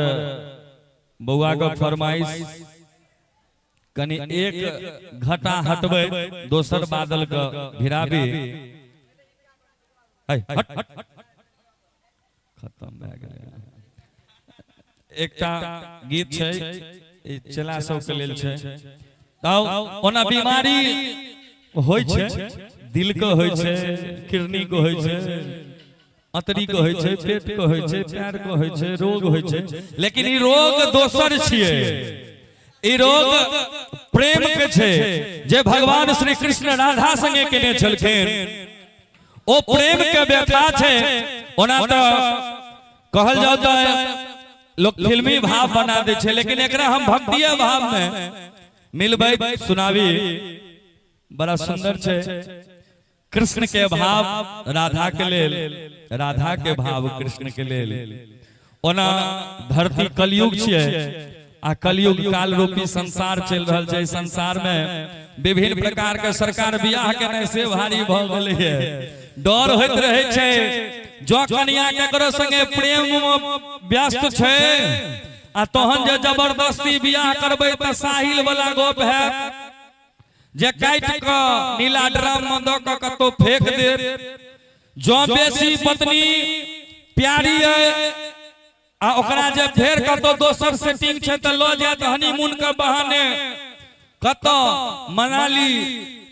बौआ के फरमाइश कनि एक घटा हटबै दोसर बादल के भिराबी। खत्म भए गेलै। एकटा गीत छै चेला सबके लेल छै। ओना बीमारी होइ छै, दिल के होइ छै, किडनी के होइ छै, अतरी के होइ छै, पेट के होइ छै, पैर के होइ छै, रोग होइ छै, लेकिन ई रोग दोसर छियै। ई रोग प्रेम के छै जे भगवान श्री कृष्ण राधा संगे केने छलखिन, ओ प्रेम के व्यथा छै। ओना तऽ कहल जाउ तऽ लोग फिल्मी भाव बना दै छै, लेकिन एकरा हम भक्तिय भाव में मिलबै सुनावी। बड़ा सुंदर छै कृष्ण के भाव राधा के लेल, राधा के भाव कृष्ण के लेल। ओना धरती कलयुग छियै आ कलयुग काल रूपी संसार चलि रहल छै। संसार में विभिन्न प्रकार के सरकार बियाह केनाइ से भारी भऽ गेलै है। डर होइत रहै छै जो कनिया केकरो संगे प्रेम में व्यस्त छै आ तहन जे जबरदस्ती बियाह करबै तऽ साहिल वाला गप हैत जे काटि कऽ नीला ड्रम में दऽ कऽ कतौ फेंक देत। जो बेसी पत्नी प्यारी है आ ओकरा जे फेर कतौ दोसर सेटिंग छै तऽ लऽ जायत हनीमून के बहाने कतौ मनाली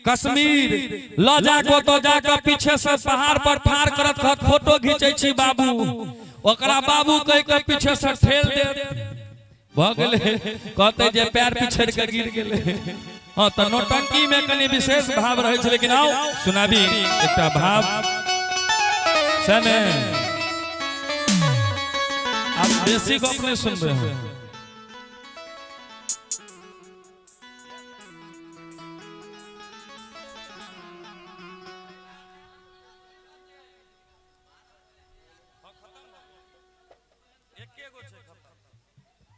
कश्मीर लऽ जाके ओतऽ जाके पीछे से पहाड़ पर ठाढ़ करत, कहत फोटो घिचै छी बाबू, ओकरा बाबू कहि के पीछे से ठेल देत। भऽ गेलै, कहतै जे पैर पिछड़ के गिर गेलै। हाँ तऽ नौटंकी में कनि विशेष भाव रहै छै, लेकिन आओ सुनाबी एकटा भाव से ने। आप बेसी गप नहीं सुनबै हम।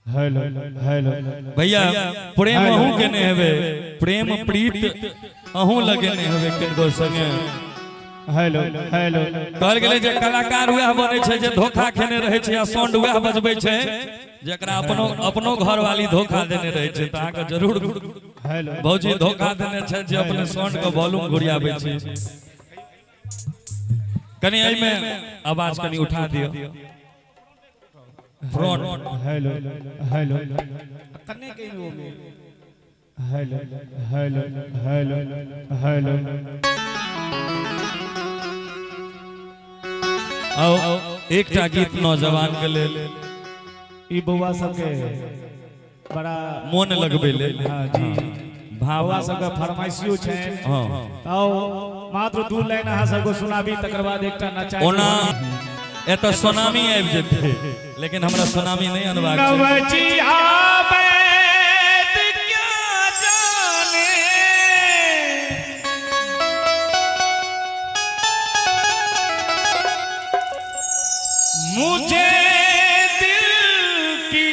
हेलो हेलो भैया, प्रेम अहूँ के नहीं हेबे, प्रेम प्रीत अहूँ लगे नहीं हेबे किनको संगे। हेलो हेलो कहल गेलै जे कलाकार वएह बनै छै जे धोखा खेने रहै छै आ साउंड वएह बजबै छै जकरा अपनो अपनो घरवाली धोखा देने रहै छै। तऽ अहाँके जरूर हेलो भौजी धोखा देने छै जे अपने साउंड के वॉल्यूम घुरियाबै छै। कनि एहिमे आवाज कनि उठा दियौ। Front hello hello hello hello hello hello. आओ एकटा गीत नौजवान के लेल, ई बौआ सबके बड़ा मोन लगबै लेल। हाँ जी, भाव बौआ सबके फरमाइशियो छै। हाँ आओ मात्र 2 लाइन अहाँ सबके सुनाबी, तकर बाद एकटा नचा। ओना एतऽ सुनामी आबि जेतै, लेकिन हमरा सुनामी नहि अनबाक छै। नवजिया बैद क्या जाने, मुझे दिल की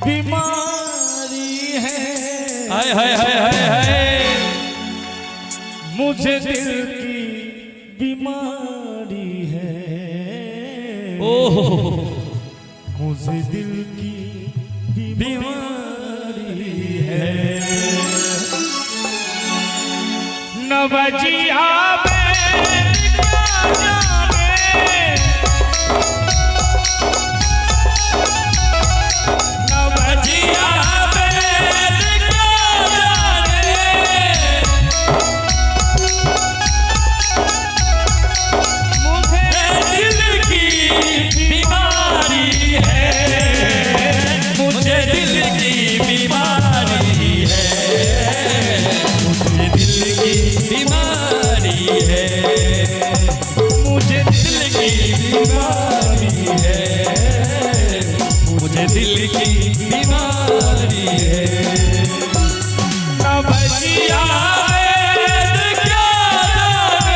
बीमारी है, हाय हाय हाय हाय हाय, मुझे दिल की बीमारी है, ओहो मुझे दिल की बीमारी है। नवजिया बैद क्या जाने, नवजिया बैद क्या जाने, मुझे दिल की बीमारी है, मुझे दिल की बीमारी है, मुझे दिल की बीमारी है, मुझे दिल की बीमारी है, मुझे दिल की बीमारी है। नवजिया बैद क्या जाने,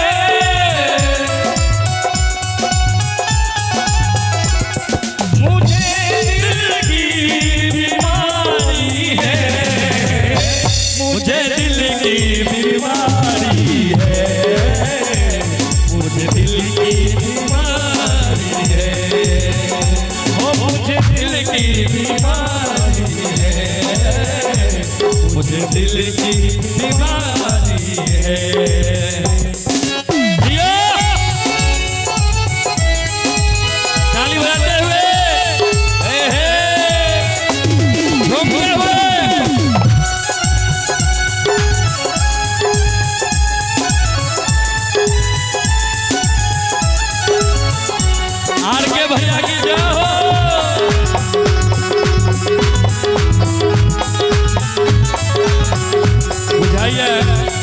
मुझे दिल की बीमारी है। जियो ताली बजाते हुए, हे हे झूमते हुए। Are के भैया की जय हो। बुझाइए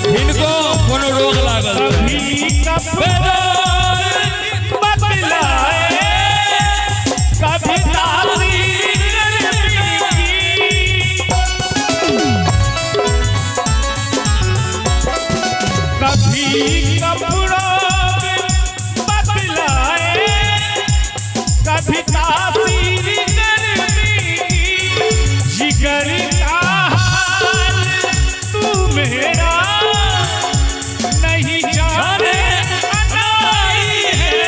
हिनको कोनो रोग लागल। कभी बतलाए कभी तासीर की, कभी कपड़ों बतलाए कभी तासीर गर्मी की। जिगर का हाल तू मेरा नहीं जाने अनाई है,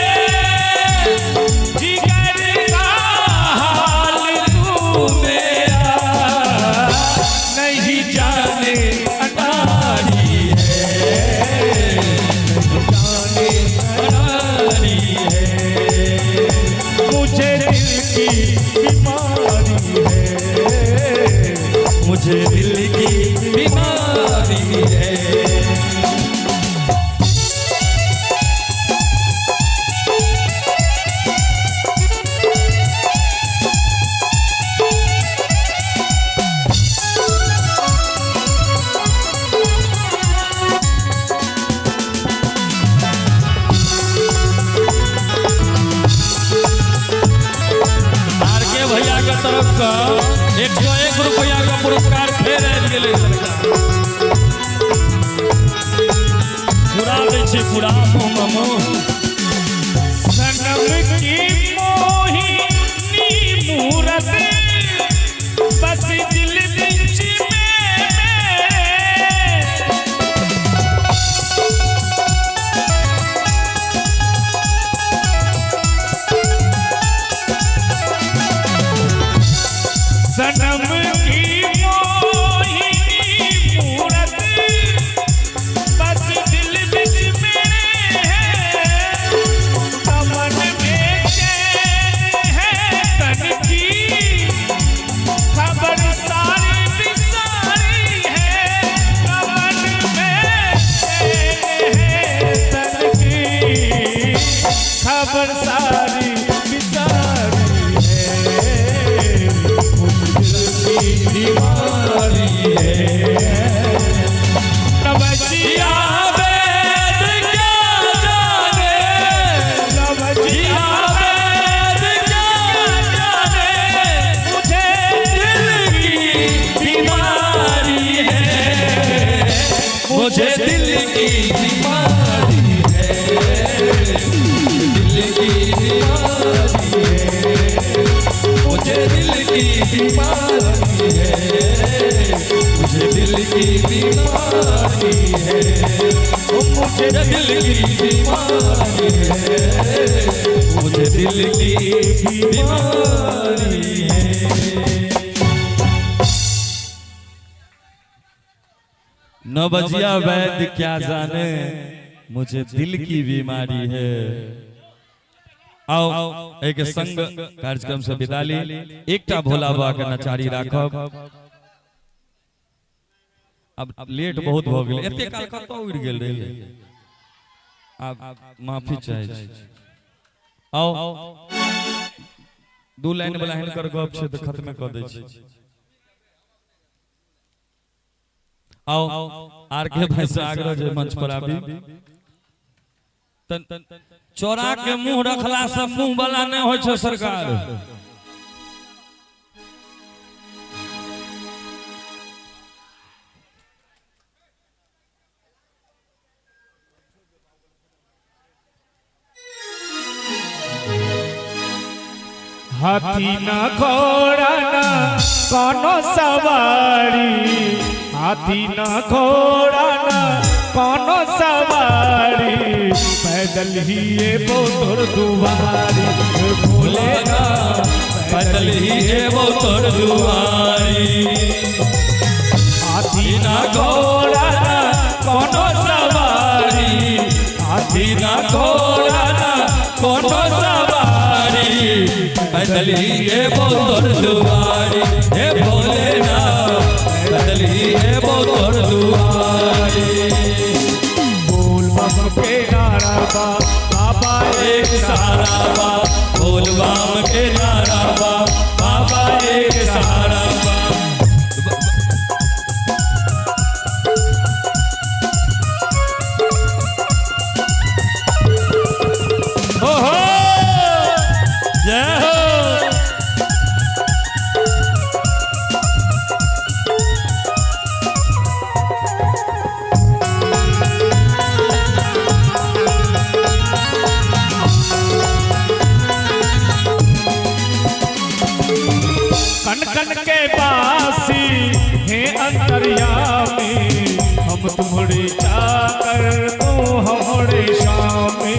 जिगर का हाल तू मेरा नहीं जाने अनाई है, जाने अनारी है। मुझे दिल की बीमारी है, मुझे दिल की बीमारी है। आर के भैया के तरफ से 101 रुपया का पुरस्कार फेर आबि गेलै। पूरा दै छै पूरा मुँह मुँह। सनम की मोहिनी मूरत बस दिल बिच में मेरे, सनम की मोहिनी मूरत बस दिल बिच मेरे है, तमन में चैन है तन की खबर सारी बिसारी है, तमन में चैन है तन की खबर सारी बिसारी है। मुझे दिल की बीमारी है। नवजिया वैद क्या जाने, नवजिया वैद क्या जाने, मुझे दिल की बीमारी है, मुझे दिल की बीमारी है, दिल की बीमारी है, मुझे दिल की बीमारी है, मुझे दिल की बीमारी है, मुझे दिल की बीमारी है, मुझे दिल की बीमारी है। नवजिया वैद्य क्या जाने मुझे दिल की बीमारी है। आओ एक संग कार्यक्रम से विदा ली। एकटा भोला बाबा के नचारी राखब। अब लेट बहुत भ गेलै, एते काल कतौ उड़ि गेल रहियै, आब माफी चाहै छी। आओ दू लाइन वाला हिनकर गप छै तऽ खत्मे कऽ दै छी। आओ आर के भाई से आग्रह जे मंच पर आबी। चोरा के मुंह रखला से मुंह वाला नहीं होइ छै सरकार। हाथी ना घोड़ा ना कोनो सवारी, हाथी ना घोड़ा ना कोनो सवारी, पैदल ही एबो तोर दुआरी भोले ना, पैदल ही एबो तोर दुआरी। हाथी हाथी ना घोड़ा ना कोनो सवारी, हाथी ना घोड़ा ना कोनो सवारी, पैदल ही एबो तोर दुआरी हे भोलेनाथ, पैदल ही एबो तोर दुआरी। बोल बम के नारा बा बाबा एक सहारा बा, बोल बम के नारा बा बाबा एक सहारा बा। ओहो जय हो। कन कन के बासी हे अंतर्यामी, हम तुम्हारे चाकर तू हमारे स्वामी।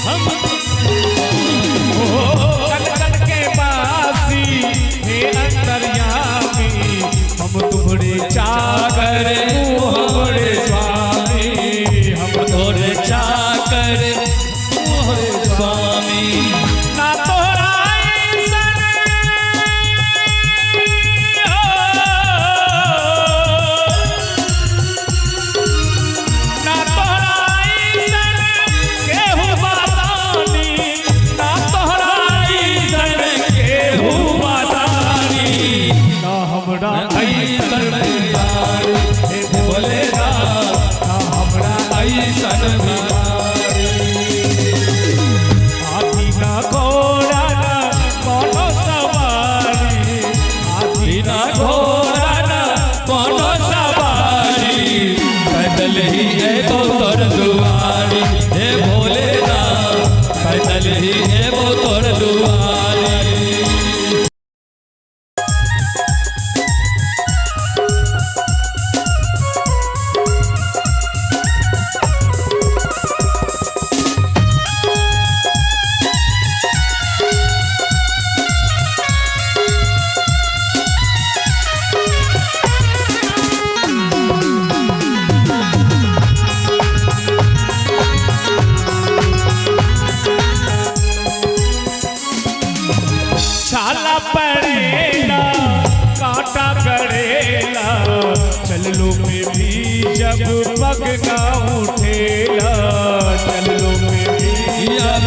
हम ओ कन कन के बासी हे अंतर्यामी, हम तुम्हारे चाकर तू हमारे स्वामी। हम तोरे चाकर तोरे स्वामी, ना तोहरा ऐसन ना तोहरा ऐसन केहू बतानी, ना तोहरा ऐसन केहू बतानी, ना हमरा ऐसन भिखारी हे भोलेनाथ, ना हमरा ऐसन भिखारी। हाथी ना घोड़ा ना कोनो सवारी, हाथी बिना घोड़ा ना कोनो सवारी, पैदल ही एबो तोर दुआरी हे भोलेनाथ, पैदल ही एबो तोर दुआरी। छाला पड़ेला कांटा गड़ेला, चललो में भी जब पग ना उठेला, चललो में भी जब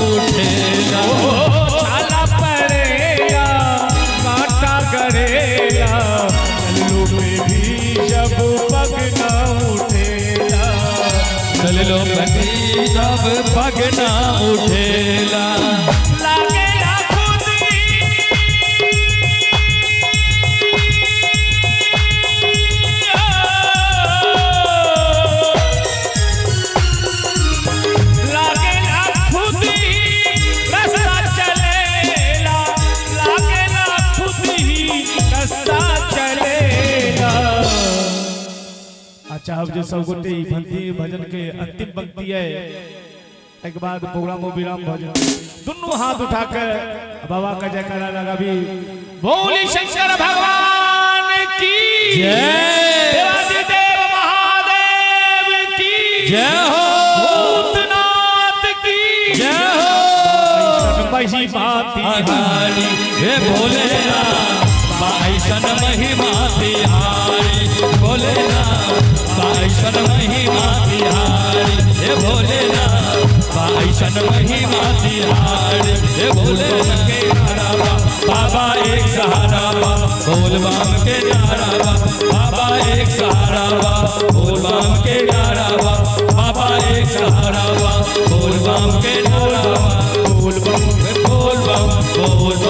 उठेला। ओ छाला पड़ेला कांटा गड़ेला, चललो में भी जब पग ना उठेला, चललो में भी जब पग ना उठेला। लागेला खुद लागेला खुद रास्ता चलेला, लागेला खुद ही रास्ता चलेला। अच्छा अब जो सब गोटे ई भक्ति भजन के अंतिम पंक्ति है, एक बाद प्रोग्राम विराम भजन दोनों हाथ उठाकर बाबा का जयकारा लगा भी बोली शंकर भगवान की जय, देवाधिदेव महादेव की जय हो, भूतनाथ की जय हो। महिमा तिहारी हे भोलेनाथ, ऐसन महिमा तिहारी भोलेनाथ, ऐसन महिमा तिहारी हे भोलेनाथ, ऐसन महिमा तिहारी हे भोलेनाथ के नारा बा बाबा एक सहारा बा, बोल बम के नारा बा बाबा एक सहारा बा, बोल बम के नारा बा बाबा एक सहारा बा, बोल बम के नारा बा, बोल बम बोल बम बोल बम।